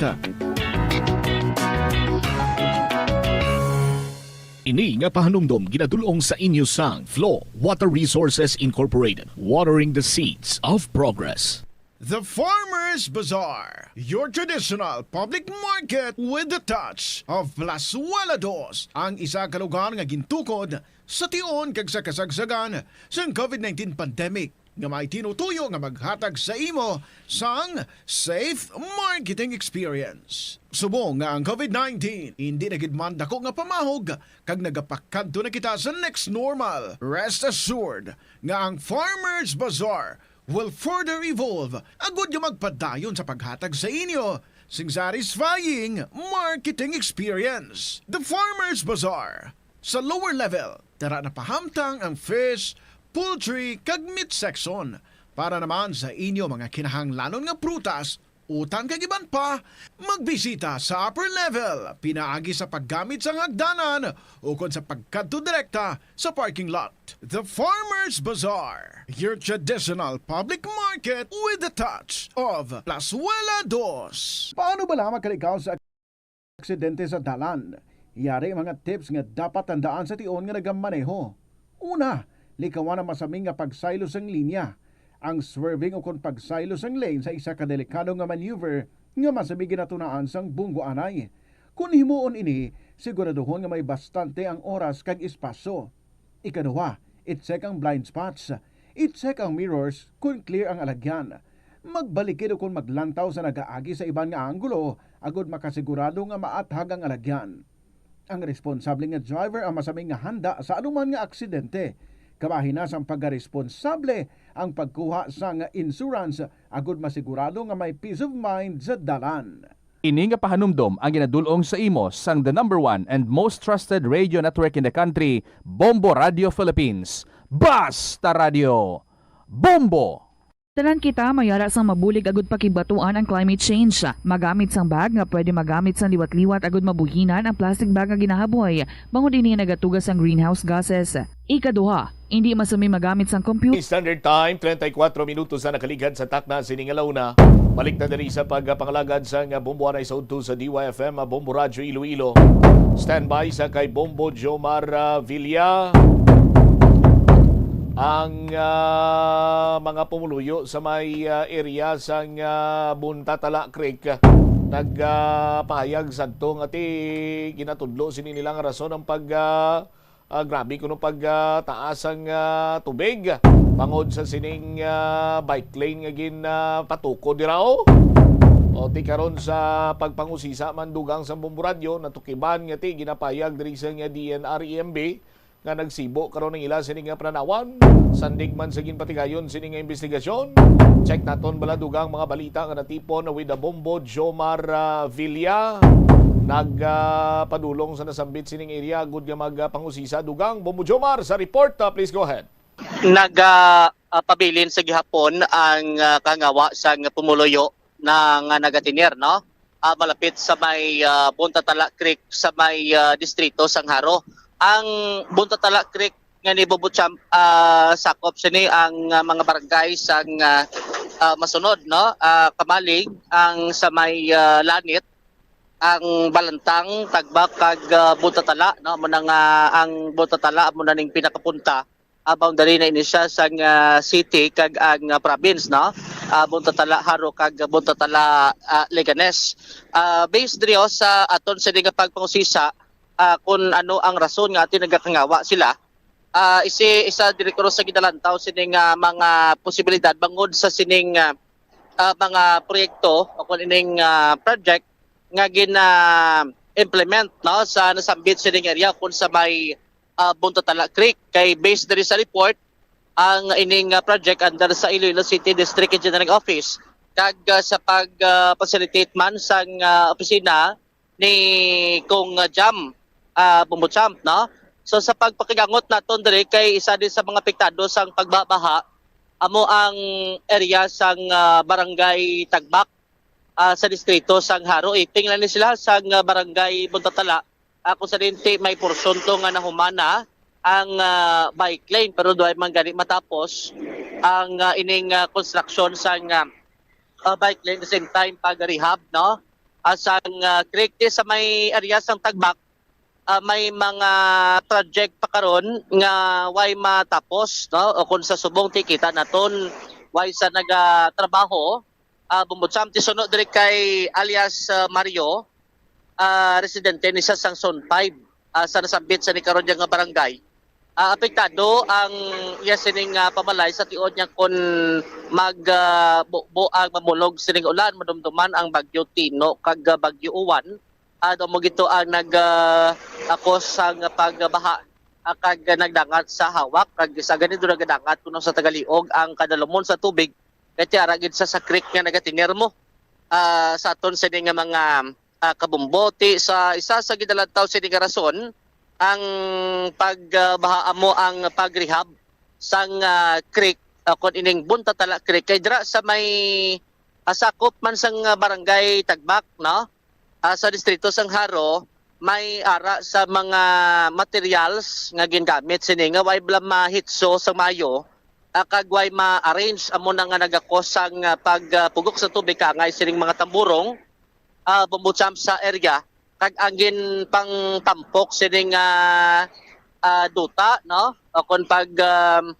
Ini nga pahanumdom ginadul-ong sa inyo sang Flow Water Resources Incorporated, watering the seeds of progress. The Farmers Bazaar, your traditional public market with the touch of Plazuela Dos, ang isa ka lugar nga gintukod sa tion kag sa kasagsagan sang covid nineteen pandemic, nga may tinutuyo nga maghatag sa imo sang safe marketing experience. Subong nga ang covid nineteen indi na gid man dako nga pamahog kag nagapakadto na kita sa next normal, rest assured nga ang Farmers Bazaar will further evolve agud nga magpadayon sa paghatag sa inyo sing satisfying marketing experience. The Farmers Bazaar, sa lower level, dara napahamtang ang fish, poultry, kag meat section. Para naman sa inyo mga kinahanglanon nga prutas, utang kag iban pa, magbisita sa upper level pinaagi sa paggamit sang hagdanan ukon sa pagkadto direkta sa parking lot. The Farmers Bazaar, your traditional public market with the touch of Plazuela Dos. Paano bala makalikaw sa aksidente sa dalan? Yari mga tips nga dapat tandaan sa tion nga nagamaneho. Una, likawan ang masami nga pagsaylo sang linya. Ang swerving ukon pagsaylo sang lane sa isa ka delikado nga maneuver nga masami ginatunaan sang bunggoanay. Kon himuon ini, siguraduhon nga may bastante ang oras kag espasyo. Ikaduha, i-check ang blind spots. I-check ang mirrors kon clear ang alagyan. Magbalikid ukon maglantaw sa nagaagi sa iban nga anggulo agud makasigurado nga maathag ang alagyan. Ang responsable nga driver ang masami nga handa sa anuman nga aksidente. Kabahin na sang pagkaresponsable ang pagkuha sang insurance agud masigurado nga may peace of mind sa dalan. Ini nga pahanumdom ang ginadul-ong sa imo sang the number one and most trusted radio network in the country, Bombo Radio Philippines. Basta Radio Bombo! Tanan kita mayara sang mabulig agud pakibatuan ang climate change. Magamit sang bag nga pwede magamit sang liwat-liwat agud mabuhinan ang plastic bag nga ginahaboy, bangod ini nagatuga sang greenhouse gases. Ikaduha, indi masami magamit sang computer. Standard Time, treinta y cuatro minutos na nakaligad sa takna sini nga launa. Balik na diri sa pagpangalagad sang Bomboanay sa udto sa D Y F M, Bombo Radyo Iloilo. Standby sa kay Bombo Jomar, ah, Villa. Ang, ah, mga pumuluyo sa may, ah, area sang, ah, Buntatala Creek, nagpahayag sadto nga ti ginatudlo sini nila nga rason ang pag, ah, ah, grabe kuno pag, ah, taas ang, ah, tubig bangod sa sining, ah, bike lane nga gin, ah, patukod dira, oh. O, ti karon sa pagpangusisa man dugang sa Bombo Radyo, natukiban nga ti ginapahayag diri sa nga D N R E M B nga nagsibo karon ang ila sini nga pananawan. Sandig man sa ginpatigayon sini nga investigasyon, check naton bala dugang mga balita nga natipon with the Bombo Jomar, ah, Villa. Nag, ah, padulong sa nasambit sining area gud nga magpangusisa dugang. Bombo Jomar sa report, ah, please go ahead. Naga, ah, pabilin sa gihapon ang, ah, kangawa sang pumuluyo na nga nagatener, no? Ah, malapit sa may, ah, Buntatala Creek sa may, ah, distrito sang Jaro. Ang Buntatala Creek nga ni Bobo Champ, ah, sakop sini ang, ah, mga barangay sang, ah, ah, masunod, no? Ah, Kamalig, ang sa may, ah, Lanit, ang Balantang, Tagbak, kag, ah, Buntatala, no? Muna nga ang Buntatala muna ning pinakapunta, ah, boundary na ini siya sang, ah, city kag ang, ah, province, no? Ah, Buntatala, Jaro, kag Buntatala, ah, Leganes. Ah, based diri, oh, sa aton sini nga pagpangusisa, ah, kung ano ang rason nga atin nagakangawa sila, ah, isi, isa diri kuno sa ginalantaw sini nga mga posibilidad bangod sa sining, ah, ah, mga proyekto o kung ining, ah, project nga gina-implement, no, sa nasambit sining area kung sa may, ah, Buntatala Creek. Kay based diri sa report, ang ining, ah, project under sa Iloilo City District Engineering Office kag, ah, sa pag, ah, facilitate man sang, ah, opisina ni Kong, ah, Jam, ah, Bumbuchamp, no? So, sa pagpakigangot naton diri kay isa din sa mga apektado sang pagbabaha amo ang area sang, ah, Barangay Tagbak, ah, sa distrito sang Jaro. Iping lang ni sila sang, ah, Barangay Buntatala, ah, kung sa dinti may porsyon to nga nahumana ang, ah, bike lane, pero duay man gani matapos ang, ah, ining, ah, construction sang, ah, ah, bike lane, the same time pag-rehab, no? Ah, sang, ah, creek di sa may area sang Tagbak, ah, may mga project pa karon nga way matapos, no? O kung sa subong ti kita naton way sa nagatrabaho, ah, Bumbuchamp, ti suno diri kay alias, ah, Mario, ah, residente ni siya sang Zone five, ah, sa nasambit sa ni karon nga barangay. Ah, apektado ang iya sining, ah, pamalay sa tiod niya kon mag, ah, bu-, buang mamulog sining ulan, madumduman ang Bagyo Tino kag, ah, Bagyo Uwan. Ah, daw mo gito ang nag, ah, akos sang pagbaha ah, kag nagdangat sa Hawak, kag sa gani do nagadangat kuno sa Tagaliog ang kadalumon sa tubig, kay ti ara gid sa, sa creek nga nagatinermo, ah, sa aton sini nga mga, ah, kabumbo. Ti sa isa sa ginalantaw sini nga rason, ang pag, ah, baha amo ang pag-rehab sang, ah, creek, ah, kon ining Buntatala Creek, kay dira sa may, ah, sakop man sang, ah, barangay Tagbak, no? Ah, sa distrito sang Jaro, may ara sa mga materials nga gingamit sini nga way bala mahitso sang maayo, ah, kag way ma-arrange, amo na nga nagakos sang, ah, pag, ah, pugok sa tubig kaangay sining mga tamburong, ah, bumbo champ sa area, kag ang ginpangtampok sining, ah, ah, duta, no? O kon pag, um,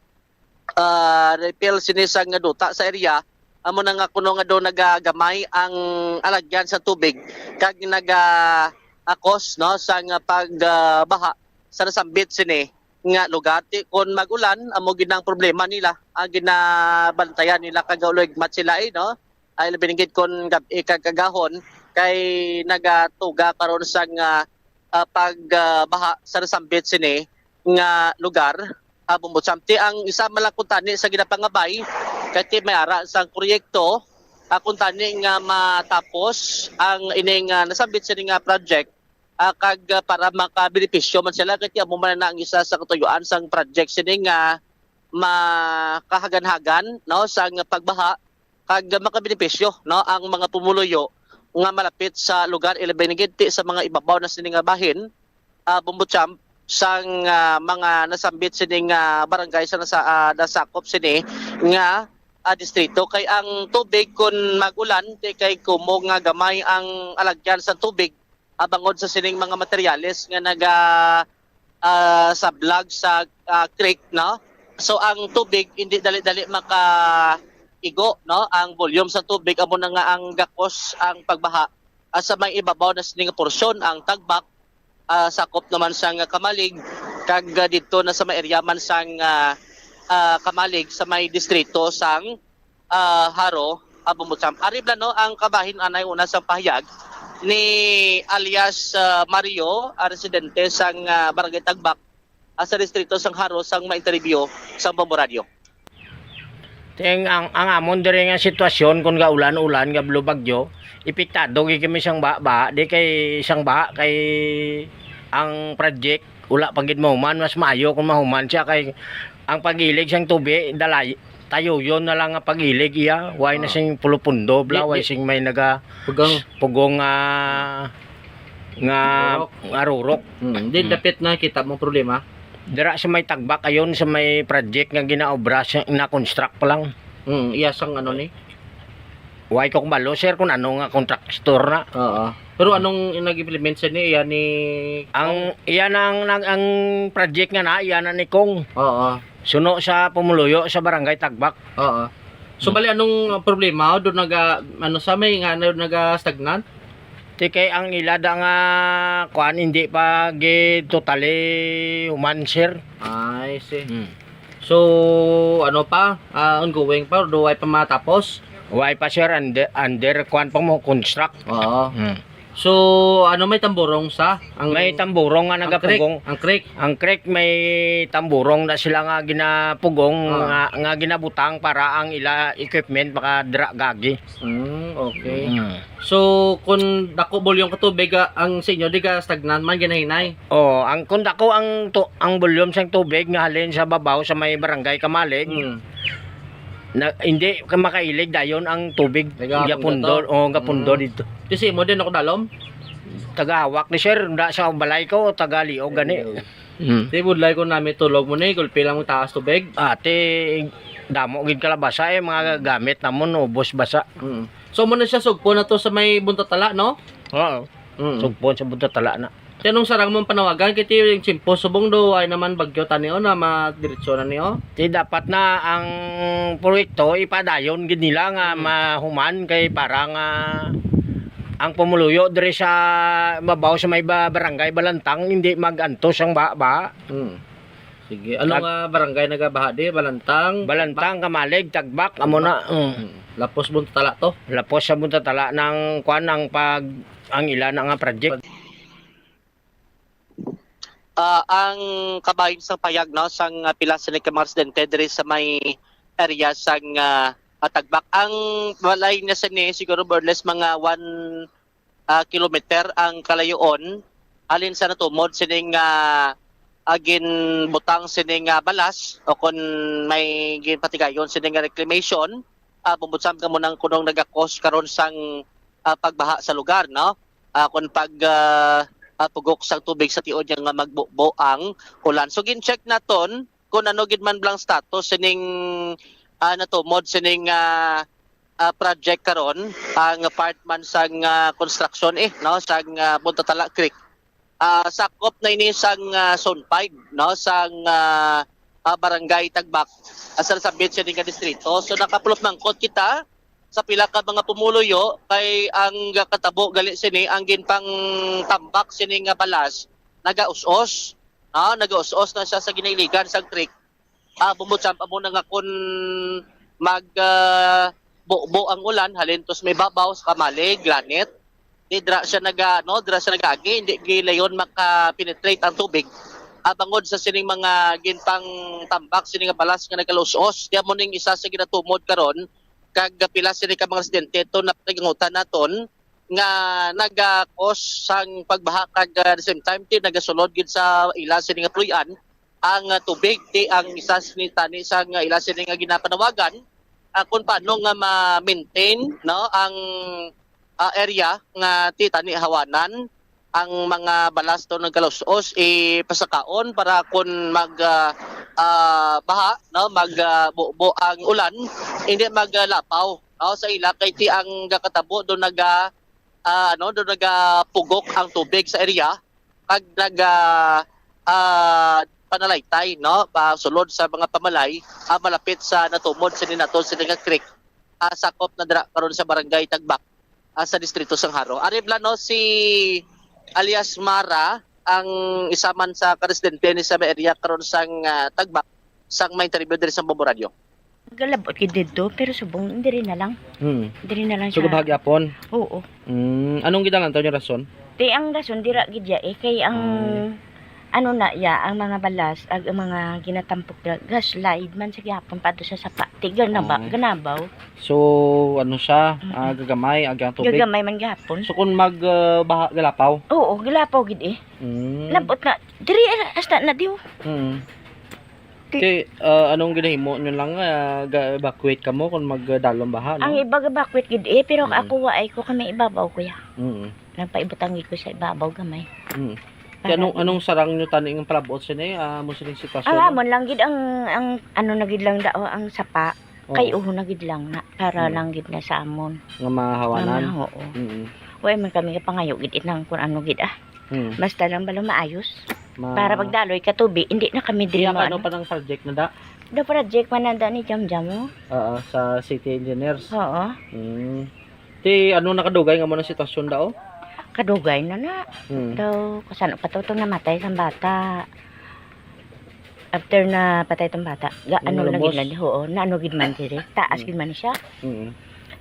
ah, refill sini sang duta sa area, amo na nga kuno nga do nagagamay ang alagyan sa tubig kag nagaakos, no, sang pag, ah, baha sa nasambit sini nga lugar. Ti kon mag-ulan, amo gid ang problema nila, ang ginabantayan nila kag uloy mat sila, eh, no? Ay labi na gid kon gab-i kag agahon kay nagatuga karon sang, ah, ah, pag, ah, baha sa nasambit sini nga lugar, ah, bumbo champ. Ti ang isa man lang kuntani sa ginapangabay, kay ti may ara sang proyekto, ah, kuntani nga matapos ang ining, ah, nasambit sini nga project, ah, kag, ah, para makabenepisyo man sila, kay ti amo man na ang isa sa katuyuan sang project sini nga makahaganhagan, no, sang pagbaha kag makabenepisyo, no, ang mga pumuluyo nga malapit sa lugar, ilabi na gid ti sa mga ibabaw na sini nga bahin, ah, bumbo champ, sang, ah, mga nasambit sini nga barangay sa nasa, ah, nasakop sini nga, ah, distrito. Kay ang tubig, kon mag-ulan, ti kay kumo nga gamay ang alagyan sa tubig, ah, bangod sa sining mga materyales nga naga, ah, sablag sa, ah, creek, no? So, ang tubig hindi dali-dali makaigo, no? Ang volume sa tubig amo na nga ang gakos ang pagbaha, ah, sa may ibabaw na sini nga porsyon, ang Tagbak, ah, sakop naman sang Kamalig, kag, ah, didto na sa may area man sang, ah, ah, Kamalig sa may distrito sang, ah, Jaro, ah, bumbo champ. Ari bala, no, ang kabahin anay una sang pahayag ni alias, ah, Mario, ah, residente sang, ah, Barangay Tagbak, ah, sa distrito sang Jaro, sang ma-interview sang Bombo Radio. Ting, ang, ang amon diri nga sitwasyon, kon gaulan-ulan, gablo bagyo, epektado gid kami sang baha, baha, di kay sang baha, kay ang project wala pa gid mahuman. Mas maayo kung mahuman siya, kay ang pag-ilig sang tubig, dalay, tayuyon na lang nga pag-ilig iya, way na Ah. sing pulo-pundo, bla, Di, way di. sing may naga Pugang. pugong, ah, nga, Rurok. nga rurok. Mm, di Hmm. dapit na kita mo problema. Dira sa may Tagbak, ayon sa may project nga ginaobra, sa, na-construct pa lang. Mm, iya sang ano ni? Way ko kabalo, sir, kung ano nga contractor na. Oo. Pero anong nag-implement sa ni, iya ni Ang, iya na ang, ang, ang project nga na, iya na ni Kong. Oo. Suno sa pumuluyo sa Barangay Tagbak. Oo. So, Hmm. bali, anong problema? Doon naga, ano sa may nga, ano, naga-stagnant? Ti kay ang ila da nga, kuan, hindi pa gid totally human, sir. I see. Hmm. So, ano pa? Ah, ongoing pa? Do way pa matapos? Way pa, sir. Under, under, kuan pa mo, construct. Oo. Hmm. So, ano, may tamburong sa? Ang, May tamburong nga ang creek? nagapugong. Ang creek? Ang creek may tamburong na sila nga ginapugong, Ah. nga, nga ginabutang para ang ila equipment makadira gagi. Mm, okay. Mm. So, kung dako volume ka tubig, ah, ang sa inyo, di ka stagnant man, ginahinay? Oh, ang, kung dako ang tu-, ang volume sang tubig nga halin sa babaw sa may barangay Kamalig, Mm. na, hindi ka makailig dayon ang tubig. Nagahapon Gapundo, ka to? oh, gapundo Mm. dito. Di sa imo din ako dalom? Tagahawak ni sir, da sa balay ko, tagaliog gani. Liog. Mm. Di budlay ko nami tulog mo ni, gulpi lang mo taas tubig. Ate, damo gid kalabasa eh, mga Mm. gamit namon, ubos basa. Mm. So, mo na siya sugpo na to sa may Buntatala, no? Oo. Mm. Sugpon sa Buntatala na. Ti anong sarang mong panawagan? Kay ti yung tiyempo subong do, ay naman bagyo tani, o, na madiretso na ni, o. Ti dapat na ang proyekto ipadayon gid nila nga Mm. mahuman kay para nga ang pumuluyo diri sa mabaw sa may ba-, barangay Balantang hindi mag-antos ang baha-baha. Mm. Sige. Ano Tag- nga barangay nagabaha di? Balantang? Balantang, Kamalig, Tagbak, amo na. Mm. Mm. Lapos Buntatala to? Lapos sa Buntatala ng kwan, ang pag, ang ila na nga project. Ah, ang kabahin sang payag, no, sang, ah, pila sini ka mga residente diri sa may area sang, ah, ah, Tagbak. Ang balay niya sini siguro more or less mga one, ah, kilometer ang kalayoon halin sa natumod sining, ah, ah, ginbutang sining, ah, balas o kon may ginpatigayon sining, ah, reclamation, ah, bumbudsam kamo nang kunong nagakos karon sang, ah, pagbaha sa lugar, no? Ah, kon pag, ah, ah, pugok sang tubig sa tiod niya nga magbubo ang ulan. So, gin-check naton kung ano gid man blang status sining, ah, natumod sining, ah, ah, project karon, ang part man sang, ah, construction, eh, no, sang, ah, Buntatala Creek. Ah, sakop na ini sang, ah, Zone five, no, sang, ah, ah, Barangay Tagbak, ah, sa nasambit sini nga distrito. So, nakapulot mangkot kita sa pila ka mga pumuluyo kay ang katabo gali sini, ang ginpangtambak sini nga balas nagaus-os, ah, nagaus-os na siya sa ginailigan sang creek. Ah, bumbudsam amo na nga kun mag, ah, bubo ang ulan, halin to sa may babaw, sa Kamalig, Granite. Di dira siya naga, no, dira siya nagaagi, hindi gilayon maka-penetrate ang tubig. Ah, bangod sa sining mga ginpangtambak, sining nga balas nga nagalusos, di amo ning isa sa ginatumod karon, kag pila sini ka mga residente to na pinagangutan naton nga naga-cause sang pagbaha, kag, ah, the same time, ti nagasulod gid sa ila sini nga puloy-an ang, ah, tubig. Ti ang isa sini tani sa nga ila sini nga ginapanawagan, ah, kung paano nga ma-maintain, no, ang, ah, area nga ti tani hawanan ang mga balas to nagkalusos, ipasakaon para kun mag, ah, ah, baha, no, mag, ah, bubo ang ulan, hindi maglapaw, no, sa ila kay ti ang gakatabo do naga, ah, ano, do nagapugok ang tubig sa area kag naga, ah, panalaytay, no, pasulod sa mga pamalay, ah, malapit sa natumod sini nato sini nga creek, ah, sakop na dira karon sa Barangay Tagbak, ah, sa distrito sang Jaro. Ari bala, no, si alias Mara ang isa man sa ka residente ni sa may area karon sang, ah, Tagbak sang may interview diri sa Bombo Radio. Galabot gid didto, pero subong diri na lang. Hmm. Diri na lang So, siya. Gabahag yapon? Oo. Mm, anong gid ang antaw niyo rason? Ti ang rason dira gid ya eh, kay ang Ay. Ano na ya, ang mga balas, ag ang mga ginatampok dira, gaslide man sa gihapon pa sa sapa. Ti ganaba, Ay. ganabaw. So, ano siya, Mm-mm. ah, gagamay, ag ang tubig? Gagamay man gihapon. So, kung mag, ah, baha, galapaw? Oo, galapaw gid eh. Mm. Labot na, diri, ah, hasta na diw. Mm. Ti- Kay, ah, anong ginahimo nyo lang, ah, ga-evacuate kamo kung magdalom baha, no? Ang iba ga-evacuate gid eh, pero Mm. ako wa ay ko kami ibabaw, kuya. Mm. Nagpaibutang gid ko sa ibabaw gamay. Mm. Para Kay anong, di- anong sarang nyo tani ang palabot sini, ah, mo sining sitwasyon, Ang no? amon lang gid ang, ang ano na gid lang dao, ang sapa. Oo. Kay uho na gid lang na, para Mm. lang gid na sa amon. Nga mahawanan? Nga ma-, oo. Mm. Wa man kami kapangayo gid inang kung ano gid, ah. Mm. Basta lang bala maayos. Ma- Para pagdaloy ka tubig, hindi na kami diri Iya, mo, ano ano. pa ng project na da? The project man na da ni Jam Jam, oh. Oo, sa city engineers. Oo. Mm. Ti, ano nakadugay nga mo na sitwasyon da, oh? Kadugay na na. Mm. Daw, kasano pa to, to namatay sang bata. After na patay tong bata, ga, Yung ano na lubos? gid lang, oo, na ano gid man diri. Taas Mm. gid man siya. Mm.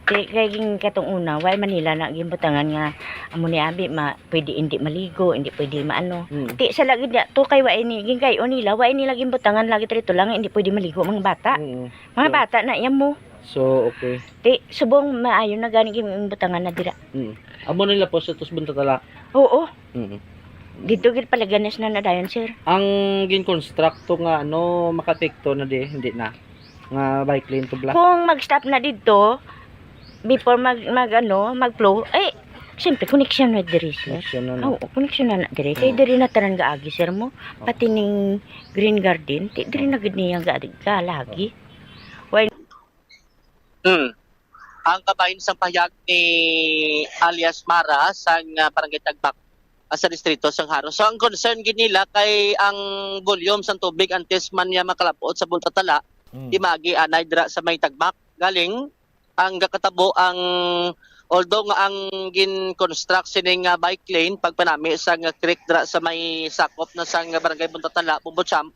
Kay, kay ging katong una, way Manila na ginbutangan nga amo ni abi ma, pwede hindi maligo, hindi pwede maano. Mm. Ti sa lagi niya, to kay way ni gingkay o nila, way nila ginbutangan lagi dito lang hindi pwede maligo mga bata. Mm. Mga So, bata na iya mo. so, okay. Ti subong maayo na gani ginbutangan na dira. Mm. Amo nila po sa tus buntatala. Oo. Mm. Dito gid palaganas na nadayon, sir. Ang ginkonstrakto nga ano, makaapekto na di, hindi na. Nga bike lane to bla. Kung mag-stop na dito, before mag, mag ano, mag-flow, eh, siyempre, connection na diri, sir. Connection na, no? Oo, connection na, na diri. Kay Oo. diri na tanan gaagi, sir, mo. Oo. Pati ning Green Garden, ti, diri Oo. na gid niya gaagi, kalagi. Why? Hmm. Ang kabahin sang pahayag ni alias Mara sang, ah, Barangay Tagbak, ah, sa distrito sang Jaro. So, ang concern gid nila kay ang volume sang tubig antes man niya makalabot sa Bultatala, Mm. di maagi anay dira sa may Tagbak. Galing, ang gakatabo ang, although nga ang gin-construct sining, ah, bike lane, pagpanami sang creek dira sa may sakop na sang Barangay Bultatala, Bumbo Champ,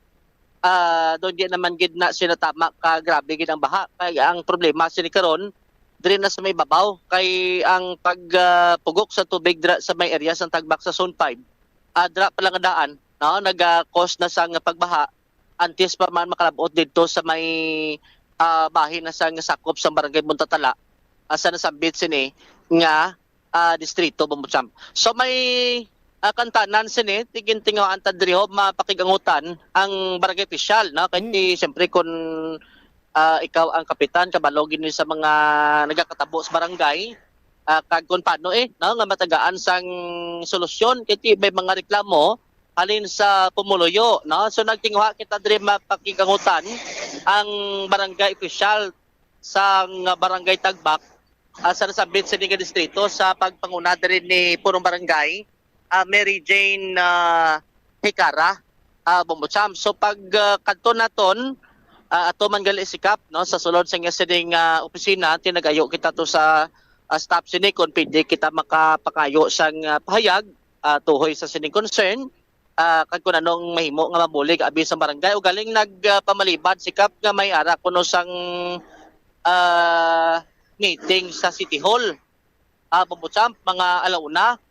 ah, doon di naman gid na sila tama ka grabe gid ang baha. Kay ang problema sini karon, diri na sa may babaw. Kay ang pag, ah, pugok sa tubig dira sa may area sang Tagbak sa Zone five, ah, dira pa lang ang daan. no, naga-cause na sang pagbaha antes pa man makalab-ot didto sa may, ah, bahin na sang sakop sa Barangay Muntatala, ah, sa nasambit sini nga, ah, distrito, Bombo Champ. So may, ah, kantanan sini, ti gintinguhaan ta diri, ho, mapakigangutan ang barangay opisyal, no? Kay ti, siyempre, kun, ah, ikaw ang kapitan, kabalo gid ni sa mga nagakatabo sa barangay, ah, kag kun paano, eh, no, nga matagaan sang solusyon kay ti may mga reklamo halin sa pumuluyo, no? So nagtinguha kita diri mapakigangutan ang barangay opisyal sang Barangay Tagbak, ah, sa nasambit sini nga distrito sa pagpanguna diri ni Punong Barangay, ah, Mary Jane, ah, Hicara, ah, Bombo Champ. So pag, ah, kadto naton, ah, ato man gali sikap, no, sa sulod sa nga sining, ah, opisina, tinagayo kita to sa, ah, staff sini kung pwede kita makapangayo sang, ah, pahayag, ah, tuhoy sa sining concern, ah, kag kung anong mahimo nga mabulig abi sa barangay. Ugaling nagpamalibad sikap nga may ara kuno sang, ah, meeting sa City Hall, ah, Bombo Champ, mga alauna,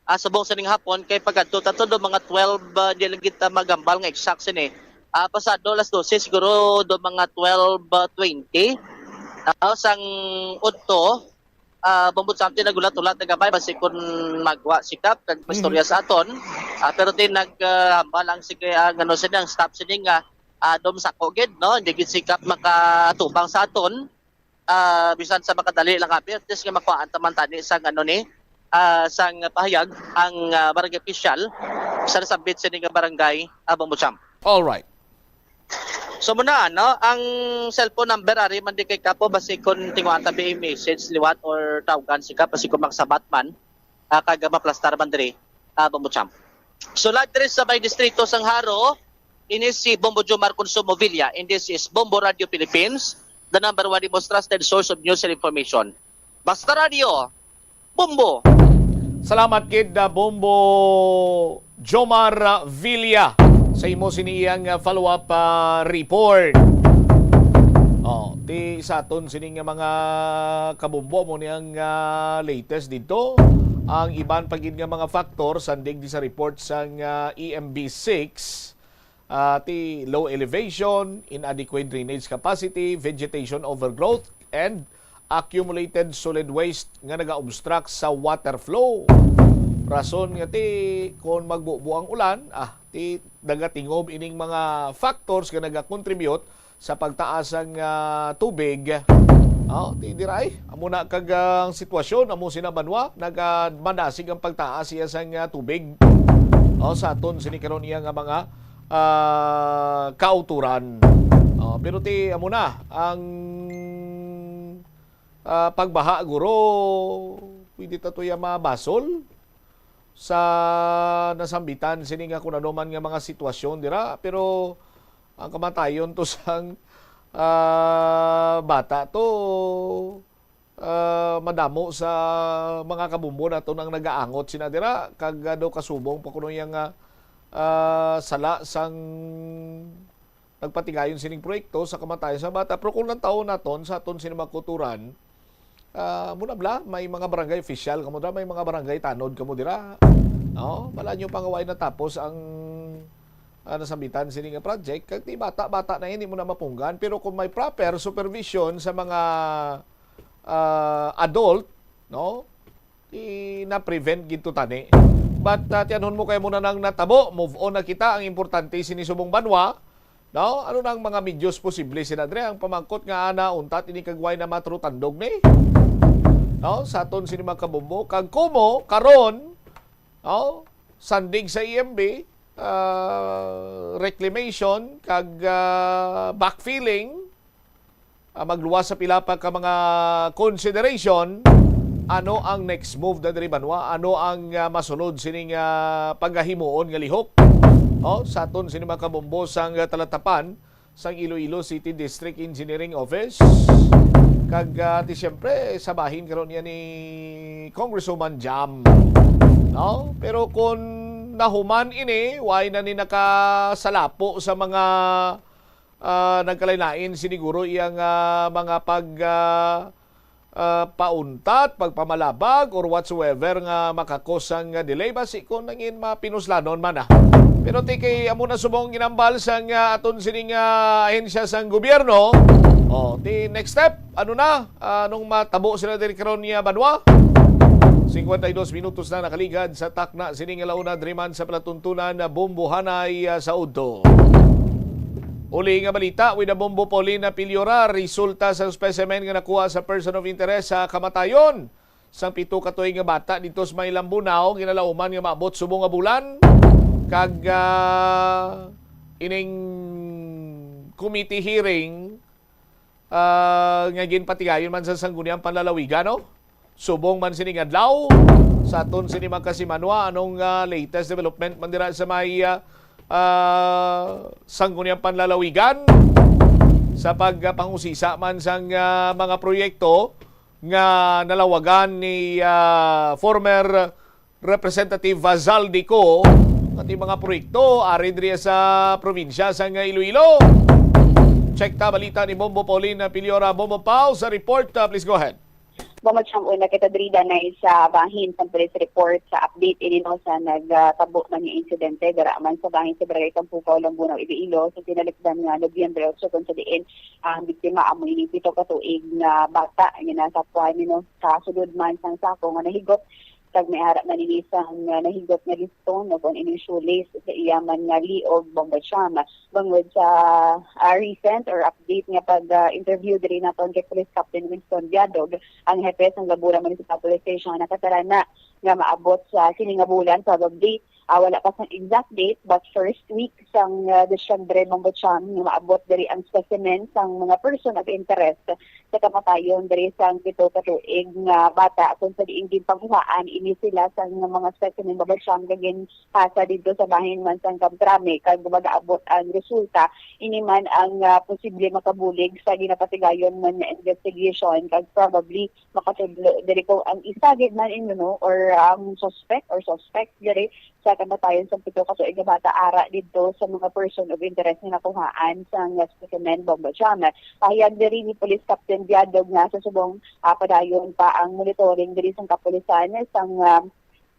ah, subong sining hapon, kay pagkadto ta to do mga twelve, ah, di lang kita magambal nga exact sini. Ah, pasado alas dose, siguro do mga twelve twenty. Ah, sang udto, ah, Bombo Champ, ti naghulat-hulat na gamay, basi kun magwa sikap, kag maistorya sa aton. Ah, pero ti nag, ah, hambal ang, sige, ang, ano, sini, ang staff sini nga, ah, dom sako gid, no? Hindi gid sikap makatubang sa aton. Ah, bisan sa makadali lang abi, at least nga makuhaan ta man tani sang, ano, ni, ah, sang pahayag ang, ah, barangay official sa nasambit sini nga barangay, ah, Bombo Champ. All right. So muna, no, ang cellphone number ari man di kay kapo, basi kun tinguhaan ta bi message liwat or tawgan si kap, basi kun magsabat man, ah, kag maplastar man diri, ah, Bombo Champ. So live diri sa may distrito sang Jaro, ini si Bombo Jomar Consumo Villa, and this is Bombo Radio Philippines, the number one, the most trusted source of news and information. Basta Radio, Bombo. Salamat gid, ah, Bombo Jomar, ah, Villa, sa imo sini iyang, ah, follow-up, ah, report. Oh, ti sa aton sini nga mga kabombo mo ni ang, ah, latest dito. Ang iban pa gid nga mga factor sandig di sa report sang, ah, E M B six, ah, ti low elevation, inadequate drainage capacity, vegetation overgrowth, and accumulated solid waste nga naga-obstruct sa water flow. Rason nga ti kon magbubo ang ulan, ah, ti nagatingob ining mga factors nga nagakontribute sa pagtaas ang, ah, tubig. Oh, ti diray, amo na kag ang sitwasyon, amo sina banwa, nagamadasig ang pagtaas iya sang, ah, tubig. Oh, sa aton sini karon iya nga mga, ah, kauturan. Oh, pero ti amo na ang, ah, pagbaha, guro, pwede ta to iya mabasol sa nasambitan sini nga kun ano man nga mga sitwasyon dira, pero ang kamatayon to sang, ah, bata to, ah, madamo sa mga kabumbo naton ang nagaangot sina dira, kag, ah, daw kasubong pa kuno iya nga, ah, sala sang nagpatigayon sining proyekto sa kamatayon sa bata. Pero kung lantaon naton sa aton sini mga kauturan, ah, muna bala, may mga barangay official kamo dira, may mga barangay tanod kamo dira. No? Bala nyo pangaway natapos ang, ah, nasambitan sini nga project. Kag ti bata-bata na, hindi mo na mapunggan. Pero kung may proper supervision sa mga, ah, adult, no? Ti na-prevent gid to tani. But, ah, tiyanhon mo kay muna nang natabo, move on na kita. Ang importante sini subong banwa, no? Ano na ang mga medios posible sina dre? Ang pamangkot nga ana untat ini kag way na matrutandog ni, no? Sa aton sini mga kabumbo, kag kumo karon, no? Sandig sa E M B, ah, reclamation kag, ah, backfilling, ah, magluwas sa pila pa ka mga consideration. Ano ang next move na diri banwa? Ano ang, ah, masunod sining, ah, pagahimuon nga lihok? Oh, sa aton sini mga kabumbo sang, ah, talatapan sang Iloilo City District Engineering Office. Kag, ah, ti siyempre sa bahin karon niya ni Congresswoman Jam. No? Pero kung nahuman ini, way na ni nakasalapo sa mga, ah, nagkalain-lain siniguro iyang, ah, mga pag, ah, ah, pauntat, pagpamalabag, or whatsoever nga makakos sang delay, basi kung nangin mapinuslanon man, ah. Pero ti kay amo na subong ginambal sang, ah, aton sining, ah, ahensya sang gobyerno. Oh, ti next step, ano na? Ah, anong matabo sila diri karon niya banwa? Cincuenta y dos minutos na nakaligad sa takna sining alauna diri man sa palatuntunan na Bombohanay, ah, sa udto. Uli nga balita, with a Bombo Paulina Piliora, resulta sa specimen nga nakuha sa person of interest sa kamatayon sang pito ka tuig nga bata dito sa may Lambunao, ginalauman nga maabot subong nga bulan. Kag, ah, ining committee hearing, ah, nga ginpatigayon man sa Sangguniang Panlalawigan, no? Subong man sining adlaw, sa aton sini magkasimanwa, anong, ah, latest development man dira sa may, ah, ah, Sangguniang Panlalawigan sa pagpangusisa man sang, ah, mga proyekto nga nalawagan ni, ah, former Representative Zaldy Co, nga ti mga proyekto ari diri sa probinsya sang Iloilo. Check ta balita ni Bombo Pauline Piliora. Bombo Pau sa report, ah, please go ahead. Bombo Cham, una kita diri danay sa bahin sang police report sa update ini, no, sa nagtabo man nga insidente dira man sa bahin sa Barangay Tampukaw, Lambunao, Iloilo, sa tinalikdan nga Nobyembre otso, kung sa diin ang biktima amo ini pito ka tuig nga bata nga nasapwan, no, sa sulod man sang sako nga nahigot, kag may ara man ini sang, ah, nahigot nga liston o kon ining shoelace sa iya man nga liog, Bombo Cham. Bangod sa, ah, recent or update nga pag, ah, interview diri naton kay Police Captain Winston Biadog, ang hepe sang Labura Municipal Police Station, nakatarana nga maabot sa sini nga bulan, probably, ah, wala pa sang exact date, but first week sang, ah, Disyembre, Bombo Cham, nga maabot diri ang specimen sang mga person of interest sa kamatayon diri sang pito ka tuig nga bata, kung sa diin ginpanguhaan ini sila sang mga specimen, Bombo Cham, nga ginpasa didto sa bahin man sang Camtrame, kag magaabot ang resulta, ini man ang, ah, posible makabulig sa ginapatigayon man nga investigation, kag probably makatudlo diri kung ang isa gid man, you know, or ang suspect or suspect diri sa kamatayon sang pito ka tuig nga bata ara didto sa mga person of interest nga nakuhaan sang specimen, Bombo Cham. Pahayag diri ni Police Captain Biadog nga sa subong, ah, padayon pa ang monitoring diri sang kapulisan sang, ah,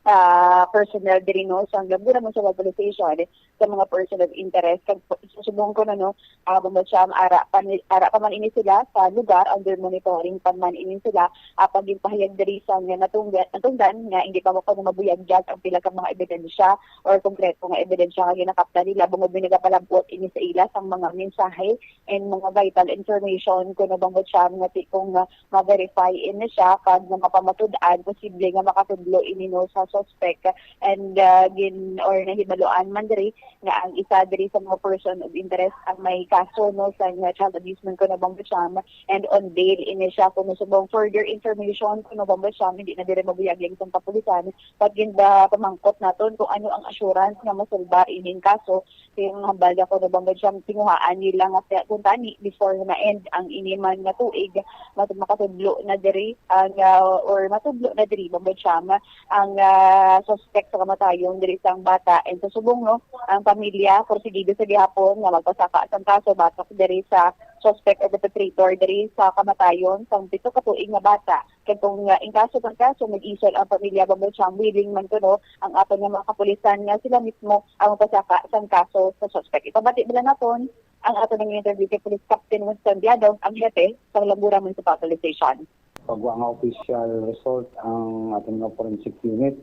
ah, personnel diri, no, sang Labura Municipal Police Station sa mga person of interest. Kag po, subong ko na, no, ah, Bombo Cham, ara pa ni, ara pa man ini sila sa lugar, under monitoring pa man ini sila. Ah, pag ginpahayag diri sang natungga-, natungdan nga hindi pa man kuno mabuyagyag ang pila ka mga ebidensya or konkreto nga ebidensya nga ginakapta nila, bangod may nagapalabot ini sa ila sang mga mensahe and mga vital information kuno, Bombo Cham, nga ti-, kung, ah, ma-verify ini siya kag nga mapamatud-an, posible nga makatudlo ini, no, sa suspect. And, ah, gin-, or nahibaluan man diri nga ang isa diri sa mga person of interest ang may kaso, no, sa nga child abuse man kuno, Bombo Cham, and on bail ini siya. Kuno subong further information kuno, Bombo Cham, hindi na diri mabuyagyag sang kapulisan, but gin-, ah, pamangkot naton kung ano ang assurance nga masulba ining kaso. Kay ang hambal niya kuno, Bombo Cham, tinguhaan nila nga kaya kung tani before nga ma-end ang ini man nga tuig, mas makatudlo na diri ang, ah, or matudlo na diri, Bombo Cham, ang, ah, suspect sa kamatayon diri sang bata. And sa subong, no, ang pamilya porsigido sa gihapon nga magpasaka sang kaso batok diri sa suspect or perpetrator diri sa kamatayon sang pito ka tuig nga bata. Kag kung, ah, in kaso kang kaso mag-isol ang pamilya, Bombo Cham, willing man kuno ang aton nga mga kapulisan nga sila mismo ang magpasaka sang kaso sa suspect. Ipabati bala naton ang aton nga interview kay Police Captain Winston Biadog, ang hepe sang Labura Municipal Police Station. Pagwa nga official result ang aton nga forensic unit,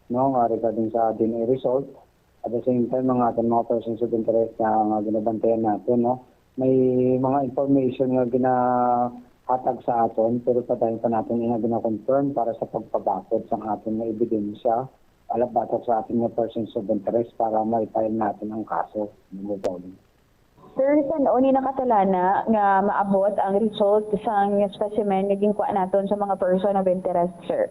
no, nga regarding sa D N A result. At the same time, mga aton mga persons of interest na nga ginabantayan naton, no, may mga information nga ginahatag sa aton, pero padayon pa naton ina gina-confirm para sa pagpabakod sa aton nga ebidensya, alab batok sa aton nga persons of interest para ma-file naton ang kaso, Bombo Pauline. Sir, san-o ni nakatalana nga maabot ang result sang specimen nga ginkuha naton sa mga person of interest, sir?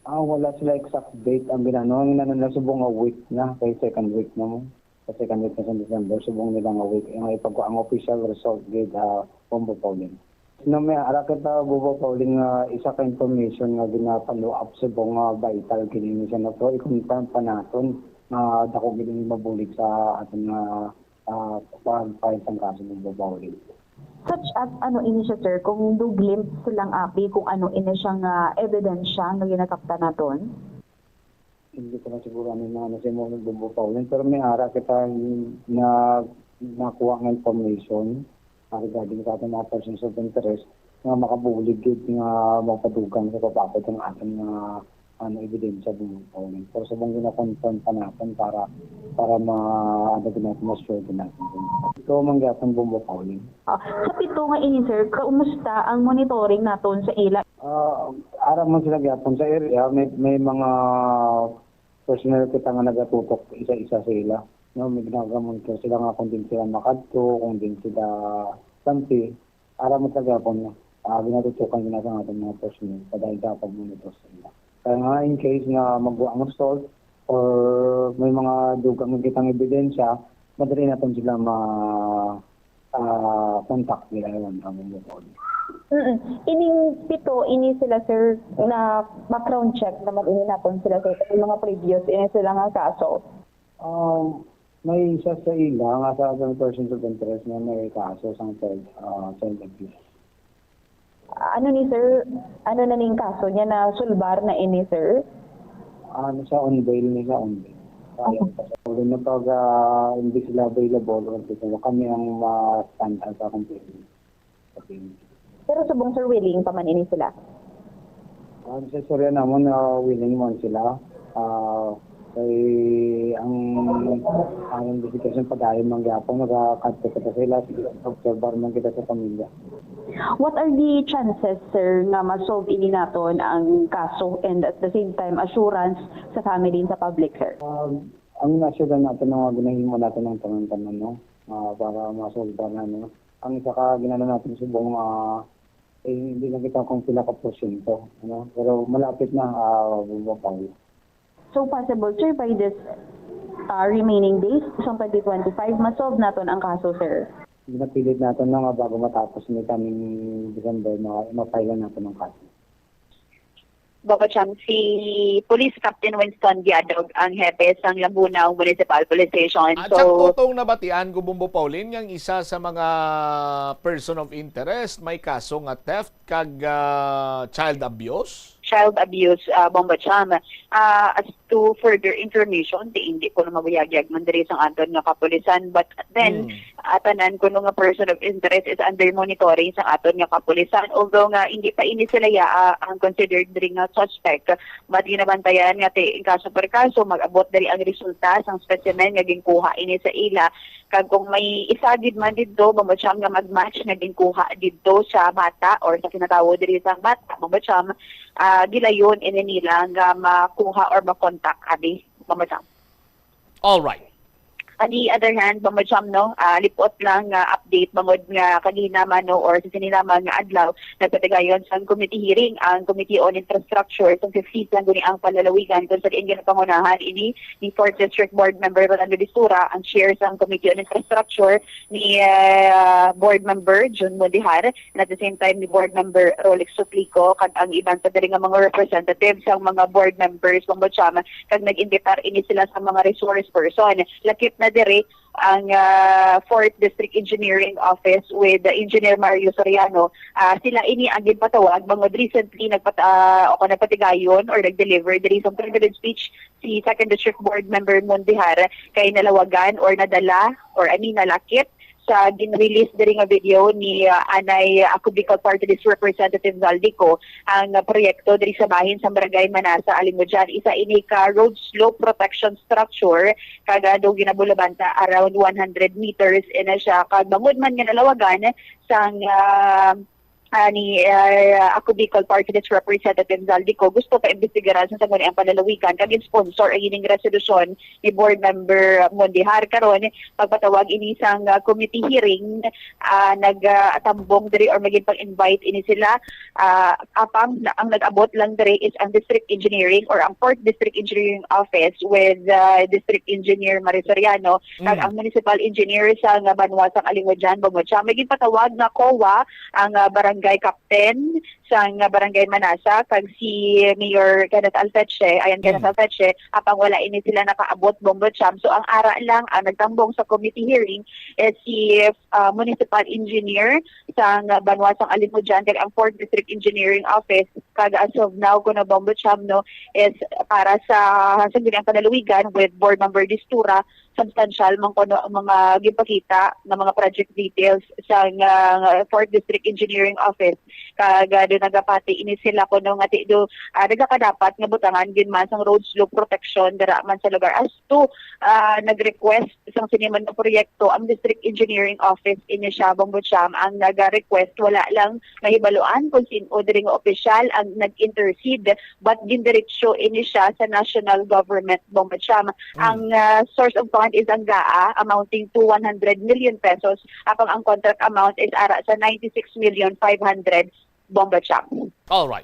Ah, wala sila exact date ang ginano. Ang ginano na subong nga week na, kay second week na mo. Sa second week na sa December, subong nila nga week. Ang ipagkuha ang official result gid, ah, Bombo Pauline. No, may ara kita, Bombo Pauline, nga isa ka information nga gina-follow up subong nga vital kini ni Senator. I-confirm pa naton nga dako gid ang mabulig sa aton nga, ah, pag-file sang kaso, Bombo Pauline. Such as ano ini siya, sir? Kung do glimpse lang, abi, kung ano ini siya nga ebidensya nga ginakapta naton? Hindi ko na siguro ano yung mga ano sa imo, Bombo Pauling, pero may ara kita na nakuha nga information, ah, regarding sa ating mga persons of interest nga makabulig gid nga magpadugang sa pagpakot ang ating mga ano, ebidensya, Bombo Pauling. Pero subong gina-confirm pa natin para, para ma-, ano din natin, ma-sure din natin. Ito man gyapon, Bombo Pauling. Ah, sa pito nga ini, sir, kaumusta ang monitoring naton sa ila? Ah, ara man sila gyapon sa area, may, may mga personnel kita nga nagatutok isa-isa sa ila. No, may ginagawa-monitor sila nga kung din sila makadto, kung din sila santi. Ara man sila gyapon, ah, ginatutukan gina sa aton mga personnel padayon sa pag-monitor sa ila. Kaya nga, in case nga magwa ang result or may mga dugang nga kitang ebidensya, madali naton sila ma-, ah, contact nila yon ang mga phone. Mm. Ining pito, ini sila, sir, na background check naman ini naton sila, sir, sa mga previous, ini sila nga kaso. Um, may isa sa ila nga sa other persons of interest nga may kaso sang child, ah, child abuse. Ano ni, sir? Ano na ning kaso niya? Na sulbar na ini, sir? Ah, nasa on bail, nasa on bail. Kaya Okay. pa sa ulo na pag, ah, hindi sila available or hindi sila kami ang ma-stand as a companion. Okay. Pero subong, sir, willing pa man ini sila? Ah, sa istorya namon, ah, willing man sila. Ah, kay ang, ang investigation padayon man gyapon, magakadto kita sa ila, sige, obserbar man kita sa pamilya. What are the chances, sir, nga ma-solve ini naton ang kaso and at the same time assurance sa family and sa public, sir? Um, ang na-assure natin nga ginahimo natin ang tanan-tanan, no? Ah, para ma-solve na, no? Ang isa ka ginano natin subong, ah, eh, hindi lang kita kung pila ka porsyento, ano? Pero malapit na, ah, Bombo Pauling. So possible, sir, by this, ah, remaining days, sa twenty twenty-five, ma-solve naton ang kaso, sir? Ginapilit naton na nga bago matapos ni kaming December, ma-, ma-file naton ang kaso. Baba Cham, si Police Captain Winston Diadog ang hepe sang Lambunao Municipal Police Station. At So, sa tutong nabatian, Gubumbo Pauline, nga ang isa sa mga person of interest may kaso nga theft kag, ah, child abuse. Child abuse, ah, Bombo Cham. Ah, as to further information, di, hindi ko na mabuyagyag man diri sang aton nga kapulisan. But then, Hmm. ah, tanan kuno nga person of interest is under monitoring sang aton nga kapulisan. Although nga hindi pa ini sila ya, ah, ang considered diri nga suspect, but ginabantayan nga ti-, kaso per kaso, mag-abot diri ang resulta sang specimen nga ginkuha ini sa ila. Kag kung may isa gid man didto, Bombo Cham, nga mag-match nga ginkuha didto sa bata or sa kinatawo diri sang bata, Bombo Cham, ah, gilayon ini nila nga makuha or makontak abi, Bombo Cham. All right. On the other hand, Bombo Cham, no, ah, lipot lang nga update bangod nga kagina man, no, or sa sini lamang nga adlaw, nagpatigayon sang committee hearing ang Committee on Infrastructure sa fifty sang guni ang palalawigan kung sa diin ginapangunahan ini ni Fourth District Board Member Rolando Distura, ang chair sang Committee on Infrastructure, ni, ah, Board Member Jun Mundihar, and at the same time ni Board Member Rolex Suplico, kag ang iban pa diri nga mga representatives sang mga board members, Bombo Cham, kag nag-imbitar ini sila sa mga resource person. Lakip na diri ang, ah, Fourth District Engineering Office with the Engineer Mario Soriano. Ah, sila ini ang ginpatawag bangod recently nagpat-, ah, o kon nagpatigayon or nag-deliver diri sa privilege speech si Second District Board Member Mundihar kay nalawagan or nadala or, I mean, nalakip sa gin-release diri nga video ni, ah, anay, ah, Ako Bicol Party List Representative Zaldy Co ang, ah, proyekto diri sa bahin sa Barangay Manasa, Alimodian. Isa ini ka road slope protection structure kag, ah, daw ginabulabanta around one hundred meters ina siya. Kag bangod man nga nalawagan sang, ah, ah, ni, ah, Ako Bicol Party List Representative Zaldy Co, gusto pa imbestigaran sa sangguniang panlalawigan kag sponsor ang ining resolusyon ni Board Member Mondihar. Karon, pagpatawag ini sang, ah, committee hearing, ah, nag, ah, atambong diri or maging pang-invite ini sila. Ah, apang na, ang nag-abot lang diri is ang District Engineering or ang Fourth District Engineering Office with, ah, District Engineer Marie Soriano, kag Mm. ang Municipal Engineer sa nga banwa sang Alimodian, Bombo Cham. May ginpatawag nga COA ang, ah, barangay captain sang Barangay Manasa, kag si Mayor Kenneth Alfeche, ayan, Kenneth Mm. Alfeche, apang wala ini sila nakaabot, Bombo Cham. So, ang ara lang, ang nagtambong sa committee hearing is si, ah, municipal engineer sang banwa sang Alimodian, kag ang Fourth District Engineering Office, kag as of now, kuno, Bombo Cham, no, is para sa, sa Sangguniang Panlalawigan with Board Member Distura, substantial man kuno ang mga ginpakita nga mga project details sang, ah, Fourth District Engineering Office. Kag, ah, do nagapati ini sila kuno nga ti-, do, ah, nagakadapat nga butangan gid man sang road slope protection dira man sa lugar. As to, ah, nag-request sang sini man nga proyekto ang District Engineering Office, ini siya, Bombo Cham, ang naga-request. Wala lang mahibaluan kung sin-o diri nga opisyal ang nag-intercede, but gindiretso ini siya sa national government, Bombo Cham. Mm. Ang, ah, source of fund is ang gaa, amounting to one hundred million pesos, apang ang contract amount is ara sa ninety-six million five hundred, Bombo Cham. All right.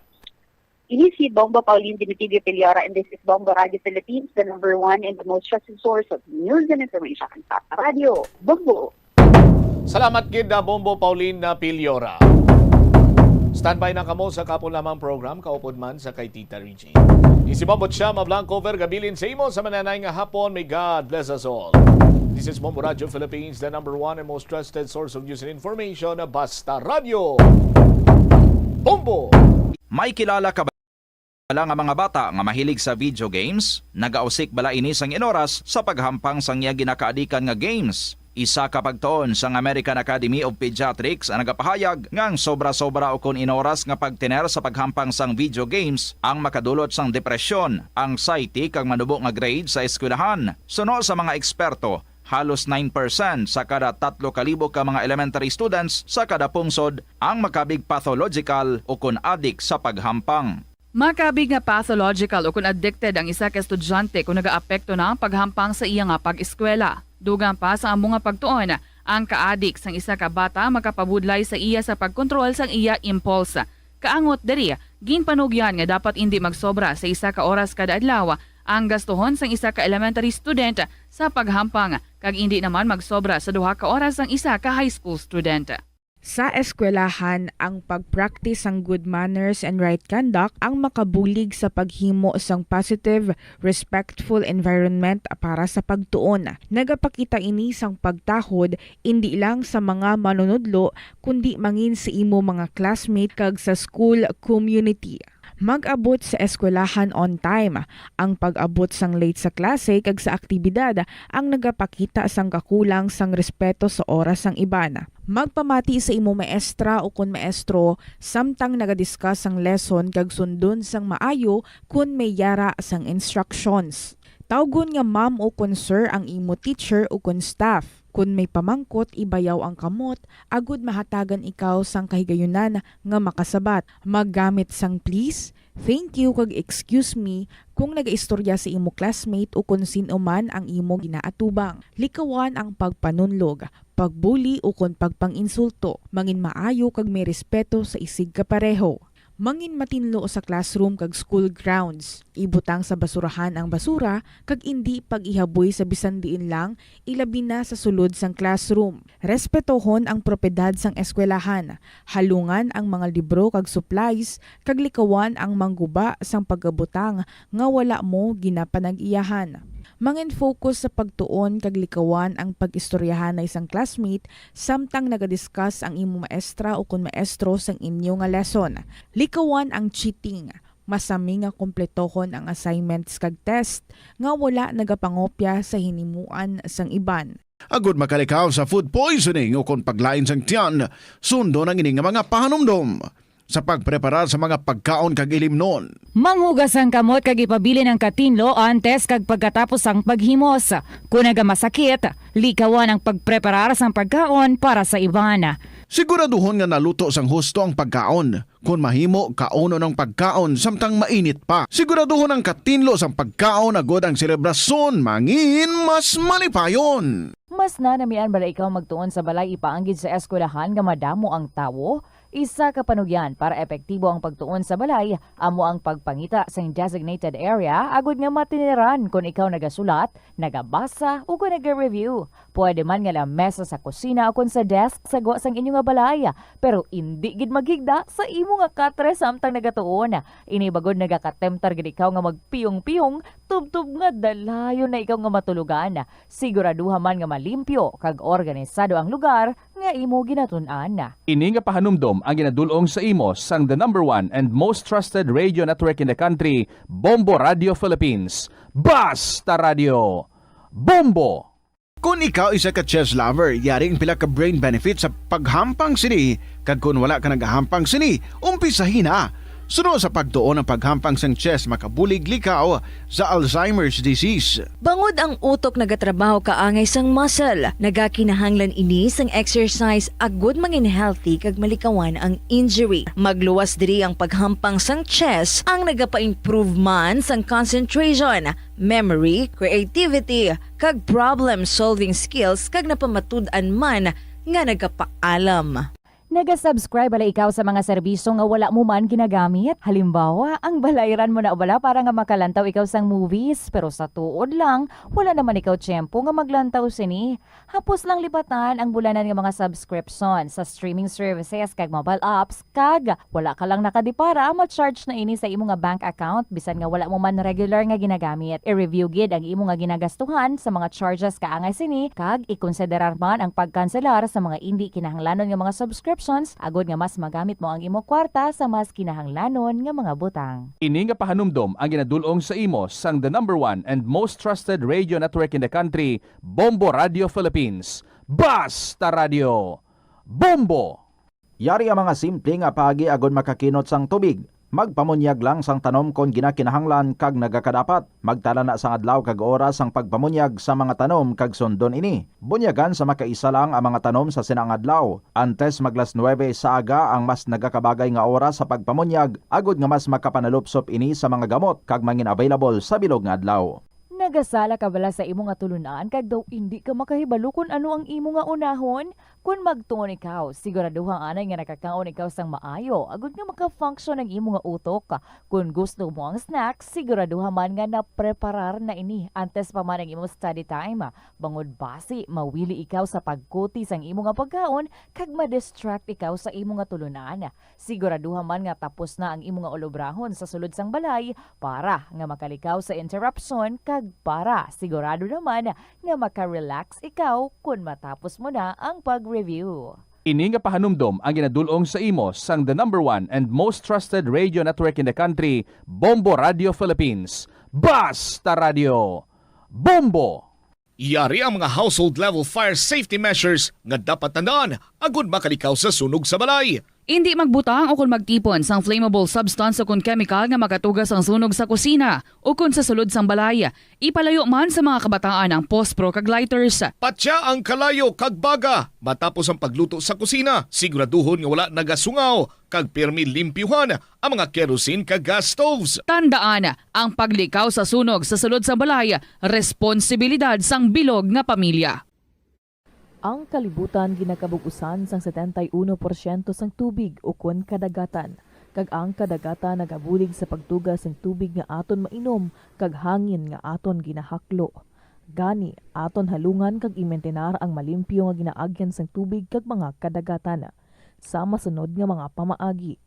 Ini si Bombo Pauline Dimitivio Piliora, and this is Bombo Radio Philippines, the number one and the most trusted source of news and information. Sa Radyo Bombo. Salamat gid na Bombo Pauline na Piliora. Standby na kamo sa kapo lamang program, kaupod man sa kay Tita Regine. Ini si Bombo Chama Blanco Vergabilin sa imo sa mananay nga hapon. May God bless us all. This is Bombo Radio Philippines, the number one and most trusted source of news and information. Basta Radio Bombo. May kilala ka ba nga mga bata nga mahilig sa video games? Nagausik bala ini sang inoras sa paghampang sang iya ginakaadikan nga games? Isa ka pagtuon sang American Academy of Pediatrics ang nagapahayag nga ang sobra-sobra ukon inoras nga pagtener sa paghampang sang video games ang makadulot sang depresyon, anxiety, kag manubo nga grade sa eskwelahan. Suno sa mga eksperto, halos nine percent sa kada tatlo ka libo ka mga elementary students sa kada pungsod ang makabig pathological ukon adik sa paghampang. Makabig nga pathological ukon addicted ang isa ka estudyante kon nagaapekto na ang paghampang sa iya nga pag-eskwela. Dugang pa sa amo nga pagtuon, ang kaadik sang isa ka bata makapabudlay sa iya sa pagkontrol sang iya impulse. Kaangot diri, ginpanugyan nga dapat indi magsobra sa isa ka oras kada adlaw ang gastuhon sang isa ka elementary student sa paghampang, kag indi naman magsobra sa duha ka oras sang isa ka high school student. Sa eskwelahan, ang pag-practice sang good manners and right conduct ang makabulig sa paghimo sang positive, respectful environment para sa pagtuon. Nagapakita ini sang pagtahod indi lang sa mga manunudlo, kundi mangin sa imo mga classmate kag sa school community. Mag-abot sa eskwelahan on time. Ang pag-abot sang late sa klase kag sa aktibidad ang nagapakita sang kakulang sang respeto sa oras sang iban. Magpamati sa imo maestra ukon maestro samtang naga-discuss sang lesson kag sundon sang maayo kon may yara sang instructions. Tawgon nga ma'am ukon sir ang imo teacher ukon staff. Kon may pamangkot, ibayaw ang kamot agod mahatagan ikaw sang kahigayunan nga makasabat. Maggamit sang please, thank you, kag excuse me kon nagaistorya sa imo classmate ukon sin-o man ang imo ginaatubang. Likawan ang pagpanunlog, pagbuli, ukon pagpang-insulto. Mangin maayo kag may respeto sa isigkapareho. Mangin matinlo sa classroom kag school grounds. Ibutang sa basurahan ang basura kag indi pag-ihaboy sa bisan diin lang, ilabi na sa sulod sang classroom. Respetohon ang propiedad sang eskwelahan. Halungan ang mga libro kag supplies, kag likawan ang mangguba sang pagabutang nga wala mo ginapanag-iyahan. Mangin-focus sa pagtuon kag likawan ang pag-istoryahanay sang classmate samtang naga-discuss ang imo maestra ukon maestro sang inyo nga lesson. Likawan ang cheating. Masami nga kumpletohon ang assignments kag test nga wala nagapangopya sa hinimuan sang iban. Agud makalikaw sa food poisoning ukon paglain sang tiyan, sundon ang ini nga mga pahanumdom sa pagpreparar sa mga pagkaon kag ilimnon. Manghugas ang kamot kag ipabilin ang katinlo antes kag pagkatapos sang paghimos. Kon nagamasakit, likawan ang pagpreparar sang pagkaon para sa iban. Siguraduhon nga naluto sang husto ang pagkaon. Kon mahimo, kaunon ang pagkaon samtang mainit pa. Siguraduhon ang katinlo sang pagkaon agud ang selebrasyon mangin mas malipayon. Mas nanamian bala ikaw magtuon sa balay ipaanggid sa eskwelahan nga madamo ang tawo? Isa ka panugyan para epektibo ang pagtuon sa balay amo ang pagpangita sing designated area agud nga matiniran kon ikaw nagasulat, nagabasa, o kon naga-review. Pwede man nga lamesa sa kusina o kon sa desk sa gwa sang inyo nga balay, pero indi gid maghigda sa imo nga katre samtang nagatuon. Ini bagod nagakatemtar gid ikaw nga magpiyong-piyong tubtob nga dalayon na ikaw nga matulogan. Siguraduha man nga malimpyo kag organisado ang lugar nga imo ginatun-an. Ini nga pahanumdom ang ginadul-ong sa imo sang the number one and most trusted radio network in the country, Bombo Radio Philippines. Basta Radio! Bombo! Kon ikaw isa ka chess lover, yari ang pila ka brain benefits sa paghampang sini, kag kon wala ka nagahampang sini, umpisahi na. Suno sa pagtuon ang paghampang sang chess makabulig likaw sa Alzheimer's disease. Bangod ang utok nagatrabaho kaangay sang muscle, nagakinahanglan ini sang exercise agud mangin healthy kag malikawan ang injury. Magluwas diri ang paghampang sang chess ang nagapa-improve man sang concentration, memory, creativity, kag problem-solving skills kag napamatud-an man nga nagapaalam. Naga-subscribe bala ikaw sa mga serbisyo nga wala mo man ginagamit? Halimbawa, ang balayran mo na bala para nga makalantaw ikaw sang movies, pero sa tuod lang, wala naman ikaw tiyempo nga maglantaw sini. Hapos lang lipatan ang bulanan nga mga subscription sa streaming services kag mobile apps, kag wala ka lang nakadipara, ma-charge na ini sa imo nga bank account bisan nga wala mo man regular nga ginagamit. I-review gid ang imo nga ginagastuhan sa mga charges kaangay sini, kag ikonsiderar man ang pagkanselar sa mga indi kinahanglanon nga mga subscriptions agud nga mas magamit mo ang imo kwarta sa mas kinahanglanon nga mga butang. Ini nga pahanumdom ang ginadul-ong sa imo sang the number one and most trusted radio network in the country, Bombo Radio Philippines. Basta Radio! Bombo! Yari ang mga simple nga paagi agud makakinot sang tubig. Magpamunyag lang sang tanom kon ginakinahanglan kag nagakadapat. Magtala na sang adlaw kag oras sang pagpamunyag sa mga tanom kag sundon ini. Bunyagan sa makaisa lang ang mga tanom sa sina nga adlaw. Antes mag las nuebe sa aga ang mas nagakabagay nga oras sa pagpamunyag, agud nga mas makapanalupsop ini sa mga gamot kag mangin-available sa bilog nga adlaw. Nagasala ka bala sa imo nga tulun-an kag daw indi ka makahibalo kon ano ang imo nga unahon? Kon magtuon ikaw, siguraduha anay nga nakakaon ikaw sang maayo agud nga maka-function ang imo nga utok. Kon gusto mo ang snack, siguraduha man nga napreparar na ini antes pa man ang imo study time. Bangod basi mawili ikaw sa pagkuti sang imo nga pagkaon kag ma-distract ikaw sa imo nga tulun-an. Siguraduha man nga tapos na ang imo nga ulobrahon sa sulod sang balay para nga makalikaw sa interruption kag para sigurado naman nga maka-relax ikaw kon matapos mo na ang pag-review. Ini nga pahanumdom ang ginadul-ong sa imo sang the number one and most trusted radio network in the country, Bombo Radio Philippines. Basta Radio! Bombo! Yari ang mga household level fire safety measures nga dapat tandaan agud makalikaw sa sunog sa balay. Indi magbutang o kon magtipon sang flammable substance o kon chemical nga makatuga sang sunog sa kusina o kon sa sulod sang balay. Ipalayo man sa mga kabataan ang pospro kag lighters. Patya ang kalayo kag baga matapos ang pagluto sa kusina. Siguraduhon nga wala nagasungaw kag pirmi limpyuhan ang mga kerosene kag gas stoves. Tandaan, ang paglikaw sa sunog sa sulod sang balay, responsibilidad sang bilog nga pamilya. Ang kalibutan ginakabug-usan sang setenta y uno porsyento sang tubig ukon kadagatan, kag ang kadagatan nagabulig sa pagtuga sang tubig nga aton mainom kag hangin nga aton ginahaklo. Gani, aton halungan kag imintinar ang malimpyo nga ginaagyan sang tubig kag mga kadagatan. Sa masunod nga mga pamaagi,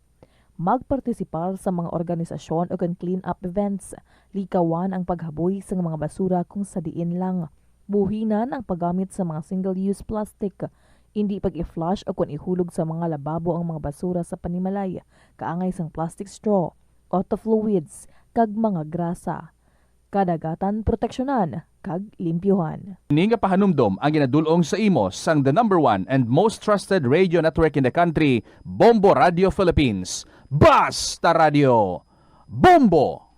magpartisipar sa mga organisasyon ukon clean-up events. Likawan ang paghaboy sang mga basura kung sa diin lang. Buhinan ang paggamit sa mga single-use plastic. Indi pag-i-flush ukon ihulog sa mga lababo ang mga basura sa panimalay, kaangay sang plastic straw, auto fluids, kag mga grasa. Kadagatan proteksyonan kag limpyuhan. Ini nga pahanumdom ang ginadul-ong sa imo sang the number one and most trusted radio network in the country, Bombo Radio Philippines. Basta Radio! Bombo!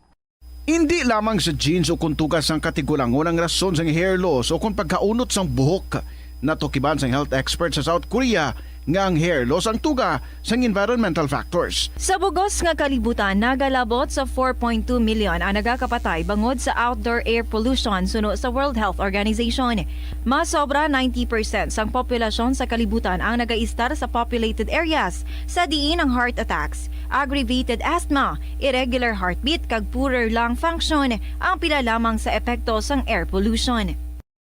Indi lamang sa genes o kon tugas sang katigulangon ang rason sang hair loss o kon pagkaunot sang buhok. Natukiban sang health expert sa South Korea nga ang hair loss ang tuga sang environmental factors. Sa bugos nga kalibutan, nagalabot sa four point two million ang nagakapatay bangod sa outdoor air pollution suno sa World Health Organization. Mas sobra ninety percent sang populasyon sa kalibutan ang nagaistar sa populated areas, sa diin ang heart attacks, aggravated asthma, irregular heartbeat, kag poorer lung function ang pila lamang sa epekto sang air pollution.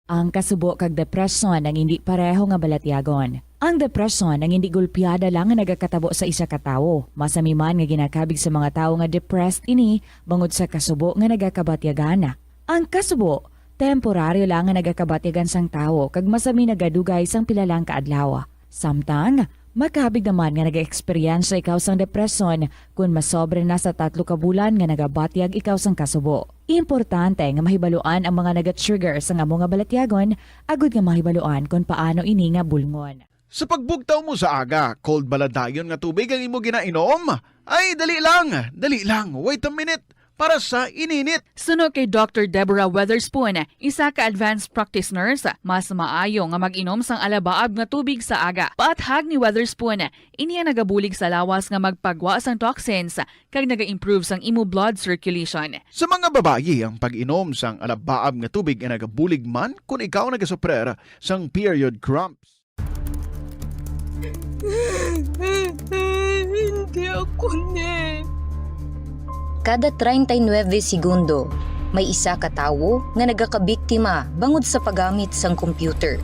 Ang kasubo kag depresyon ang indi pareho nga balatyagon. Ang depresyon ang indi gulpiada lang nga nagakatabo sa isa ka tawo. Masami man nga ginakabig sa mga tawo nga depressed ini bangod sa kasubo nga nagakabatyagan. Ang kasubo, temporaryo lang nga nagakabatyagan sang tawo kag masami nagadugay sang pila lang ka adlaw. Samtang, makabig naman nga nag-eksperyensya ikaw sang depresyon kon masobra na sa tatlo ka bulan nga nagabatyag ikaw sang kasubo. Importante nga mahibaluan ang mga naga-trigger sang amo nga balatyagon agud nga mahibaluan kon paano ini nga bulngon. Sa pagbugtaw mo sa aga, cold bala dayon nga tubig ang imo ginainom? Ay, dali lang, dali lang, wait a minute, para sa ininit. Suno kay Doctor Deborah Weatherspoon, isa ka advanced practice nurse, mas maayo nga mag-inom sang alabaab nga tubig sa aga. Paathag ni Weatherspoon, ini ang nagabulig sa lawas nga magpagwa sang toxins kag naga-improve sang imo blood circulation. Sa mga babayi, ang pag-inom sang alabaab nga tubig ay nagabulig man kon ikaw nagasuprer sang period cramps. Hindi ako ni. Kada treinta y nueve segundo, may isa ka tawo nga nagakabiktima bangod sa paggamit sang computer.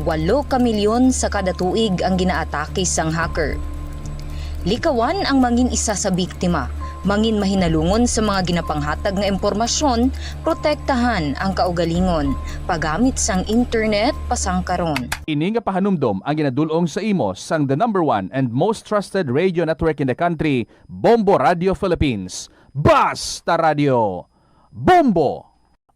Walo ka milyon sa kada tuig ang ginaatake sang hacker. Likawan ang mangin isa sa biktima, mangin mahinalungon sa mga ginapanghatag nga impormasyon, protektahan ang kaugalingon, paggamit sang internet pasangkaron. Ini nga pahanumdom ang ginadul-ong sa imo sang the number one and most trusted radio network in the country, Bombo Radio Philippines. Basta Radio! Bombo!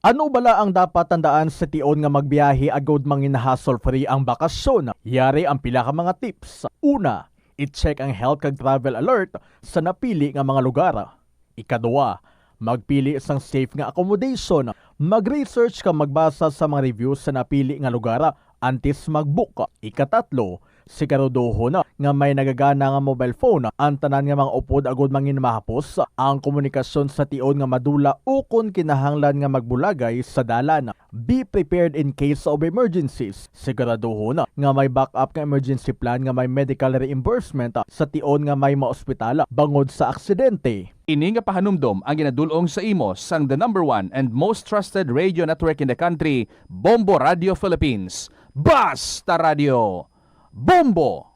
Ano bala ang dapat tandaan sa tion nga magbiyahe agud mangin hassle-free ang bakasyon? Yari ang pila ka mga tips. Una, i-check ang health kag travel alert sa napili nga mga lugar. Ikaduha, magpili sang safe nga accommodation. Mag-research kag magbasa sa mga reviews sa napili nga lugar antes mag-book. Ikatatlo, siguraduhon nga may nagagana nga mobile phone ang tanan nga mga upod agud mangin mahapos ang komunikasyon sa tion nga madula ukon kinahanglan nga magbulagay sa dalan. Be prepared in case of emergencies. Siguraduhon nga may backup nga emergency plan nga may medical reimbursement sa tion nga may maospital bangod sa aksidente. Ini nga pahanumdom ang ginadul-ong sa imo sang the number one and most trusted radio network in the country, Bombo Radio Philippines. Basta Radio! Bombo!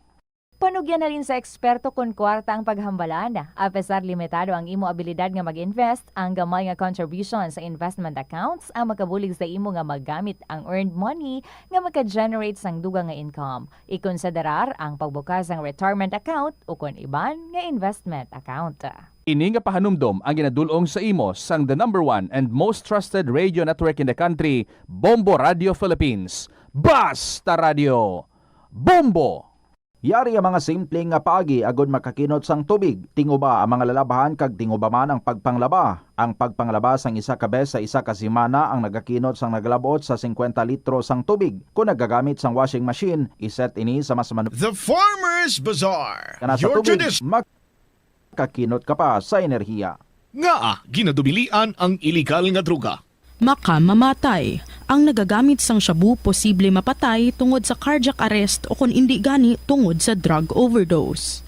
Panugyan halin sa eksperto kon kwarta ang paghambalan. Apesar limitado ang imo abilidad nga mag-invest, ang gamay nga contribution sa investment accounts ang makabulig sa imo nga magamit ang earned money nga maka-generate sang dugang nga income. Ikonsiderar ang pagbukas sang retirement account ukon iban nga investment account. Ini nga pahanumdom ang ginadul-ong sa imo sang the number one and most trusted radio network in the country, Bombo Radio Philippines. Basta Radio! Bombo! Yari ang mga simple nga paagi agud makakinot sang tubig. Tinguba ang mga lalabhan kag tinguba man ang pagpanglaba. Ang pagpanglaba sang isa ka bes sa isa ka semana ang nagakinot sang nagalabot sa singkwenta litro sang tubig. Kon nagagamit sang washing machine, iset ini sa mas manu- The Farmer's Bazaar. Kana sa Your tubig, tradition. Mag- kakinot ka pa sa enerhiya. Ngaa ginadubilian ang iligal nga droga? Makamamatay. Ang nagagamit sang shabu posible mapatay tungod sa cardiac arrest o kon indi gani tungod sa drug overdose.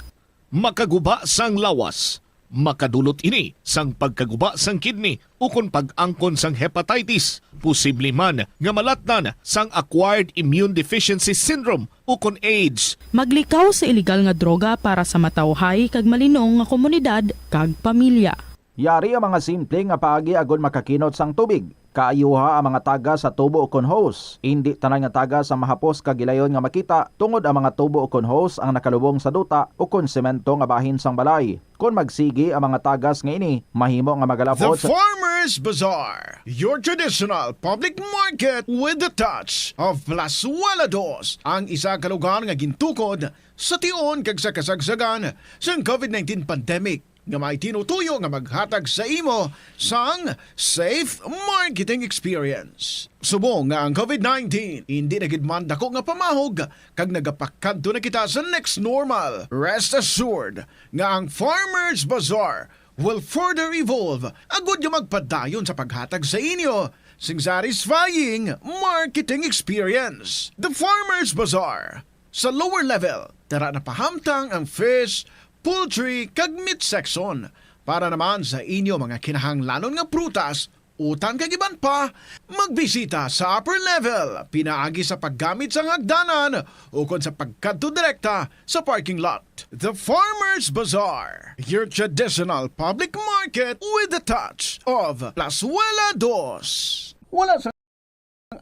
Makaguba sang lawas. Makadulot ini sang pagkaguba sang kidney ukon pag-angkon sang hepatitis. Posible man nga malatnan sang acquired immune deficiency syndrome ukon AIDS. Maglikaw sa iligal nga droga para sa matawhay kag malinong nga komunidad kag pamilya. Yari ang mga simple nga paagi agud makakinot sang tubig. Kaayuha ang mga tagas sa tubo ukon hose. Indi tanan nga tagas ang mahapos kag gilayon nga makita tungod ang mga tubo ukon hose ang nakalubong sa duta ukon semento nga bahin sang balay. Kon magsigi ang mga tagas nga ini, mahimo nga magalabot The Farmer's Bazaar, your traditional public market with the touch of Plazuela Dos, ang isa ka lugar nga gintukod sa tion kag sa kasagsagan sang COVID nineteen pandemic. nga may tinutuyo nga maghatag sa imo sang safe marketing experience. Subong nga ang COVID nineteen indi na gid man dako nga pamahog kag nagapakadto na kita sa next normal, rest assured nga ang Farmers Bazaar will further evolve agud nga magpadayon sa paghatag sa inyo sing satisfying marketing experience. The Farmers Bazaar, sa lower level, dira na pahamtang ang fish, poultry, kag meat section. Para naman sa inyo mga kinahanglanon nga prutas, utan kag iban pa, magbisita sa upper level pinaagi sa paggamit sang hagdanan ukon sa pagkadto direkta sa parking lot. The Farmers Bazaar, your traditional public market with the touch of Plazuela Dos. Wala sa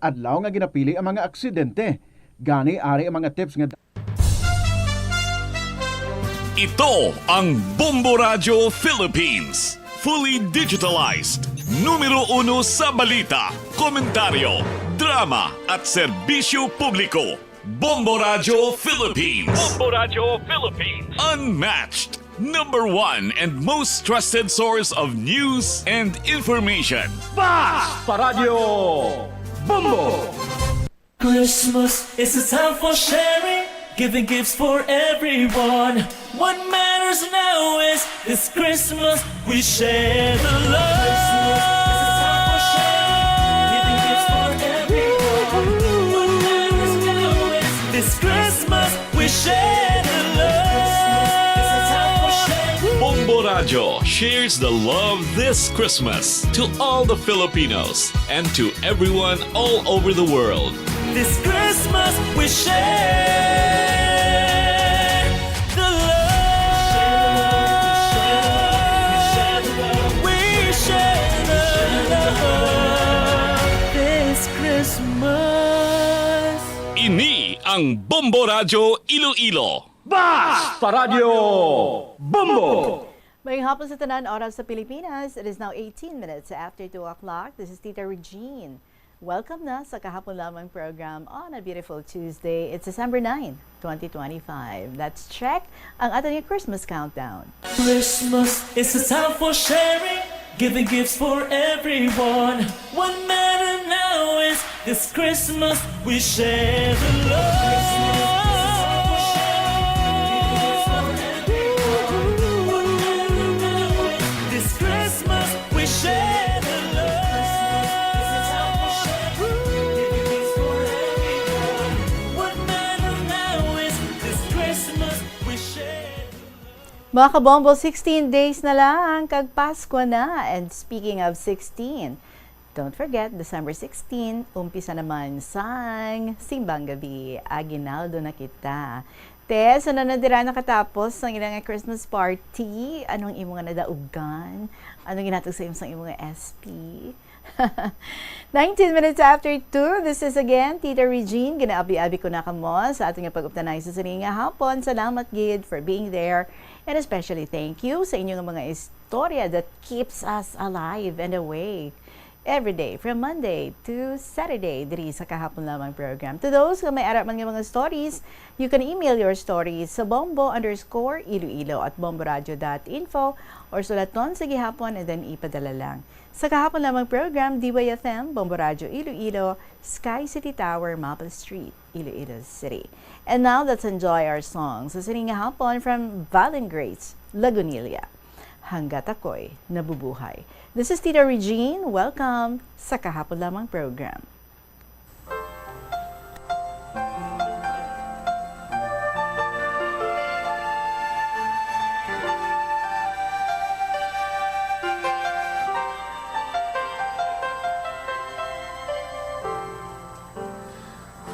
adlaw nga ginapili ang mga aksidente. Gani, ari ang mga tips nga Ito ang Bombo Radyo Philippines. Fully digitalized. Numero uno sa balita, komentaryo, drama, at serbisyo publiko. Bombo Radyo Philippines. Bombo Radyo Philippines. Unmatched. Number one and most trusted source of news and information. Bas Paradyo Bombo! Christmas is a time for sharing, giving gifts for everyone. What matters now is this Christmas we share the love. Christmas is a time for sharing, giving gifts for everyone. What matters now is this Christmas we share the love. Bombo Radyo shares the love this Christmas to all the Filipinos and to everyone all over the world. This Christmas we share the love. We share the love this Christmas. Ini ang Bombo Radyo Iloilo. Bas Paradyo Bombo! Maayong hapon sa tanan, oras sa Pilipinas. It is now eighteen minutes after two o'clock. This is Tita Regine. Welcome na sa Kahapon Lamang program on a beautiful Tuesday. It's December nine, twenty twenty-five. Let's check ang aton nga Christmas countdown. Christmas is a time for sharing, giving gifts for everyone. What matter now is this Christmas we share the love. This Christmas we share the love. What matter now is this Christmas we share the love. Mga kabombo, sixteen days na lang kag Pasko na. And speaking of sixteen, don't forget, December sixteen, umpisa naman sang Simbang Gabi. Aguinaldo na kita. Te, so na dira nakatapos ang ilang Christmas party? Anong imo nga nadaugan? Anong ginhatag sa imo sang imo nga S P? Nineteen minutes after two, this is again Tita Regine. Ginaabi-abi ko na kamo sa aton nga pag-uptanay sa sining nga hapon. Salamat gid for being there. And especially thank you sa inyo nga mga istorya that keeps us alive and awake every day, from Monday to Saturday, diri sa Kahapon Lamang program. To those nga may ara man nga mga stories, you can email your stories sa bombo underscore iloilo at bomboradio dot info or sulaton sa gihapon and then ipadala lang. Sa Kahapon Lamang program, D Y F M, Bombo Radyo Iloilo, Sky City Tower, Maple Street, Iloilo City. And now, let's enjoy our song sa sining nga hapon from Valen Grace, Lagunilla. Hanggat ako'y nabubuhay. This is Tita Regine. Welcome sa Kahapon Lamang program.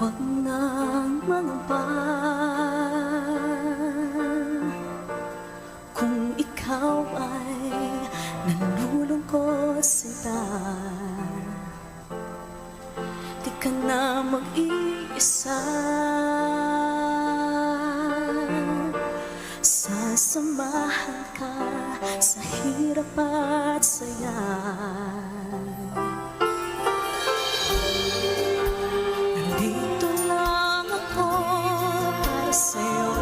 Huwag nang mangamba kung ikaw ay nalulungkot, sinta. Di ka na mag-iisa. Sasamahan ka sa hirap at saya. Nandito lang ako para sa'yo.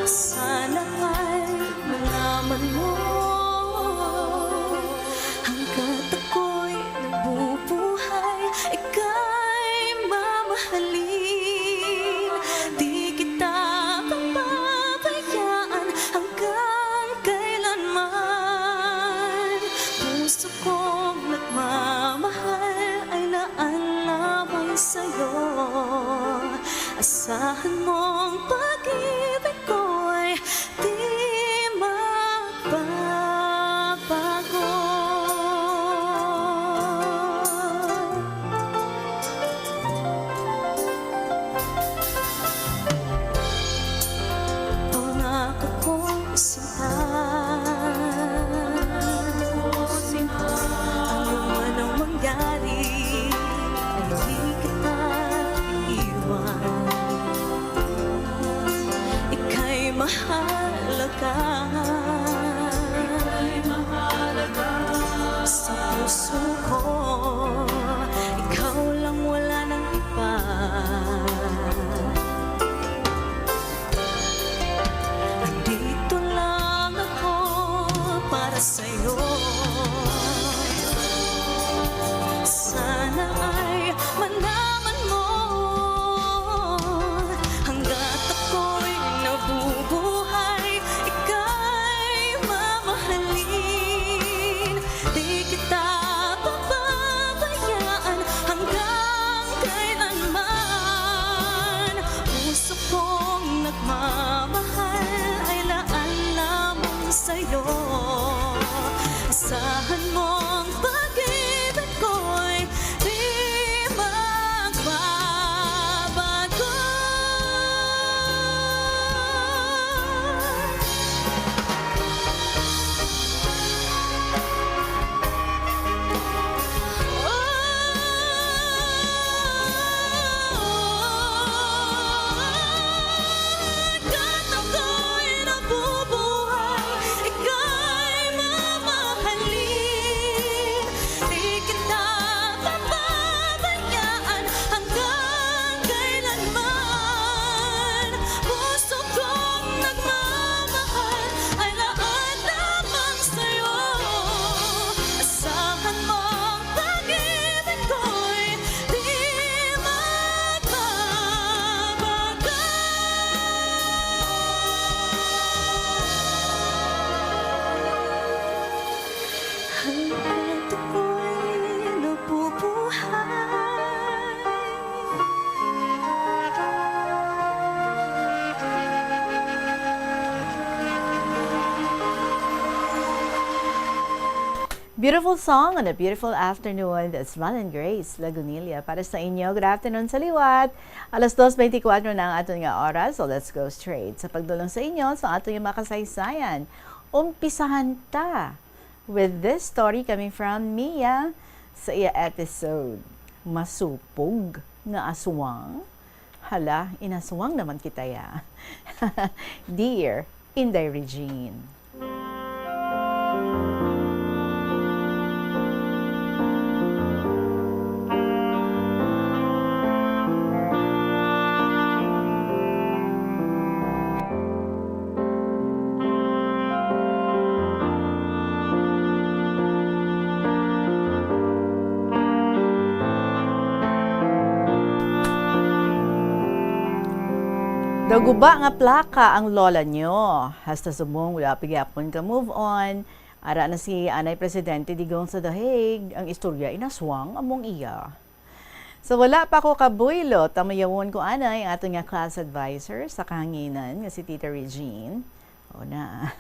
Sana Mong pag-ibig ko'y di magbabago. Pangako kong simbahan, ano man ang mangyari, ay di kita iwan. Ika'y mahalaga sa puso ko. Ikaw lang, wala nang iba. Andito lang ako para sa'yo. Sana ay malaman mo, hanggat ako'y nabubuhay, ika'y mamahalin. Di kita pababayaan hanggang kailanman. Puso kong nagmamahal ay laan lamang sa'yo. Asahan mong pag-ibig ko'y di magbabago. Puso kong nagmamahal ay laan lamang sa'yo. Asahan mong pag-ibig ko'y di magbabago. Hanggat ako'y nabubuhay. Beautiful song on a beautiful afternoon. That's Val and Grace Lagunilla para sa inyo. Good afternoon sa liwat. Alas dos beintikwatro na ang aton nga oras, so let's go straight sa pagdulong sa inyo sa aton nga mga kasaysayan. Umpisahan ta with this story coming from Mia sa iya episode, Masupog nga Aswang. Hala, inaswang naman kita, ya. Dear Inday Regine. Daw guba nga plaka ang lola nyo. Hasta subong wala pa gyapon ka move on. Ara na si Anay Presidente Digong sa The Hague. Ang istorya inaswang among iya. So, wala pa ko kabuylo, tamayawon ko anay ang aton nga class advisor sa kahanginan nga si Tita Regine. O na.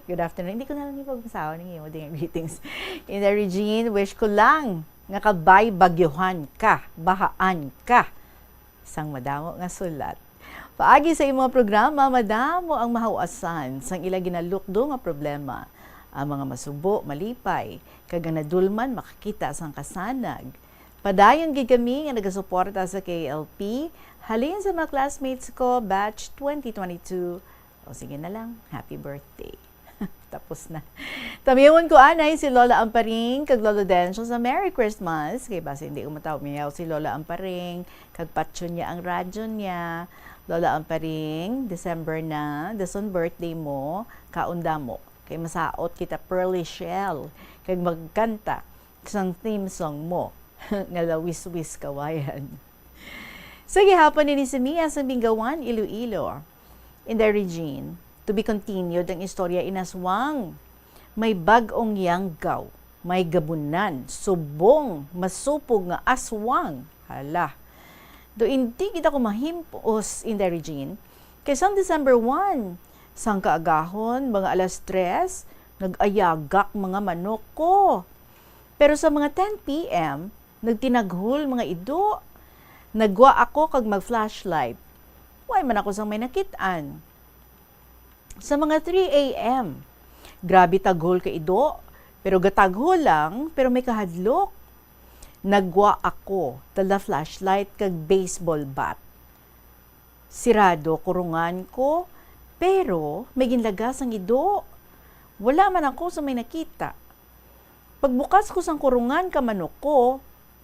Good afternoon. Hindi ko na lang ipagbasahon ang imo ding greetings. Inday Regine, wish ko lang nga kabay bagyuhan ka, bahaan ka sang madamo nga sulat. Paagi sa imo nga programa, madamo ang mahawasan sang ila ginalukdo nga problema. Ang mga masubo, malipay, kag ang nadulman, makakita sang kasanag. Padayon gid kami nga nagasuporta sa K L P, halin sa mga classmates ko, batch twenty twenty-two. O sige na lang, happy birthday. Tapos na. Tamyawon ko anay si Lola Amparing kag Lolo Dencio sa Merry Christmas. Kay basi hindi ko mataw-, miyaw si Lola Amparing, kag patyon niya ang radyo niya. Lola Amparing, December na, dason birthday mo, kaon damo. Kay masaot kita, Pearly Shell, kag magkanta sang theme song mo nga Lawiswis Kawayan. Sa gihapon ini si Mia sa Mingawan, Iloilo. Inday Regine, to be continued ang istorya inaswang. May bag-ong yanggaw, may gabunan, subong masupog nga aswang. Hala. Do hindi gid ako mahimpos, Inday Regine, kay sang December one, sang kaagahon, mga alas tres, nag-ayagak mga manok ko. Pero sa mga ten P M, nagtinaghol mga ido. Nagwa ako kag mag-flashlight. Way man ako sang may nakit-an. Sa mga three A M, grabe taghol ka ido, pero gataghol lang, pero may kahadlok. Nagwa ako, dala flashlight kag baseball bat. Sirado kurungan ko, pero may ginlagas ang ido. Wala man ako sa may nakita. Pagbukas ko sang kurungan ka manok ko,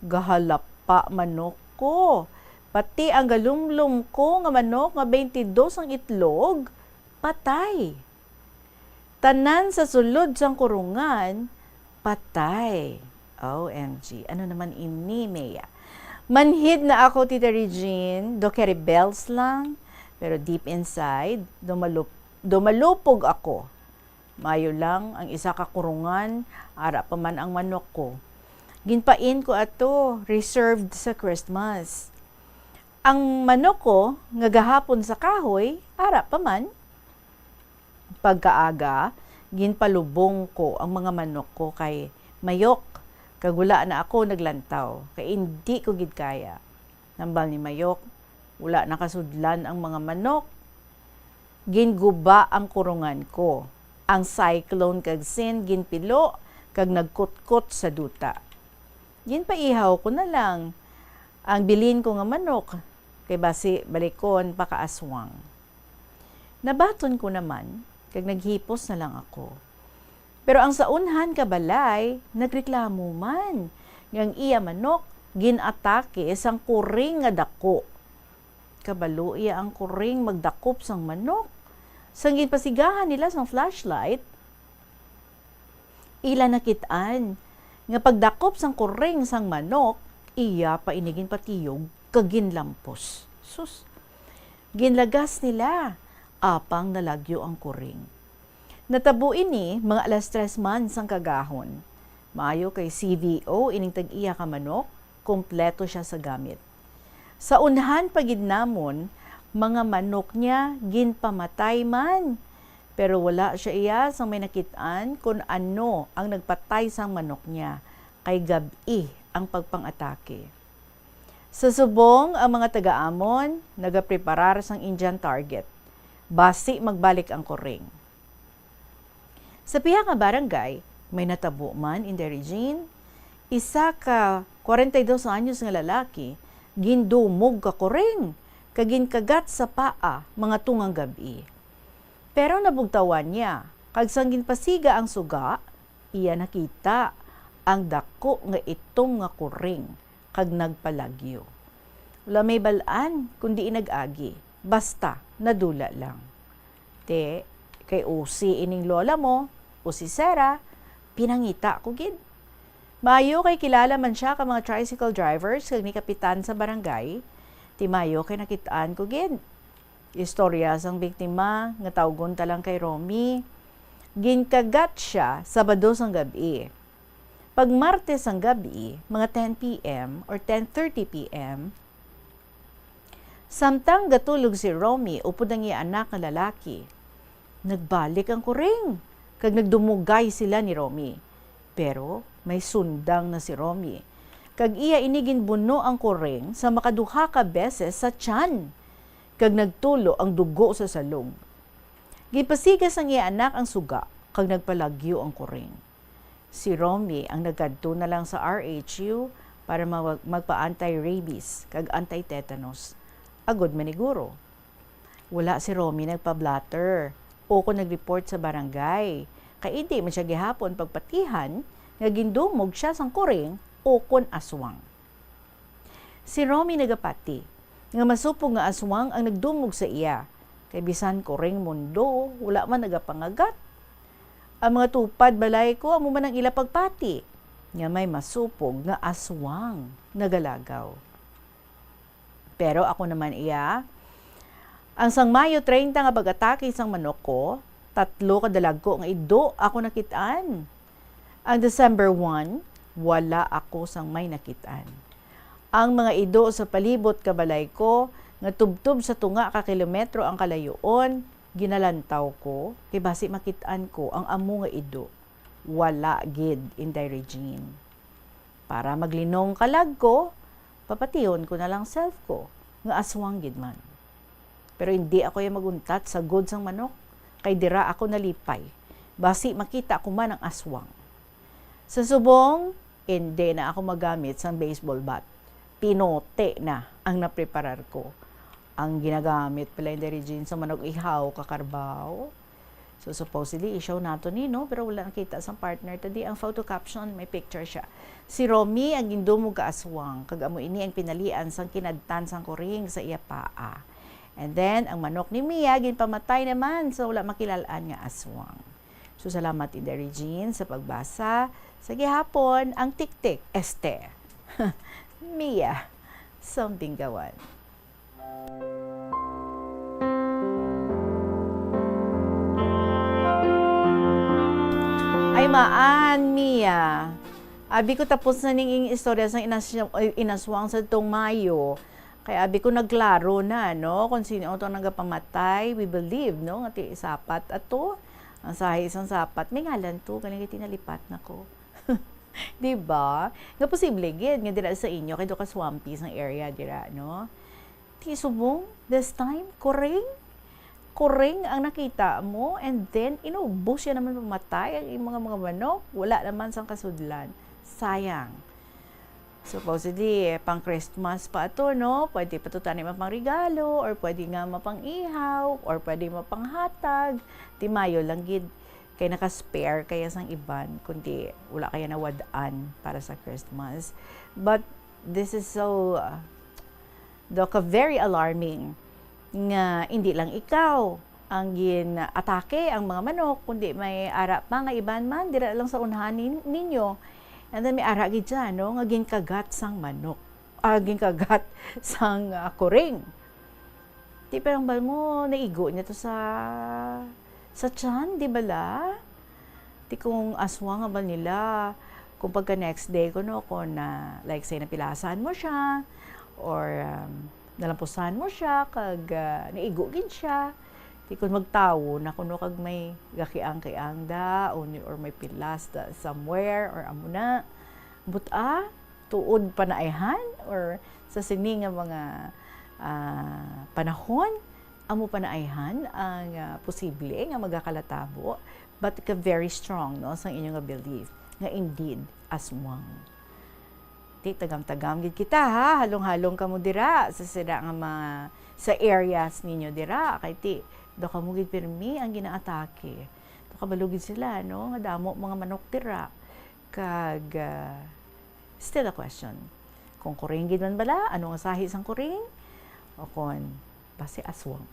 gahalapa manok ko. Pati ang galumlom ko nga manok nga twenty-dos ang itlog, patay. Tanan sa sulod sang kurungan, patay. O M G, ano naman ini, Mea? Manhid na ako, Tita Regine, do carry bells lang, pero deep inside, do malup-, do malupog ako. Mayo lang ang isa ka kurungan, ara pa man ang manok ko. Ginpain ko ato, reserved sa Christmas. Ang manok ko nga gahapon sa kahoy, ara pa man. Pagkaaga, ginpalubong ko ang mga manok ko kay mayok, kag wala na ako naglantaw, kay indi ko gid kaya. Nambal ni Mayok, wala nakasudlan ang mga manok. Ginguba ang kurungan ko. Ang cyclone kag Sin ginpilo kag nagkutkot sa duta. Ginpaihaw ko na lang ang bilin ko nga manok, kay basi balikon pa ka aswang. Nabaton ko naman, kag naghipos na lang ako. Pero ang saunhan ka balay nagreklamo man nga ang iya manok gin-atake sang kuring nga dako. Kabalo iya ang kuring magdakop sang manok. Sang ginpasigahan nila sang flashlight, ila nakit-an nga pagdakop sang kuring sang manok, iya pa ini ginpatiyog kag ginlampos. Sus! Ginlagas nila, apang nalagyo ang kuring. Natabo ini mga alas tres man sang kagahon. Maayo kay C V O ining tag-iya ka manok, kompleto sia sa gamit. Sa unhan pa gid namon, mga manok niya ginpamatay man. Pero wala sia iya sang may nakit-an kon ano ang nagpatay sang manok niya, kay gab-i ang pagpang-atake. Sa subong, ang mga taga-amon nagapreparar sang Indian target. Basi magbalik ang kuring. Sa piha nga barangay, may natabo man, Inday Regine. Isa ka kwarenta y dos anyos nga lalaki, gindumog ka kuring, kag ginkagat sa paa mga tungang gab-i. Pero nabugtawan niya, kag sang ginpasiga ang suga, iya nakita ang dako nga itom nga kuring kag nagpalagyo. Wala may bal-an kundi inag-agi, basta nadula lang. Te, kay usi ining lola mo, usi sera, pinangita ko gid. Maayo kay kilala man sia ka mga tricycle drivers kag ni kapitan sa barangay. Ti maayo kay nakit-an ko gid. Istorya sang biktima nga tawgon ta lang kay Romy. Ginkagat sia Sabado sang gab-i. Pag Martes sang gab-i, mga ten P M or ten thirty P M, samtang gatulog si Romy upod ang iya anak nga lalaki, nagbalik ang kuring kag nagdumugay sila ni Romy. Pero may sundang na si Romy, kag iya ini ginbuno ang kuring sa makaduha ka beses sa tiyan, kag nagtulo ang dugo sa salog. Ginpasiga sang iya anak ang suga, kag nagpalagyo ang kuring. Si Romy ang nagkadto na lang sa R H U para mag-, magpa-anti-rabies kag anti-tetanus. Agod maniguro. Wala si Romy nagpa-blotter o kon nag-report sa barangay, kay indi man sia gihapon pagpatihan nga gindumog sia sang kuring o kon aswang. Si Romy nagapati nga masupog nga aswang ang nagdumog sa iya, kay bisan kuring mundo, wala man nagapangagat. Ang mga tupad balay ko amo man ang ila pagpati, nga may masupog nga aswang nagalagaw. Pero ako naman iya, ang sang Mayo treinta nga pag-atake sang manok ko, tatlo ka dalagko nga ido ako nakit-an. Ang December one, wala ako sang may nakit-an. Ang mga ido sa palibot ka balay ko, nga tubtob sa tunga ka kilometro ang kalayoon, ginalantaw ko, kay basi makit-an ko ang amo nga ido. Wala gid, Inday Regine. Para maglinong kalag ko, papatihon ko na lang self ko, nga aswang gid man. Pero hindi ako yung maguntat sa gud sang manok, kay dira ako nalipay. Basi makita ko man ang aswang. Sa subong, hindi na ako magamit sang baseball bat. Pinote na ang napreparar ko. Ang ginagamit pala, Inday Regine, sa manok ihaw, kakarbaw. So, supposedly, i-show nato ni, no? Pero wala nakita sang partner. Tadi ang photo caption, may picture siya. Si Romy ang gindumog ka aswang, kag amo ini ang pinalian sang kinadtan sang kuring sa iya paa. And then, ang manok ni Mia, ginpamatay naman sa wala makilalaan nga aswang. So, salamat, Inday Regine, sa pagbasa. Sa gihapon, ang tiktik, este. Mia, something gawan. Ay, maan, Mia. Abi ko tapos na ning ing istorya sa inas-, ay, inaswang sa tong Mayo. Kaya abi ko nagklaro na, no, kung sino ang nagapamatay. We believe, no, nga ti sapat ato. Ang sahi sang sapat, may ngalan to, galing tinalipat na ko. Di ba? Nga posible gid nga dira sa inyo kay do ka swampy sang area dira, no? Ti subong, this time, kuring? Kuring ang nakita mo, and then inubos siya naman, mamatay ang imong mga manok, wala naman sang kasudlan. Sayang. Supposedly, eh, pang Christmas pa ato, no? Pwede pa to tani mapangregalo, or pwede nga mapang-ihaw, or pwede mapanghatag. Ti Mayo lang gid kay naka-spare kaya sang iban, kundi wala kaya nawad-an para sa Christmas. But this is so, uh, Doc, very alarming nga hindi lang ikaw ang gin-atake ang mga manok, kundi may ara pa nga iban man dira lang sa unhan nin-, ninyo. And then may ara gid dyan, no, nga ginkagat sang manok, ah, ginkagat sang, ah, kuring. Di parang bal mo, naigo niya to sa, sa tiyan, di bala? Ti kung aswang nga ba nila, kung pagka next day ko, no, kung na, like, say, napilasan mo siya, or, um, nalampusan mo siya, kag, ah, naigo gid siya, ti kung magtawo na kuno kag may gakiang-kiang da, o ni-, or may pilas da somewhere, or amo na, but, ah, tuod pa na ayhan, or sa sini nga mga, ah, panahon, amo pa na ayhan ang, ah, posible nga magakalatabo, but ka very strong, no, sang inyo nga belief nga indeed aswang. Ti, tagam-tagam gid kita, ha, halong-halong kamo dira sa sira nga mga, sa areas ninyo dira, kay ti, do kamo gid pirmi ang ginaatake. Do kabalo gid sila, no, nga damo mga manok dira. Kag, ah, still a question. Kung kuring gid man bala, ano nga sahi sang kuring? O kon basi aswang?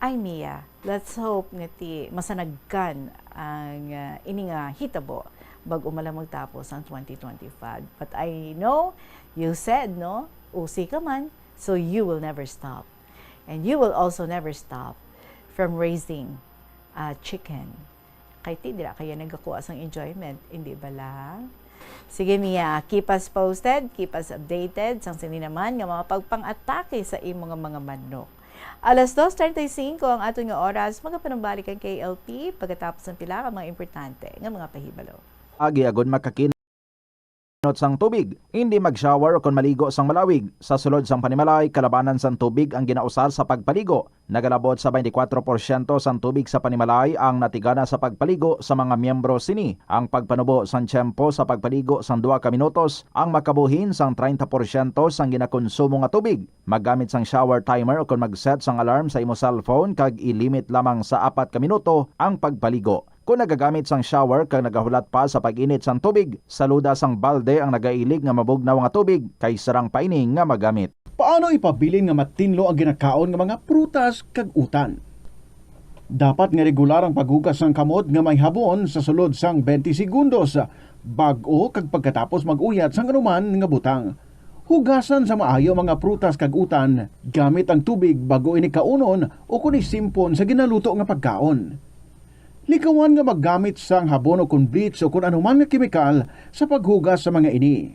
Ay, Mia, let's hope nga ti masanagkan ang, ah, ini nga hitabo bag-o man lang magtapos ang twenty twenty-five. But I know you said, no, usi ka man, so you will never stop. And you will also never stop from raising, ah, chicken. Kay ti dira kaya nagakuha sang enjoyment, hindi bala? Sige, Mia, keep us posted, keep us updated sang sini naman nga mga pagpang-atake sa imo nga mga manok. Alas dos treinta y cinco ang aton nga oras, magapanumbalik ang K L P pagkatapos ng pila ka mga importante nga mga pahibalo. Agi agud makakin- Inot sang tubig. Indi mag-shower o kon maligo sang malawig. Sa sulod sang panimalay, kalabanan sang tubig ang ginausar sa pagpaligo. Nagalabot sa twenty-four porsyento sang tubig sa panimalay ang natigana sa pagpaligo sa mga miyembro sini. Ang pagpanubo sang tiyempo sa pagpaligo sang duha ka minutos ang makabuhin sang treinta porsyento sang ginakonsumo nga tubig. Maggamit sang shower timer o kon mag-set sang alarm sa imo cellphone kag i-limit lamang sa apat ka minuto ang pagpaligo. Kon nagagamit sang shower kag nagahulat pa sa pag-init sang tubig, saluda sang balde ang nagailig nga mabugnaw nga tubig kay sarang pa ini nga magamit. Paano ipabilin nga matinlo ang ginakaon nga mga prutas kag utan? Dapat nga regular ang paghugas sang kamot nga may habon sa sulod sang twenty segundos, bag-o kag pagkatapos mag-uyat sang anuman nga butang. Hugasan sa maayo ang mga prutas kag utan gamit ang tubig bag-o ini kaunon o kon isimpon sa ginaluto nga pagkaon. Likawan nga maggamit sang habon o kon bleach o kon anuman nga kemikal sa paghugas sa mga ini.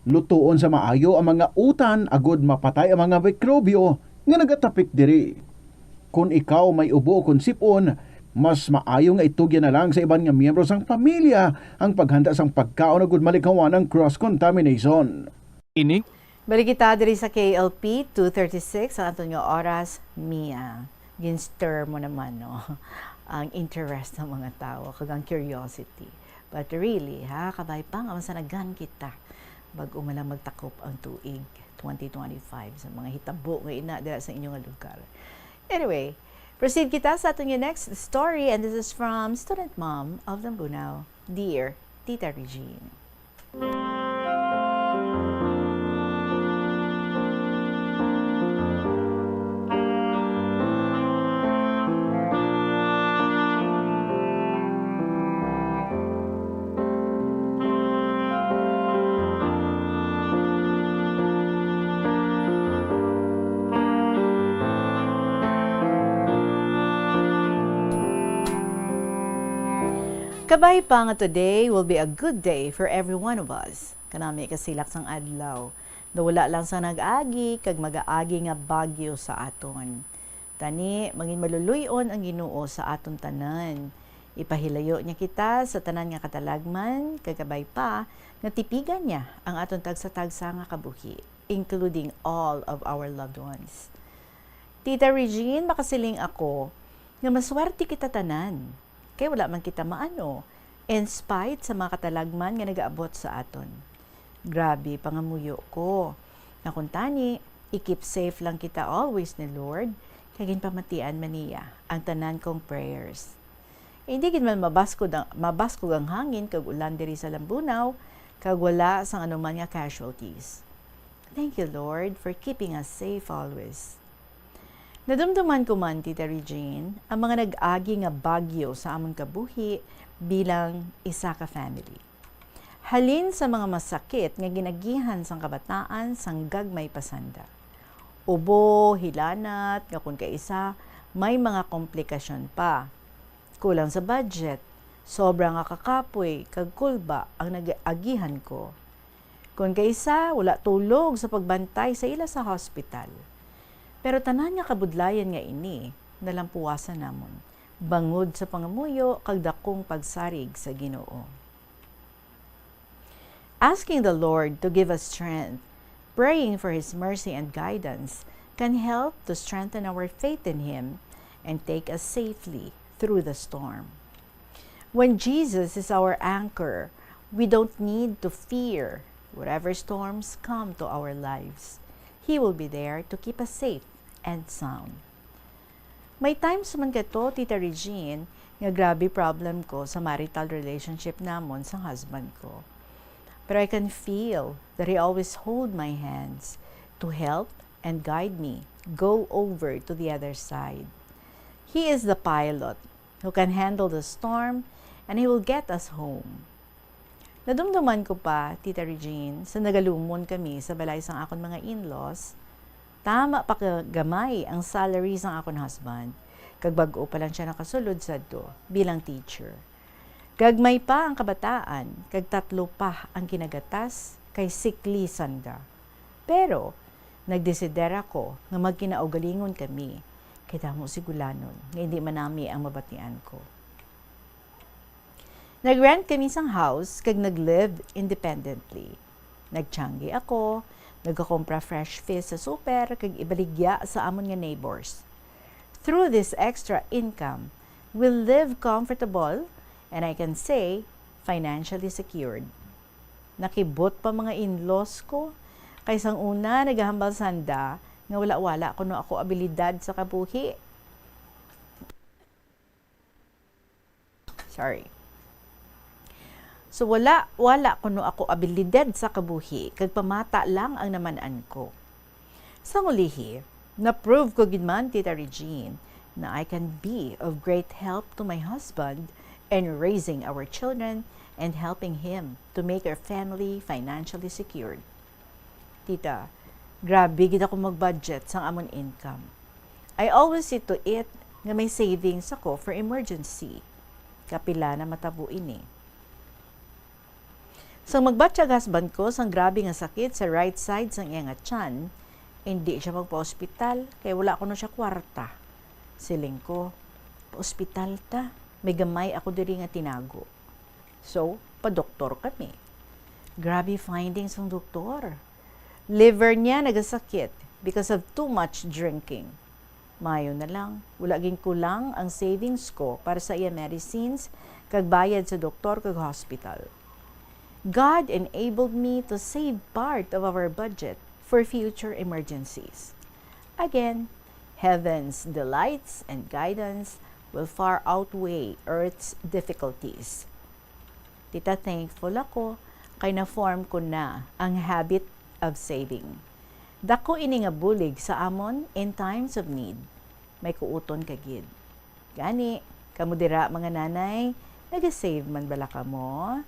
Lutoon sa maayo ang mga utan agod mapatay ang mga mikrobyo nga nagatapik diri. Kon ikaw may ubo kon sip-on, mas maayo nga itugyan na lang sa iban nga miyembro sang pamilya ang paghanda sang pagkaon agud malikawan ang cross contamination. Ini Balik kita diri sa K L P two thirty-six, ang aton nga oras, Mia. Gin-stir mo naman, no? Ang interest ng mga tao, kag ang curiosity. But really, ha, kabay pa nga masanagan kita bag-o man lang magtakop ang tuig twenty twenty-five sa mga hitabo nga ina dira sa inyo nga lugar. Anyway, proceed kita sa aton nga next story, and this is from student mom of Lambunao, Dear Tita Regine. Kabay pa nga today will be a good day for every one of us. Kanami kasilak sang adlaw, na wala lang sa nag-agi kag mag-aagi nga bagyo sa aton. Tani, mangin maluluy-on ang Ginoo sa aton tanan. Ipahilayo niya kita sa tanan nga katalagman, kag kabay pa nga tipigan niya ang aton tagsa-tagsa nga kabuhi, including all of our loved ones. Tita Regine, makasiling ako nga maswerte kita tanan, kay wala man kita maano, in spite sa mga katalagman nga nagaabot sa aton. Grabe, pangamuyo ko. Nga kuntani, i-keep safe lang kita always ni Lord, kay ginpamatian man niya ang tanan kong prayers. Hindi gid man mabaskog ang, mabaskog ang hangin kag ulan diri sa Lambunao, kag wala sang anuman nga casualties. Thank you, Lord, for keeping us safe always. Nadumduman ko man, Tita Regine, ang mga nag-agi nga bagyo sa amon kabuhi bilang isa ka family. Halin sa mga masakit nga ginagihan sang kabataan sang gagmay pa sanda. Ubo, hilanat, nga kun kaisa, may mga komplikasyon pa. Kulang sa budget, sobra nga kakapoy, kag kulba ang nag-agihan ko. Kon kaisa, wala tulog sa pagbantay sa ila sa hospital. Pero tanan nga kabudlayan nga ini, nalampuwasan namon, bangod sa pangamuyo kag dakong pagsarig sa Ginoo. Asking the Lord to give us strength, praying for His mercy and guidance, can help to strengthen our faith in Him and take us safely through the storm. When Jesus is our anchor, we don't need to fear whatever storms come to our lives. He will be there to keep us safe and sound. May times man kato, Tita Regine, nga grabe problem ko sa marital relationship namon sang husband ko. Pero I can feel that he always hold my hands to help and guide me go over to the other side. He is the pilot who can handle the storm, and he will get us home. Nadumduman ko pa, Tita Regine, sa nagalumon kami sa balay sang akon mga in-laws, tama pa ka gamay ang salary sang akon husband, kag bag-o pa lang siya nakasulod sadto bilang teacher. Gagmay pa ang kabataan, kag tatlo pa ang kinagatas, kay sikli sanda. Pero, nagdesider ako nga magkinaugalingon kami, kay damo sigulanon nga indi man nami ang mabatian ko. Nag-rent kami sang house kag nag-live independently. Nagtiangge ako, nagakumpra fresh fish sa super kag ibaligya sa amon nga neighbors. Through this extra income, we live comfortable and, I can say, financially secured. Nakibot pa mga in-laws ko, kay sang una nagahambal sanda nga wala-wala kuno ako abilidad sa kabuhi. Sorry. So, wala, wala kuno ako abilidad sa kabuhi, kag pamata lang ang naman-an ko. Sang ulihi, na-prove ko gid man, Tita Regine, na I can be of great help to my husband in raising our children and helping him to make our family financially secured. Tita, grabe gid ako mag-budget sang amon income. I always see to it nga may savings ako for emergency. Kapila na matabo ini. Sang magbatyag husband ko sang grabe nga sakit sa right side sang iya nga tiyan, hindi siya magpa-ospital kay wala kuno siya kwarta. Siling ko, "Pa-ospital ta, may gamay ako diri nga tinago." So, pa-doktor kami. Grabe findings sang doktor. Liver niya nagasakit because of too much drinking. Maayo na lang, wala ginkulang ang savings ko para sa iya medicines kag bayad sa doktor kag hospital. God enabled me to save part of our budget for future emergencies. Again, heaven's delights and guidance will far outweigh earth's difficulties. Tita, thankful ako kay na-form ko na ang habit of saving. Dako ini nga bulig sa amon in times of need. May kuuton ka gid. Gani, kamo dira, mga nanay, naga-save man bala kamo?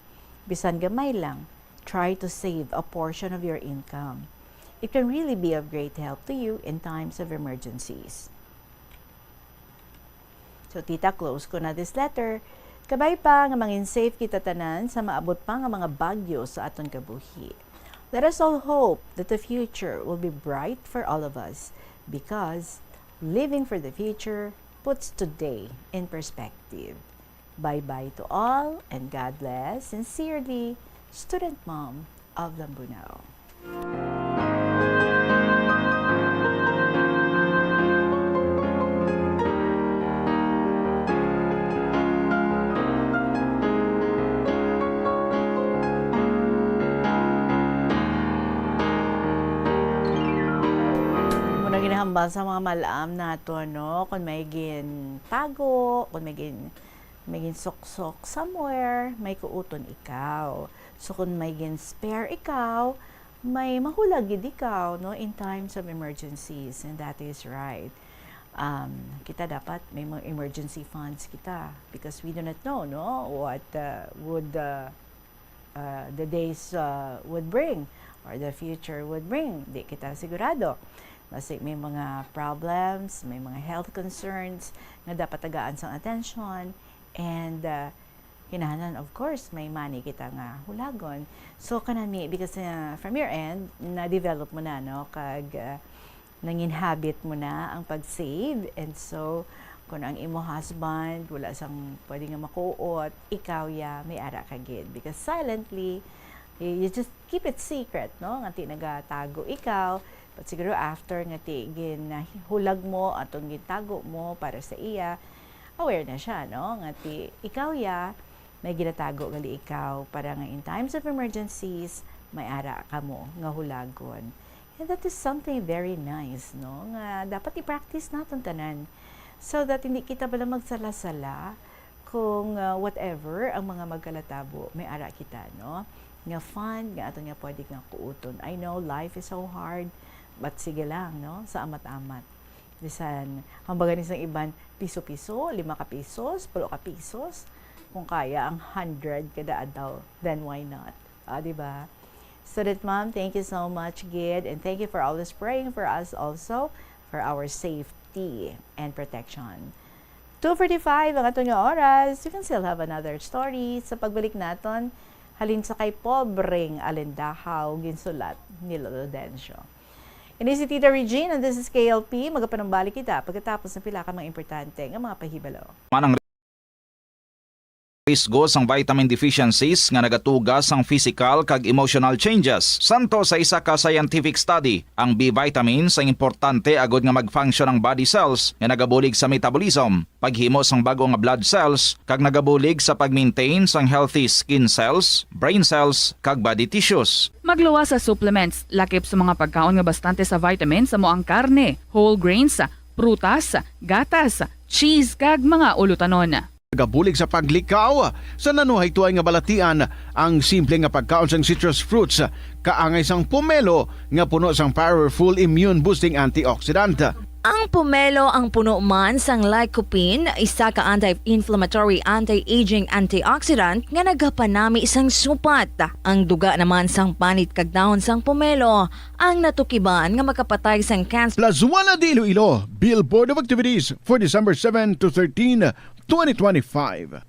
Bisan gamay lang, try to save a portion of your income. It can really be of great help to you in times of emergencies. So, tita, close ko na this letter. Kabay pa nga mangin safe kita tanan sa maabot pa nga mga bagyo sa aton kabuhi. Let us all hope that the future will be bright for all of us, because living for the future puts today in perspective. Bye-bye to all, and God bless. Sincerely, Student Mom of Lambunao. Muna ginahambal sa mga malam nato, no? Kung may gintago, kung may gin-, may ginsuksok somewhere, may kuuton ikaw. So, kung may gin-spare ikaw, may mahulag gid ikaw, no, in times of emergencies, and that is right. Um, kita dapat may mga emergency funds kita because we do not know, no, what, uh, would, uh, uh, the days, uh, would bring or the future would bring. Di kita sigurado. Basi may mga problems, may mga health concerns nga dapat tagaan sang attention, and, uh, kinahanglan, of course, may money kita nga hulagon. So, kanami, because, uh, from your end, na-develop mo na, no? Kag, uh, nangin habit mo na ang pag-save. And so, kung ang imo husband, wala sang pwede nga makuot, ikaw ya, may ara ka gid. Because silently, you, you just keep it secret, no? Nga ti nagatago ikaw, but siguro after nga ti ginahulag mo atong gitago mo para sa iya, aware na siya, no? Nga ti ikaw ya, may ginatago gali ikaw para nga in times of emergencies, may ara kamo nga hulagon. And that is something very nice, no? Nga dapat i-practice naton tanan so that hindi kita bala magsala-sala kung, uh, whatever ang mga magkalatabo, may ara kita, no? Nga fund nga aton nga pwede nga kuuton. I know life is so hard, but sige lang, no? Sa amat-amat. Bisan, ang baga ni sang iban, piso-piso, lima ka pisos, pulo ka pisos. Kung kaya ang hundred kada adlaw, then why not? Ah, di ba? Student Mom, thank you so much, gid, and thank you for always praying for us also, for our safety and protection. Two forty-five ang aton nga oras. You can still have another story sa pagbalik naton halin sa kay Pobreng Alindahaw, ginsulat ni Lolo Dencio. Ini si Tita Regine, and this is K L P. Magapanumbalik kita pagkatapos ng pila ka mga importante nga mga pahibalo. Manang risgo sang vitamin deficiencies nga nagatuga sang physical kag emotional changes. Santo sa isa ka scientific study, ang B vitamins ang importante agod nga mag-function ang body cells nga nagabulig sa metabolism, paghimo sang bag-o nga blood cells, kag nagabulig sa pag-maintain sang healthy skin cells, brain cells, kag body tissues. Magluwas sa supplements, lakip sa mga pagkaon nga bastante sa vitamins, amo ang karne, whole grains, prutas, gatas, cheese, kag mga ulutanon. Nagabulig sa paglikaw sa nanuhaytoay nga balatian ang simple nga pagkaon sang citrus fruits, kaangay sang pomelo nga puno sang powerful immune boosting antioxidant. Ang pomelo ang puno man sang lycopene, isa ka anti-inflammatory, anti-aging antioxidant nga nagapanami sang supat. Ang duga naman sang panit kag dahon sang pomelo ang natukiban nga makapatay sang cancer. Plazuela de Iloilo, Billboard of Activities for December seven to thirteen, twenty twenty-five.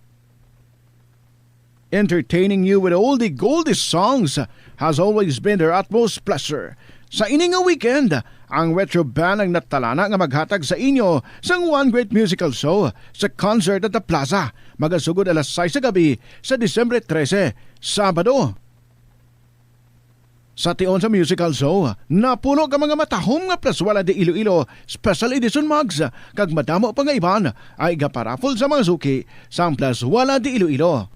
Entertaining you with all the goldie songs has always been their utmost pleasure. Sa ini nga weekend, ang Retro Band ang natalana nga maghatag sa inyo sang one great musical show sa concert at the plaza, magasugod alas sais sa gabi sa Disyembre trese, Sabado. Sa tion sa musical show, napuno ka mga matahom nga Plaswala de Iloilo Special Edition mugs, kag madamo pa nga iban ay igaparaffle sa mga suki sang Plaswala de Iloilo.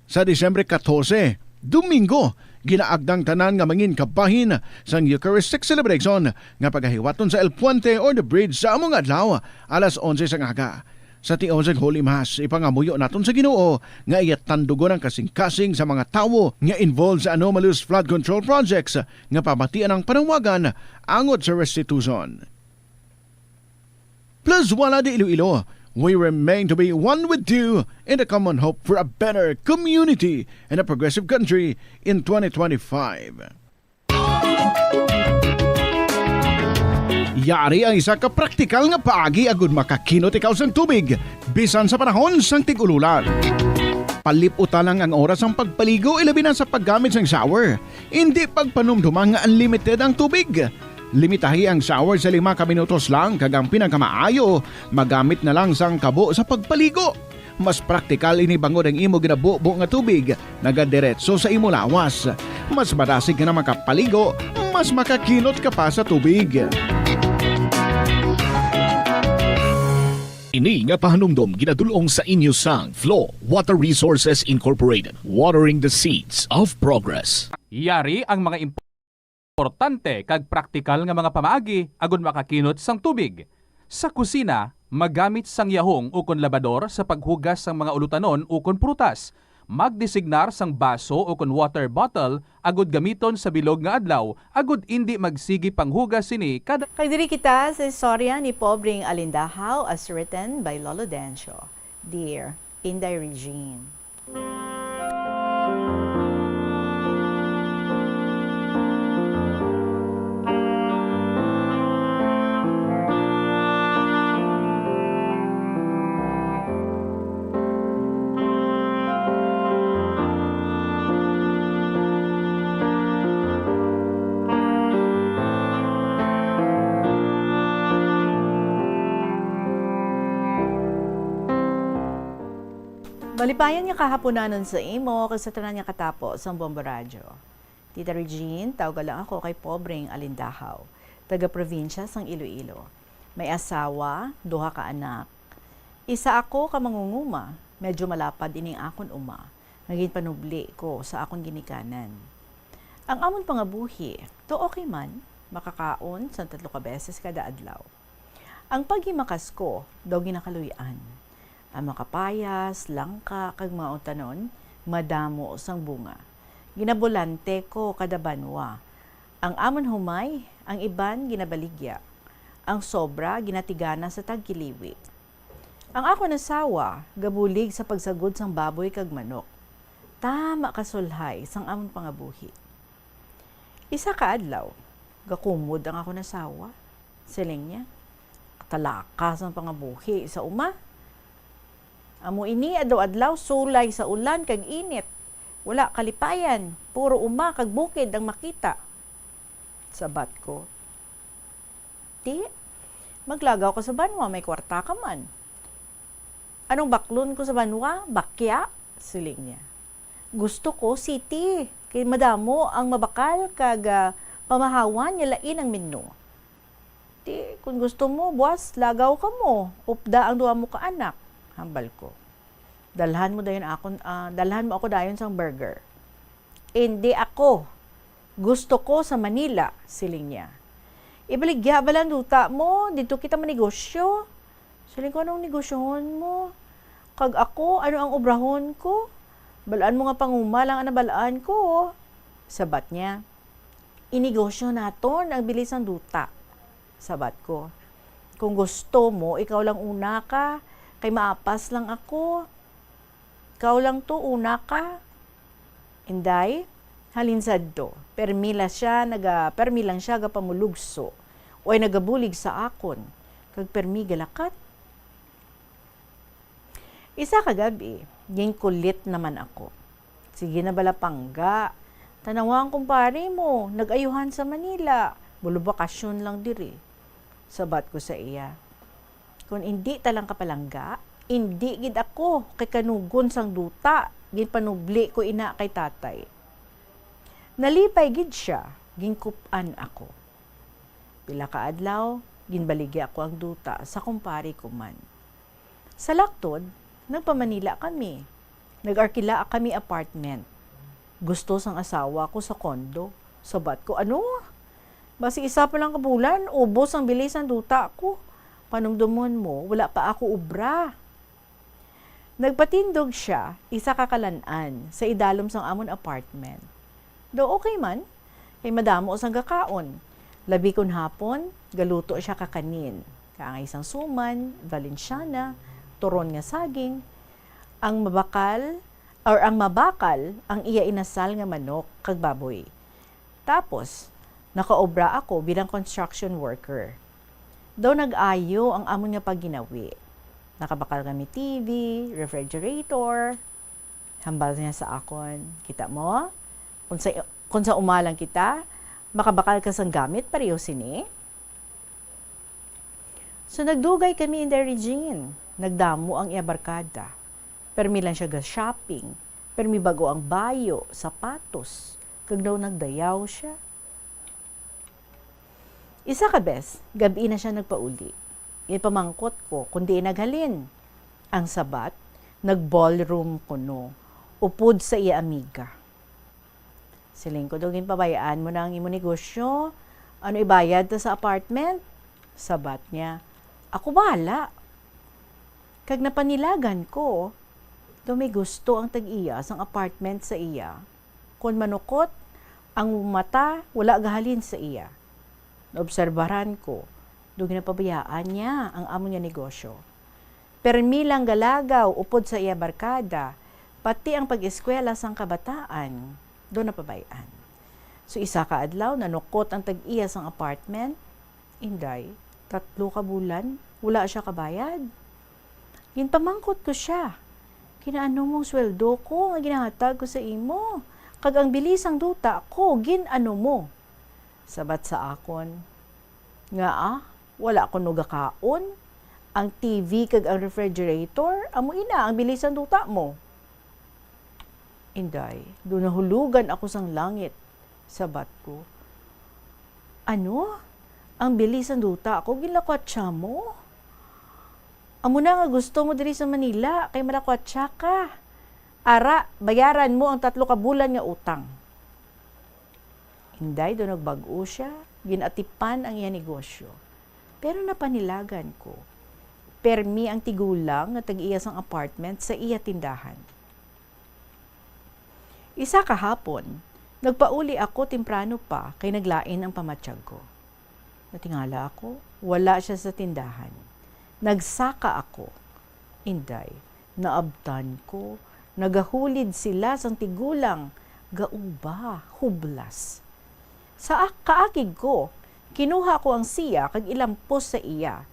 Sa Disyembre katorse, Domingo, ginaagdang tanan nga mangin kabahin sang Eucharistic celebration nga pagahiwaton sa El Puente or the bridge sa amo nga adlaw, alas onse sang aga. Sa tion sang Holy Mass, ipangamuyo naton sa Ginoo nga iya tandugon ang kasingkasing sa mga tawo nga involved sa anomalous flood control projects nga pamatian ang panawagan angot sa restitution. Plaswala de Iloilo, we remain to be one with you in the common hope for a better community and a progressive country in twenty twenty-five. Yari ang isa ka praktikal nga paagi agud makakinot ikaw sang tubig, bisan sa panahon sang tig-ululan. Palip-uta lang ang oras sang pagpaligo, ilabi na sa paggamit sang shower. Indi pagpanumduma nga unlimited ang tubig. Limitahi ang shower sa lima ka minutos lang, kag ang pinakamaayo, magamit na lang sang kabo sa pagpaligo. Mas praktikal ini bangod ang imo ginabubo nga tubig nagadiretso sa imo lawas. Mas madasig ka na makapaligo, mas makakinot ka pa sa tubig. Ini nga pahanumdom ginadul-ong sa inyo sang Flow Water Resources Incorporated, watering the seeds of progress. Yari ang mga importante kag praktikal nga mga pamaagi agud makakinot sang tubig. Sa kusina, magamit sang yahong ukon labador sa paghugas sang mga ulutanon ukon prutas. Magdesignar sang baso ukon water bottle agud gamiton sa bilog nga adlaw agud indi magsigi panghugas sini kada Kag diri kita sa istorya ni Pobreng Alindahaw, as written by Lolo Dencio. Dear Inday Regine. Malipayon nga kahapunanon sa imo kag sa tanan nga katapo sang Bombo Radyo. Tita Regine, tawga lang ako kay Pobreng Alindahaw, taga-probinsya sang Iloilo. May asawa, duha ka anak. Isa ako ka mangunguma, medyo malapad ining akon uma, nga ginpanubli ko sa akon ginikanan. Ang amon pangabuhi, to okay man, makakaon sang tatlo ka beses kada adlaw. Ang paghimakas ko daw ginakaluy-an. Ang mga kapayas, langka, kag mga utanon, madamo sang bunga. Ginabulante ko kada banwa. Ang amon humay, ang iban ginabaligya. Ang sobra, ginatigana sa tagkiliwi. Ang akon asawa gabulig sa pagsagod sang baboy kag manok. Tama kasulhay sang amon pangabuhi. Isa ka adlaw, gakumod ang akon asawa. Siling niya, "Katalakas ang pangabuhi sa uma. Amo ini, adlaw-adlaw sulay sa ulan kag init. Wala kalipayan, puro uma kag bukid ang makita." Sabat ko, "Ti, maglagaw ka sa banwa, may kwarta ka man." "Anong baklon ko sa banwa? Bakya?" siling niya. "Gusto ko city, kay madamo ang mabakal kag, ah, pamahawan nga lain ang menu." "Ti, kung gusto mo, buwas lagaw kamo, upda ang duha mo ka anak," hambal ko. "Dalhan mo dayon akon, ah, dalhan mo ako dayon sang burger." "Indi ako. Gusto ko sa Manila," siling niya. "Ibaligya bala ang duta mo, didto kita manegosyo." Siling ko, "Anong negosyohon mo? Kag ako, ano ang obrahon ko? Balaan mo nga panguma lang ang nabalaan ko." Sabat niya, "Inegosyo naton ang bili sang duta." Sabat ko, "Kung gusto mo, ikaw lang una ka, kay maapas lang ako. Ikaw lang to, una ka." Inday, halin sadto, permi la siya, naga-, permi lang siya gapamulugso, o ay nagabulig sa akon, kag permi galakat. Isa ka gab-i, ginkulit naman ako. "Sige na bala, pangga. Tanawa ang kumpare mo, nag-ayuhan sa Manila. Bulo bakasyon lang diri," sabat ko sa iya. Kon indi ta lang ka palangga, indi gid ako kay kanugon sang duta, ginpanubli ko ina kay tatay. Nalipay gid sia, ginkup-an ako. Pila ka adlaw, ginbaligya ko ang duta sa kumpare ko man. Sa laktod, nagpa-Manila kami. Nag-arkila kami apartment. Gusto sang asawa ko sa condo. Sabat ko, "Ano? Basi isa pa lang ka bulan, ubos ang bili sang duta ko. Panumdomon mo, wala pa ako obra." Nagpatindog sia isa ka kalan-an sa idalom sang amon apartment. Daw okay man, kay madamo sang gakaon. Labi kon hapon, galuto sia ka kanin, kaangay sang suman, valenciana, turon nga saging. Ang mabakal, or ang mabakal, ang iya inasal nga manok kag baboy. Tapos, nakaobra ako bilang construction worker. Daw nag-ayo ang amon nga pagginawi. Nakabakal kami T V, refrigerator. Hambal niya sa akon, "Kita mo? Kung sa, kung sa uma lang kita, makabakal ka sang gamit pareho sini." So, nagdugay kami, Inday Regine. Nagdamo ang iya barkada. Permi lang siya ga-shopping. Permi bag-o ang bayo, sapatos. Kag daw nagdayaw siya. Isa ka bes, gab-i na siya nagpauli. Ipamangkot ko kung diin naghalin. Ang sabat, nag-ballroom kuno, upod sa iya amiga. Siling ko, "Daw ginpabayaan mo na ang imo negosyo. Ano ibayad ta sa apartment?" Sabat niya, "Ako bahala." Kag napanilagan ko, daw may gusto ang tag-iya sang apartment sa iya. Kon manukot, ang mata wala gahalin sa iya. Naobserbaran ko, daw ginapabayaan niya ang amo niya negosyo. Permi lang galagaw upod sa iya barkada, pati ang pag-eskwela sang kabataan, daw napabay-an. So, isa ka adlaw, nanukot ang tag-iya sang apartment. Inday, tatlo ka bulan, wala siya kabayad. Ginpamangkot ko sia, "Gin-ano mo ang sweldo ko nga ginahatag ko sa imo? Kag ang bili sang duta ko, gin-ano mo?" Sabat sa akon, "Ngaa, wala kuno gakaon? Ang T V kag ang refrigerator, amo ina ang bili sang duta mo." Inday, do nahulugan ako sang langit, sabat ko. "Ano? Ang bili sang duta ako ginlakwatsa mo? Amo na nga gusto mo diri sa Manila kay malakwatsa ka. Ara, bayaran mo ang tatlo ka bulan nga utang." Inday, do nagbag-o sia, gin-atipan ang iya negosyo. Pero napanilagan ko, permi ang tigulang nga tag-iya sang apartment sa iya tindahan. Isa ka hapon, nagpauli ako temprano pa kay naglain ang pamatyag ko. Natingala ako, wala sia sa tindahan. Nagsaka ako. Inday, naabtan ko, nagahulid sila sang tigulang, gauba, hublas. Sa ak-, kaakig ko, kinuha ko ang siya kag ilampos sa iya,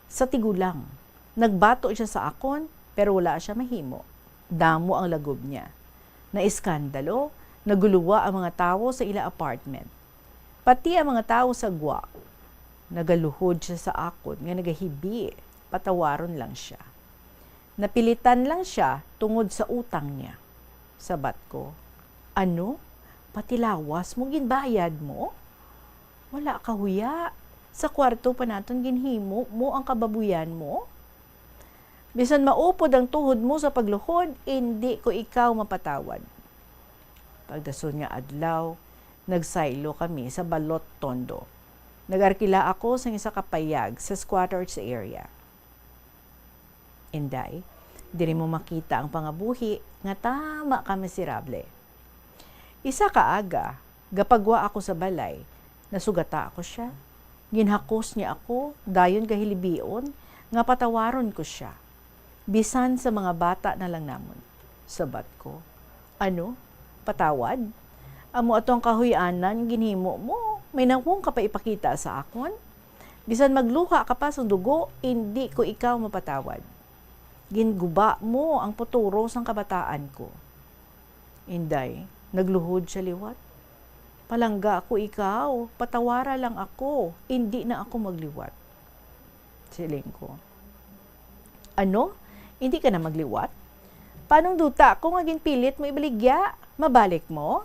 sa tigulang. Nagbato sia sa akon, pero wala sia mahimo. Damo ang lagob niya. Naiskandalo, naguluwa ang mga tawo sa ila apartment. Pati ang mga tawo sa gwa. Nagaluhod sia sa akon nga nagahibi, patawaron lang sia. Napilitan lang sia tungod sa utang niya. Sabat ko, "Ano? Pati lawas mo ginbayad mo? Wala ka huya. Sa kwarto pa naton ginhimo mo ang kababuyan mo. Bisan maupod ang tuhod mo sa pagluhod, indi ko ikaw mapatawad." Pagdason nga adlaw, nagsaylo kami sa balot tondo. Nag-arkila ako sang isa ka payag sa squatters area. Inday, diri mo makita ang pangabuhi nga tama ka miserable. Isa ka aga, gapagwa ako sa balay, nasugata ako sia. Ginhakos niya ako, dayon gahilibion nga patawaron ko sia. Bisan sa mga bata na lang namon, sabat ko. "Ano? Patawad? Amo ato ang kahuy-anan ginhimo mo? May nawong ka pa ipakita sa akon? Bisan magluha ka pa sang dugo, indi ko ikaw mapatawad." Ginguba mo ang puturo sang kabataan ko. Inday, nagluhod siya liwat. "Palangga ko ikaw, patawara lang ako, indi na ako magliwat." Siling ko, "Ano? Indi ka na magliwat? Paanong duta ko nga ginpilit mo ibaligya? Mabalik mo?"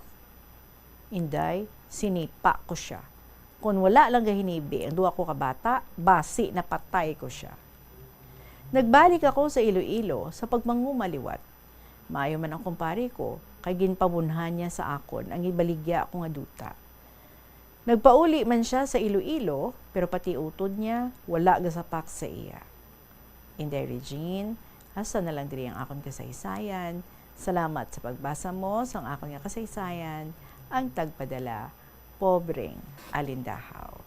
Inday, sinipa ko sia. Kon wala lang gahinibi ang duha ko ka bata, basi napatay ko sia. Nagbalik ako sa Iloilo sa pagmanguma liwat. Maayo man ang kumpare ko, kay ginpabunhan niya sa akon ang ibaligya ko nga duta. Nagpauli man sia sa Iloilo, pero pati utod niya, wala gasapak sa iya. Inday Regine, hasta na lang diri ang akon kasaysayan. Salamat sa pagbasa mo sang akon nga kasaysayan, ang tagpadala, Pobreng Alindahaw.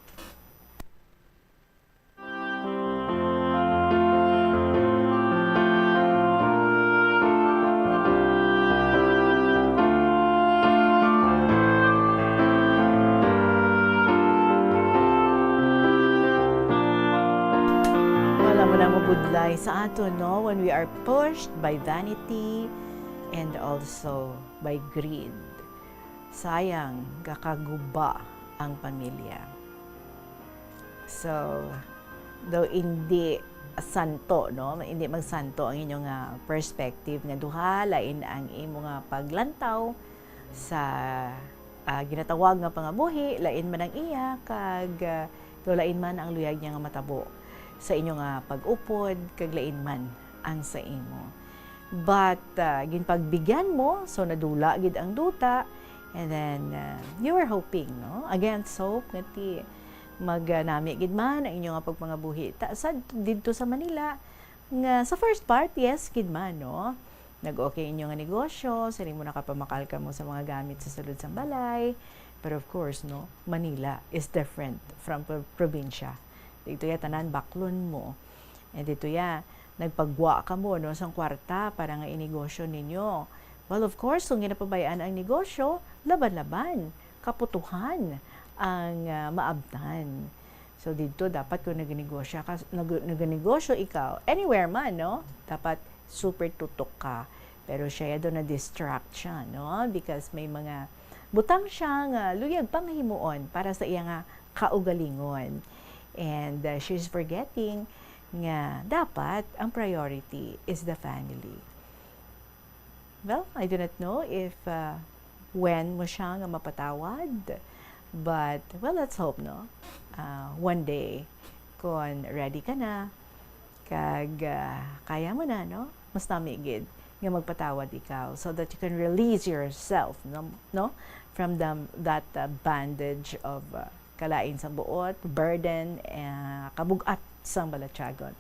Wala mo na mabudlay sa aton, no? When we are pushed by vanity and also by greed. Sayang, gakaguba ang pamilya. So, though hindi santo, no? Hindi magsanto ang inyo nga perspective nga duha, lain ang imo nga paglantaw sa, ah, ginatawag nga pangabuhi, lain man ang iya, kag, ah, though lain man ang luyag niya nga matabo sa inyo nga pag-upod, kag lain man ang sa imo. But, ah, ginpagbigyan mo, so nadula gid ang duta, and then, ah, you were hoping, no? Against hope, nga ti mag, ah, nami gid man ang inyo nga pagpangabuhi. Ta-, sad didto sa Manila, nga sa first part, yes gid man, no? Nag-okay inyo nga negosyo, siling mo nakapamakal kamo sa mga gamit sa sulod sang balay. Pero of course, no, Manila is different from pro-, probinsya. Dito ya tanan baklon mo. And dito ya, nagpagwa kamo, no, sang kwarta para nga inegosyo ninyo. Well, of course, kung ginapabay-an ang negosyo, laban-laban, kaputuhan ang, ah, maabtan. So, didto dapat kung nagnegosyo ka, nag-, nagnegosyo ikaw, anywhere man, no? Dapat super tutok ka. Pero siya ya daw na-distract siya, no? Because may mga butang siya nga luyag pang himuon para sa iya nga kaugalingon. And, uh, she's forgetting nga dapat ang priority is the family. Well, I do not know if, uh, when mo siya nga mapatawad, but, well, let's hope, no? Uh, one day, kon ready ka na, kag, uh, kaya mo na, no? Mas nami gid nga magpatawad ikaw so that you can release yourself, no? No? From the, that, uh, bandage of, uh, kalain sa buot, burden, eh, kabug-at sang balatyagon.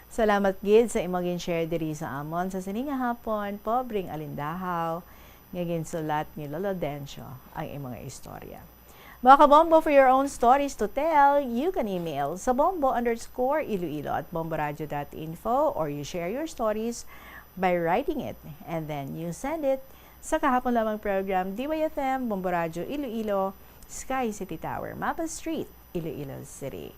Salamat gid sa imo gin-share diri sa amon sa sini nga hapon, Pobreng Alindahaw, nga ginsulat ni Lolo Dencio ang imo nga istorya. Mga kabombo, for your own stories to tell, you can email sa bombo underscore iloilo at bomboradio dot info, or you share your stories by writing it and then you send it sa kahapon lamang program, D Y F M, Bombo Radyo Iloilo, Sky City Tower, Mapa Street, Iloilo City.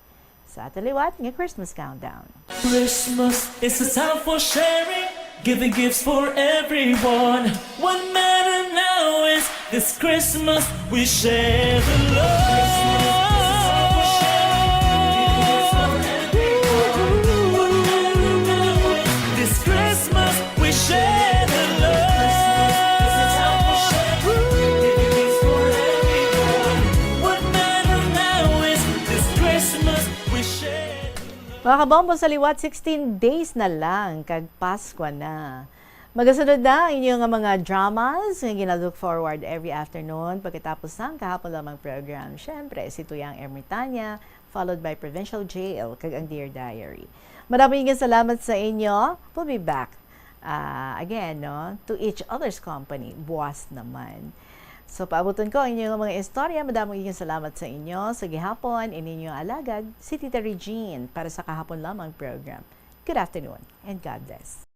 Sa aton liwat nga Christmas countdown. Christmas is a time for sharing, giving gifts for everyone. What matter now is this Christmas we share the love. This Christmas we share the love. What matter now is this Christmas we share the love. Mga kabombo, sa liwat, sixteen days na lang kag Paskwa na. Magasunod na ang inyo nga mga dramas nga gina-look forward every afternoon pagkatapos sang kahapon lamang program. Siyempre, si Tuyang Ermitania, followed by Provincial Jail kag ang Dear Diary. Madamo nga salamat sa inyo. We'll be back, ah, again, no, to each other's company. Buwas naman. So, paabuton ko ang inyo nga mga istorya. Madamo nga salamat sa inyo. Sa gihapon, ininyo alagad, si Tita Regine para sa kahapon lamang program. Good afternoon and God bless.